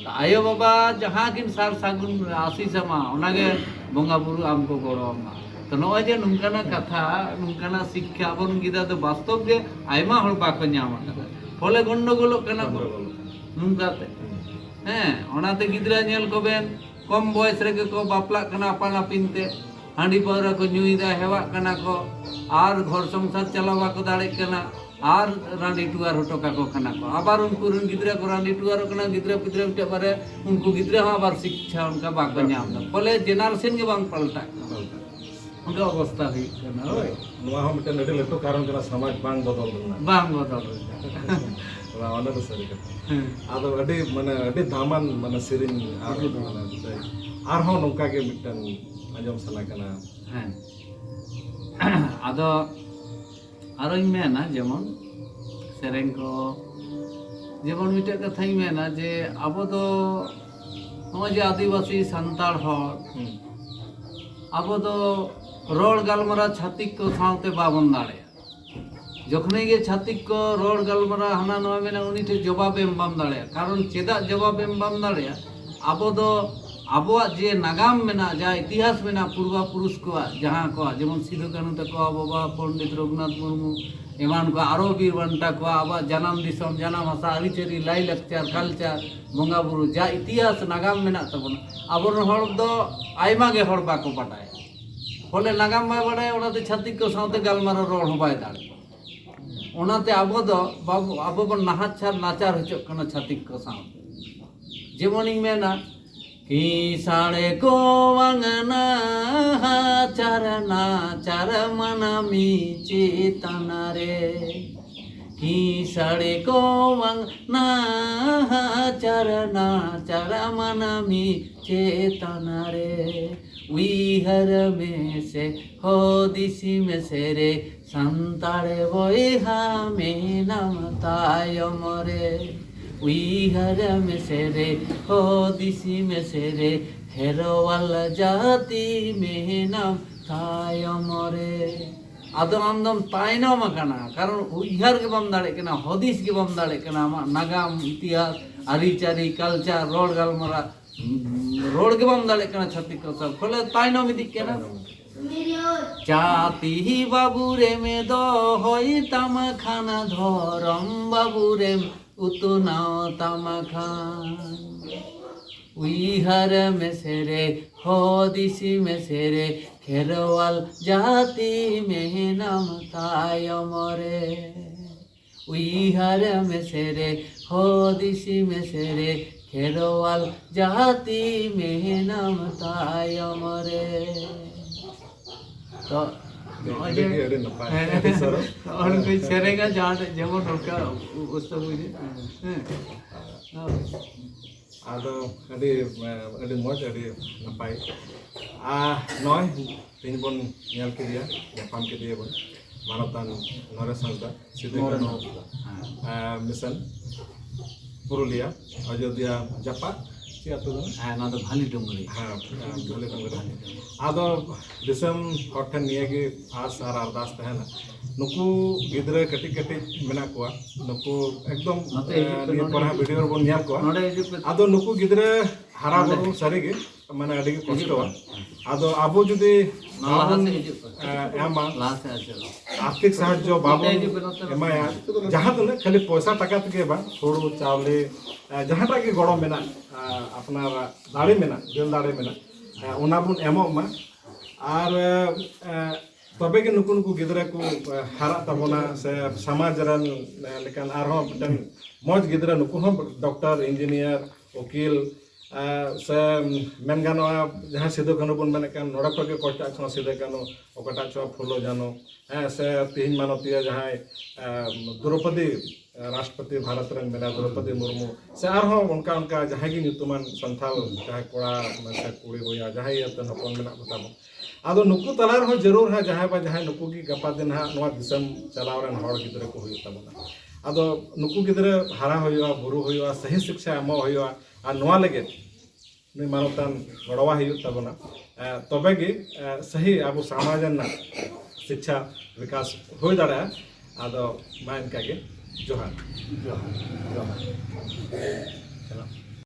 ᱟᱭᱳ ᱵᱟᱵᱟ ᱡᱟᱦᱟᱸ ᱠᱤᱱ ᱥᱟᱨ ᱥᱟᱹᱜᱩᱱ ᱟᱥᱤᱥ ᱟᱢᱟ, ᱚᱱᱟ ᱜᱮ ᱵᱚᱸᱜᱟ ᱵᱩᱨᱩ ᱟᱢ ᱠᱚ ᱜᱚᱲᱚ ᱟᱢᱟ᱾ ᱛᱚ ᱱᱚᱜᱼᱚᱭ ᱡᱮ ᱱᱚᱝᱠᱟᱱᱟᱜ ᱠᱟᱛᱷᱟ, ᱱᱚᱝᱠᱟᱱᱟᱜ ᱥᱤᱠᱠᱷᱟ ᱟᱵᱚᱨᱮᱱ ᱜᱤᱫᱽᱨᱟᱹ ᱫᱚ ᱵᱟᱥᱛᱚᱵ ᱜᱮ ᱟᱭᱢᱟ ᱦᱚᱲ ᱵᱟᱠᱚ ᱧᱟᱢ ᱟᱠᱟᱫᱟ, ᱯᱷᱚᱞᱮ ᱜᱚᱱᱰᱚᱜᱳᱞᱚᱜ ᱠᱟᱱᱟ ᱠᱚ᱾ ᱜᱚᱱᱰᱚᱜᱳᱞᱚᱜ ᱠᱟᱱᱟ᱾ ᱱᱚᱝᱠᱟᱛᱮ᱾ ᱦᱩᱸ᱾ ᱦᱮᱸ, ᱚᱱᱟᱛᱮ ᱜᱤᱫᱽᱨᱟᱹ ᱧᱮᱞ ᱠᱚᱵᱮᱱ, ᱠᱚᱢ ᱵᱚᱭᱮᱥ ᱨᱮᱜᱮ ᱠᱚ ᱵᱟᱯᱞᱟᱜ ᱠᱟᱱᱟ ᱟᱯᱟᱱ ᱟᱹᱯᱤᱱ ᱛᱮ, ᱦᱟᱺᱰᱤ ᱯᱟᱹᱣᱨᱟᱹ ᱠᱚ ᱧᱩᱭᱮᱫᱟ, ᱦᱮᱣᱟᱜ ᱠᱟᱱᱟ ᱠᱚ, ᱟᱨ ᱜᱷᱚᱨ ᱥᱚᱝᱥᱟᱨ ᱪᱟᱞᱟᱣ ᱵᱟᱠᱚ ᱫᱟᱲᱮᱜ ᱠᱟᱱᱟ, ᱟᱨ ᱨᱟᱺᱰᱤ ᱴᱩᱣᱟᱨ ᱦᱚᱴᱚ ᱠᱟᱠᱚ ᱠᱟᱱᱟ ᱠᱚ᱾ ᱟᱵᱟᱨ ᱩᱱᱠᱩ ᱨᱮᱱ ᱜᱤᱫᱽᱨᱟᱹ ᱠᱚ ᱨᱟᱺᱰᱤ ᱴᱩᱣᱟᱨᱚᱜ ᱠᱟᱱᱟ, ᱜᱤᱫᱽᱨᱟᱹ ᱯᱤᱫᱽᱨᱟᱹ ᱢᱤᱫᱴᱮᱡ ᱵᱟᱨᱭᱟ, ᱩᱱᱠᱩ ᱜᱤᱫᱽᱨᱟᱹ ᱦᱚᱸ ᱟᱵᱟᱨ ᱥᱤᱠᱠᱷᱟ ᱚᱱᱠᱟ ᱵᱟᱠᱚ ᱧᱟᱢ ᱮᱫᱟ, ᱯᱷᱚᱞᱮ ᱡᱮᱱᱟᱨᱮᱥᱚᱱ ᱜᱮ ᱵᱟᱝ ᱯᱟᱞᱴᱟᱜ ᱠᱟᱱᱟ᱾ ᱚᱱᱠᱟ ᱚᱵᱚᱥᱛᱟ ᱦᱩᱭᱩᱜ ᱠᱟᱱᱟ᱾ ᱦᱳᱭ᱾ ᱱᱚᱣᱟ ᱦᱚᱸ ᱢᱤᱫᱴᱮᱱ ᱟᱹᱰᱤ ᱞᱟᱹᱴᱩ ᱠᱟᱨᱚᱱ ᱠᱟᱱᱟ, ᱥᱚᱢᱟᱡᱽ ᱵᱟᱝ ᱵᱚᱫᱚᱞ ᱨᱮᱱᱟᱜ᱾ ᱵᱟᱝ ᱵᱚᱫᱚᱞ ᱨᱮᱱᱟᱜ᱾ ᱚᱱᱟ, ᱚᱱᱟ ᱫᱚ ᱥᱟᱹᱨᱤ ᱠᱟᱛᱷᱟ᱾ ᱦᱮᱸ᱾ ᱟᱫᱚ ᱟᱹᱰᱤ, ᱢᱟᱱᱮ, ᱟᱹᱰᱤ ᱫᱟᱢᱟᱱ, ᱢᱟᱱᱮ, ᱥᱮᱨᱮᱧ ᱟᱨ, ᱟᱹᱰᱤ ᱫᱟᱢᱟᱱ᱾ ᱢᱟᱱᱮ, ᱟᱨᱦᱚᱸ ᱱᱚᱝᱠᱟ ᱜᱮ ᱢᱤᱫᱴᱟᱝ ᱟᱸᱡᱚᱢ ᱥᱟᱱᱟ ᱠᱟᱱᱟ᱾ ᱦᱮᱸ᱾ ᱟᱫᱚ ᱟᱨᱚᱧ ᱢᱮᱱᱟ, ᱡᱮᱢᱚᱱ ᱥᱮᱨᱮᱧ ᱠᱚ ᱡᱮᱢᱚᱱ ᱢᱤᱫᱴᱮᱡ ᱠᱟᱛᱷᱟᱧ ᱢᱮᱱᱟ ᱡᱮ ᱟᱵᱚ ᱫᱚ ᱱᱚᱜᱼᱚᱭ ᱡᱮ ᱟᱹᱫᱤᱵᱟᱹᱥᱤ ᱥᱟᱱᱛᱟᱲ ᱦᱚᱲ, ᱟᱵᱚ ᱫᱚ ᱨᱚᱲ ᱜᱟᱞᱢᱟᱨᱟᱣ ᱪᱷᱟᱹᱛᱤᱠ ᱠᱚ ᱥᱟᱶᱛᱮ ᱵᱟᱵᱚᱱ ᱫᱟᱲᱮᱭᱟᱜᱼᱟ᱾ ᱡᱚᱠᱷᱚᱱ ᱜᱮ ᱪᱷᱟᱹᱛᱤᱠ ᱠᱚ ᱨᱚᱲ ᱜᱟᱞᱢᱟᱨᱟᱣ ᱦᱟᱱᱟ ᱱᱚᱣᱟ ᱢᱮᱱᱟ, ᱩᱱᱤ ᱴᱷᱮᱱ ᱡᱚᱵᱟᱵ ᱮᱢ ᱵᱟᱢ ᱫᱟᱲᱮᱭᱟᱜᱼᱟ᱾ ᱠᱟᱨᱚᱱ ᱪᱮᱫᱟᱜ ᱡᱚᱵᱟᱵ ᱮᱢ ᱵᱟᱢ ᱫᱟᱲᱮᱭᱟᱜᱼᱟ? ᱟᱵᱚ ᱫᱚ ᱟᱵᱚᱣᱟᱜ ᱡᱮ ᱱᱟᱜᱟᱢ ᱢᱮᱱᱟᱜᱼᱟ, ᱡᱟ ᱤᱛᱤᱦᱟᱥ ᱢᱮᱱᱟᱜᱼᱟ, ᱯᱩᱨᱵᱟ ᱯᱩᱨᱩᱥ ᱠᱚᱣᱟᱜ, ᱡᱟᱦᱟᱸ ᱠᱚᱣᱟᱜ, ᱡᱮᱢᱚᱱ ᱥᱤᱫᱩ ᱠᱟᱹᱱᱦᱩ ᱛᱟᱠᱚ, ᱵᱟᱵᱟ ᱯᱚᱱᱰᱤᱛ ᱨᱚᱜᱷᱩᱱᱟᱛᱷ ᱢᱩᱨᱢᱩ, ᱮᱢᱟᱱ ᱠᱚ ᱟᱨᱚ ᱵᱤᱨ ᱵᱟᱱᱴᱟ ᱠᱚᱣᱟᱜ, ᱟᱵᱚᱣᱟᱜ ᱡᱟᱱᱟᱢ ᱫᱤᱥᱚᱢ, ᱡᱟᱱᱟᱢ ᱦᱟᱥᱟ, ᱟᱹᱨᱤᱪᱟᱹᱞᱤ, ᱞᱟᱭᱼᱞᱟᱠᱪᱟᱨ, ᱠᱟᱞᱪᱟᱨ, ᱵᱚᱸᱜᱟ ᱵᱩᱨᱩ, ᱡᱟ ᱤᱛᱤᱦᱟᱥ ᱱᱟᱜᱟᱢ ᱢᱮᱱᱟᱜ ᱛᱟᱵᱚᱱᱟ, ᱟᱵᱚᱨᱮᱱ ᱦᱚᱲ ᱫᱚ ᱟᱭᱢᱟ ᱜᱮ ᱦᱚᱲ ᱵᱟᱠᱚ ᱵᱟᱰᱟᱭᱟ᱾ ᱯᱷᱚᱞᱮ ᱱᱟᱜᱟᱢ ᱵᱟᱭ ᱵᱟᱰᱟᱭᱟ, ᱚᱱᱟᱛᱮ ᱪᱷᱟᱹᱛᱤᱠ ᱠᱚ ᱥᱟᱶᱛᱮ ᱜᱟᱞᱢᱟᱨᱟᱣ ᱨᱚᱲ ᱦᱚᱸ ᱵᱟᱭ ᱫᱟᱲᱮᱭᱟᱜᱼᱟ᱾ ᱚᱱᱟᱛᱮ ᱟᱵᱚ ᱫᱚ ᱵᱟᱵᱚ, ᱟᱵᱚ ᱵᱚᱱ ᱱᱟᱦᱟᱪᱟᱨ ᱱᱟᱪᱟᱨ ᱦᱚᱪᱚᱜ ᱠᱟᱱᱟ ᱪᱷᱟᱹᱛᱤᱠ ᱠᱚ ᱥᱟᱶᱛᱮ᱾ ᱡᱮᱢᱚᱱᱤᱧ ᱢᱮᱱᱟ, ᱠᱤᱥᱟᱹᱬ ᱠᱚ ᱵᱟᱝ ᱱᱟᱦᱟᱪᱟᱨ ᱱᱟᱪᱟᱨ ᱢᱟᱹᱱᱢᱤ ᱪᱮᱛᱟᱱ ᱨᱮ, ᱠᱤᱥᱟᱹᱬ ᱠᱚ ᱵᱟᱝ ᱱᱟᱦᱟᱪᱟᱨ ᱱᱟᱪᱟᱨ ᱢᱟᱹᱱᱢᱤ ᱪᱮᱛᱟᱱ ᱨᱮ, ᱩᱭᱦᱟᱹᱨ ᱢᱮᱥᱮ ᱦᱩᱫᱤᱥ ᱢᱮᱥᱮ ᱨᱮ, ᱥᱟᱱᱛᱟᱲ ᱵᱚᱭᱦᱟ ᱢᱮᱱᱟᱢ ᱛᱟᱭᱚᱢ ᱨᱮ᱾ ᱩᱭᱦᱟᱹᱨ ᱢᱮᱥᱮ ᱨᱮ, ᱦᱩᱫᱤᱥ ᱢᱮᱥᱮ ᱨᱮ, ᱠᱷᱮᱨᱣᱟᱞ ᱡᱟᱹᱛᱤ ᱢᱮᱱᱟᱢ ᱛᱟᱭᱚᱢ ᱨᱮ᱾ ᱟᱫᱚ ᱟᱢ ᱫᱚᱢ ᱛᱟᱭᱱᱚᱢ ᱟᱠᱟᱱᱟ, ᱠᱟᱨᱚᱱ ᱩᱭᱦᱟᱹᱨ ᱜᱮ ᱵᱟᱢ ᱫᱟᱲᱮᱭᱟᱜ ᱠᱟᱱᱟ, ᱦᱩᱫᱤᱥ ᱜᱮ ᱵᱟᱢ ᱫᱟᱲᱮᱭᱟᱜ ᱠᱟᱱᱟ, ᱟᱢᱟᱜ ᱱᱟᱜᱟᱢ, ᱤᱛᱤᱦᱟᱥ, ᱟᱹᱨᱤᱪᱟᱹᱞᱤ, ᱠᱟᱞᱪᱟᱨ, ᱨᱚᱲ ᱜᱟᱞᱢᱟᱨᱟᱣ, ᱨᱚᱲ ᱜᱮ ᱵᱟᱢ ᱫᱟᱲᱮᱭᱟᱜ ᱠᱟᱱᱟ ᱪᱷᱟᱹᱛᱤᱠ ᱠᱚ ᱥᱟᱶ, ᱯᱷᱚᱞᱮ ᱛᱟᱭᱱᱚᱢ ᱤᱫᱤᱜ ᱠᱟᱱᱟ᱾ ᱪᱟᱹᱛᱤ ᱵᱟᱹᱵᱩ ᱨᱮᱢ ᱫᱚᱦᱚᱭ ᱛᱟᱢ ᱠᱷᱟᱱ, ᱫᱷᱚᱨᱚᱢ ᱵᱟᱹᱵᱩ ᱨᱮᱢ ᱩᱛᱱᱟᱹᱣ ᱛᱟᱢ ᱠᱷᱟᱱ, ᱩᱭᱦᱟᱹᱨ ᱢᱮᱥᱮ ᱨᱮ, ᱦᱩᱫᱤᱥ ᱢᱮᱥᱮ ᱨᱮ, ᱠᱷᱮᱨᱣᱟᱞ ᱡᱟᱹᱛᱤ ᱢᱮᱱᱟᱢ ᱛᱟᱭᱚᱢ ᱨᱮ᱾ ᱩᱭᱦᱟᱹᱨ ᱢᱮᱥᱮ ᱨᱮ, ᱦᱩᱫᱤᱥ ᱢᱮᱥᱮ ᱨᱮ, ᱠᱷᱮᱨᱣᱟᱞ ᱡᱟᱹᱛᱤ ᱢᱮᱱᱟᱢ ᱛᱟᱭᱚᱢ ᱨᱮ᱾ ᱛᱚ, ᱱᱚᱜᱼᱚᱭ ᱟᱹᱰᱤ, ᱡᱮ, ᱟᱹᱰᱤ ᱱᱟᱯᱟᱭ, ᱦᱮᱸ, ᱟᱹᱰᱤ ᱥᱚᱨᱚᱥ᱾ ᱱᱚᱜᱼᱚᱭ ᱱᱚᱝᱠᱟ ᱥᱮᱨᱮᱧᱟ, ᱡᱟᱦᱟᱸ ᱴᱷᱮᱡ ᱡᱮᱢᱚᱱ ᱚᱱᱠᱟ ᱚᱵᱚᱥᱛᱟ ᱵᱩᱡᱷᱟᱹᱜ᱾ ᱦᱮᱸ᱾ ᱟᱫᱚ ᱟᱹᱰᱤ, ᱟᱹᱰᱤ ᱢᱚᱡᱽ, ᱟᱹᱰᱤ ᱱᱟᱯᱟᱭ᱾ ᱟᱨ ᱱᱚᱜᱼᱚᱭ ᱛᱮᱦᱮᱧ ᱵᱚᱱ ᱧᱮᱞ ᱠᱮᱫᱮᱭᱟ, ᱧᱟᱯᱟᱢ ᱠᱮᱫᱮᱭᱟ ᱵᱚᱱ, ᱢᱟᱱᱚᱛᱟᱱ ᱱᱚᱨᱮᱥ ᱦᱟᱸᱥᱫᱟ, ᱥᱤᱫᱩ ᱱᱚᱨᱮᱥ ᱠᱟᱹᱱᱦᱩ, ᱦᱟᱸᱥᱫᱟ᱾ ᱦᱮᱸ᱾ ᱟᱨ ᱢᱤᱥᱚᱱ᱾ ᱯᱩᱨᱩᱞᱤᱭᱟ, ᱚᱡᱳᱫᱽᱫᱷᱟ ᱡᱟᱯᱟᱜ᱾ ᱪᱮᱫ ᱟᱹᱛᱩ ᱠᱟᱱᱟ? ᱦᱮᱸ, ᱱᱚᱣᱟ ᱫᱚ ᱵᱷᱟᱞᱤ ᱰᱩᱝᱨᱤ᱾ ᱦᱮᱸ, ᱦᱮᱸ, ᱵᱷᱟᱞᱤ ᱰᱩᱝᱨᱤ᱾ ᱟᱫᱚ ᱫᱤᱥᱚᱢ ᱦᱚᱲ ᱴᱷᱮᱱ ᱱᱤᱭᱟᱹ ᱜᱮ ᱟᱥ ᱟᱨ ᱟᱨᱫᱟᱥ ᱛᱟᱦᱮᱱᱟ, ᱱᱩᱠᱩ ᱜᱤᱫᱽᱨᱟᱹ ᱠᱟᱹᱴᱤᱡ ᱠᱟᱹᱴᱤᱡ ᱢᱮᱱᱟᱜ ᱠᱚᱣᱟ, ᱱᱩᱠᱩ ᱮᱠᱫᱚᱢ, ᱱᱚᱛᱮ ᱦᱤᱡᱩᱜ ᱯᱮ, ᱱᱤᱭᱟᱹ ᱱᱚᱰᱮ ᱯᱚᱨᱮ ᱦᱤᱡᱩᱜ ᱯᱮ᱾ ᱵᱷᱤᱰᱤᱭᱳ ᱨᱮᱵᱚᱱ ᱧᱮᱞ ᱠᱚᱣᱟ᱾ ᱱᱚᱰᱮ ᱦᱤᱡᱩᱜ ᱯᱮ᱾ ᱟᱫᱚ ᱱᱩᱠᱩ ᱜᱤᱫᱽᱨᱟᱹ ᱦᱟᱨᱟ ᱱᱚᱰᱮ᱾ ᱵᱩᱨᱩ ᱥᱟᱹᱨᱤ ᱜᱮ ᱢᱟᱱᱮ ᱟᱹᱰᱤ ᱜᱮ ᱦᱤᱡᱩᱜ ᱠᱚᱥᱴᱚᱣᱟ᱾ ᱯᱮ᱾ ᱟᱫᱚ ᱟᱵᱚ ᱡᱩᱫᱤ ᱱᱚᱣᱟ ᱞᱟᱦᱟ ᱵᱟᱵᱚᱱ, ᱥᱮᱫ ᱦᱤᱡᱩᱜ ᱯᱮ᱾ ᱮ, ᱮᱢᱟ, ᱞᱟᱦᱟ ᱥᱮᱫ ᱟᱨ ᱪᱮᱫ ᱦᱚᱸ᱾ ᱟᱨᱛᱷᱤᱠ ᱥᱟᱦᱟᱡᱽᱡᱚ ᱵᱟᱵᱚᱱ ᱱᱚᱛᱮ ᱦᱤᱡᱩᱜ ᱯᱮ, ᱱᱚᱛᱮ, ᱱᱚᱛᱮ᱾ ᱮᱢᱟᱭᱟ, ᱡᱟᱦᱟᱸ ᱛᱤᱱᱟᱹᱜ ᱠᱷᱟᱹᱞᱤ ᱯᱚᱭᱥᱟ ᱴᱟᱠᱟ ᱛᱮᱜᱮ ᱵᱟᱝ, ᱦᱩᱲᱩ, ᱪᱟᱣᱞᱮ, ᱮ, ᱡᱟᱦᱟᱸᱴᱟᱜ ᱜᱮ ᱜᱚᱲᱚ ᱢᱮᱱᱟᱜ, ᱮ, ᱟᱯᱱᱟᱨᱟᱜ ᱫᱟᱲᱮ ᱢᱮᱱᱟᱜ, ᱫᱤᱞ ᱫᱟᱲᱮ ᱢᱮᱱᱟᱜ, ᱮ, ᱚᱱᱟ ᱵᱚᱱ ᱮᱢᱚᱜ ᱢᱟ᱾ ᱟᱨ, ᱮ, ᱮ, ᱛᱚᱵᱮ ᱜᱮ ᱱᱩᱠᱩ, ᱱᱩᱠᱩ ᱜᱤᱫᱽᱨᱟᱹ ᱠᱚ, ᱮ, ᱦᱟᱨᱟᱜ ᱛᱟᱵᱚᱱᱟ, ᱥᱮ ᱥᱚᱢᱟᱡᱽ ᱨᱮᱱ, ᱮ, ᱞᱮᱠᱟᱱ ᱟᱨᱦᱚᱸ ᱢᱤᱫᱴᱟᱝ ᱢᱚᱡᱽ ᱜᱤᱫᱽᱨᱟᱹ, ᱱᱩᱠᱩ ᱦᱚᱸ ᱰᱚᱠᱴᱚᱨ, ᱤᱧᱡᱤᱱᱤᱭᱟᱨ, ᱩᱠᱤᱞ, ᱮ, ᱥᱮ ᱢᱮᱱ ᱜᱟᱱᱚᱜᱼᱟ, ᱡᱟᱦᱟᱸ ᱥᱤᱫᱩ ᱠᱟᱹᱱᱦᱩ ᱵᱚᱱ ᱢᱮᱱᱮᱫ ᱠᱟᱱ, ᱱᱚᱰᱮ ᱠᱷᱚᱱ ᱜᱮ ᱠᱚ ᱚᱪᱚᱜ ᱠᱟᱱᱟ ᱥᱤᱫᱩ ᱠᱟᱹᱱᱦᱩ, ᱚᱠᱟᱴᱟᱜ ᱪᱚ ᱯᱷᱩᱞᱳ ᱡᱷᱟᱱᱳ, ᱦᱮᱸ, ᱥᱮ ᱛᱮᱦᱮᱧ ᱢᱟᱱᱚᱛᱤᱭᱟᱹ ᱡᱟᱦᱟᱸᱭ, ᱮ, ᱫᱨᱚᱯᱚᱫᱤ, ᱮ, ᱨᱟᱥᱴᱨᱚᱯᱚᱛᱤ ᱵᱷᱟᱨᱚᱛ ᱨᱮᱱ ᱢᱮᱱᱟᱭ, ᱫᱨᱚᱯᱚᱫᱤ ᱢᱩᱨᱢᱩ, ᱥᱮ ᱟᱨᱦᱚᱸ ᱚᱱᱠᱟ ᱚᱱᱠᱟ ᱡᱟᱦᱟᱸᱭ ᱜᱮ ᱧᱩᱛᱩᱢᱟᱱ ᱥᱟᱱᱛᱟᱲ, ᱡᱟᱦᱟᱸᱭ ᱠᱚᱲᱟ ᱥᱮ ᱠᱩᱲᱤ ᱵᱚᱭᱦᱟ, ᱡᱟᱦᱟᱸᱭ ᱟᱛᱮᱱ ᱦᱚᱯᱚᱱ ᱢᱮᱱᱟᱜ ᱠᱚᱛᱟ ᱵᱚᱱ, ᱟᱫᱚ ᱱᱩᱠᱩ ᱛᱟᱞᱟ ᱨᱮᱦᱚᱸ ᱡᱟᱹᱨᱩᱲ ᱦᱟᱸᱜ ᱡᱟᱦᱟᱸᱭ ᱵᱟ ᱡᱟᱦᱟᱸᱭ ᱱᱩᱠᱩ ᱜᱮ ᱜᱟᱯᱟ ᱫᱤᱱ ᱦᱟᱸᱜ ᱱᱚᱣᱟ ᱫᱤᱥᱚᱢ ᱪᱟᱞᱟᱣ ᱨᱮᱱ ᱦᱚᱲ ᱜᱤᱫᱽᱨᱟᱹ ᱠᱚ ᱦᱩᱭᱩᱜ ᱛᱟᱵᱚᱱᱟ᱾ ᱟᱫᱚ ᱱᱩᱠᱩ ᱜᱤᱫᱽᱨᱟᱹ ᱦᱟᱨᱟ ᱦᱩᱭᱩᱜᱼᱟ, ᱵᱩᱨᱩ ᱦᱩᱭᱩᱜᱼᱟ, ᱥᱟᱹᱦᱤ ᱥᱤᱠᱪᱷᱟ ᱮᱢᱚᱜ ᱦᱩᱭᱩᱜᱼᱟ, ᱟᱨ ᱱᱚᱣᱟ ᱞᱟᱹᱜᱤᱫ ᱱᱩᱭ ᱢᱟᱱᱚᱛᱟᱱ ᱜᱚᱲᱚᱣᱟᱭ ᱦᱩᱭᱩᱜ ᱛᱟᱵᱚᱱᱟ᱾ ᱮ, ᱛᱚᱵᱮ ᱜᱮ, ᱮ, ᱥᱟᱹᱦᱤ ᱟᱵᱚ ᱥᱚᱢᱟᱡᱽ ᱨᱮᱱᱟᱜ ᱥᱤᱠᱪᱷᱟ ᱵᱤᱠᱟᱥ ᱦᱩᱭ ᱫᱟᱲᱮᱭᱟᱜᱼᱟ᱾ ᱟᱫᱚ ᱢᱟ ᱮᱱᱠᱟ ᱜᱮ, ᱡᱚᱦᱟᱨ᱾ ᱡᱚᱦᱟᱨ, ᱡᱚᱦᱟᱨ᱾ ᱪᱟᱞᱟᱜ᱾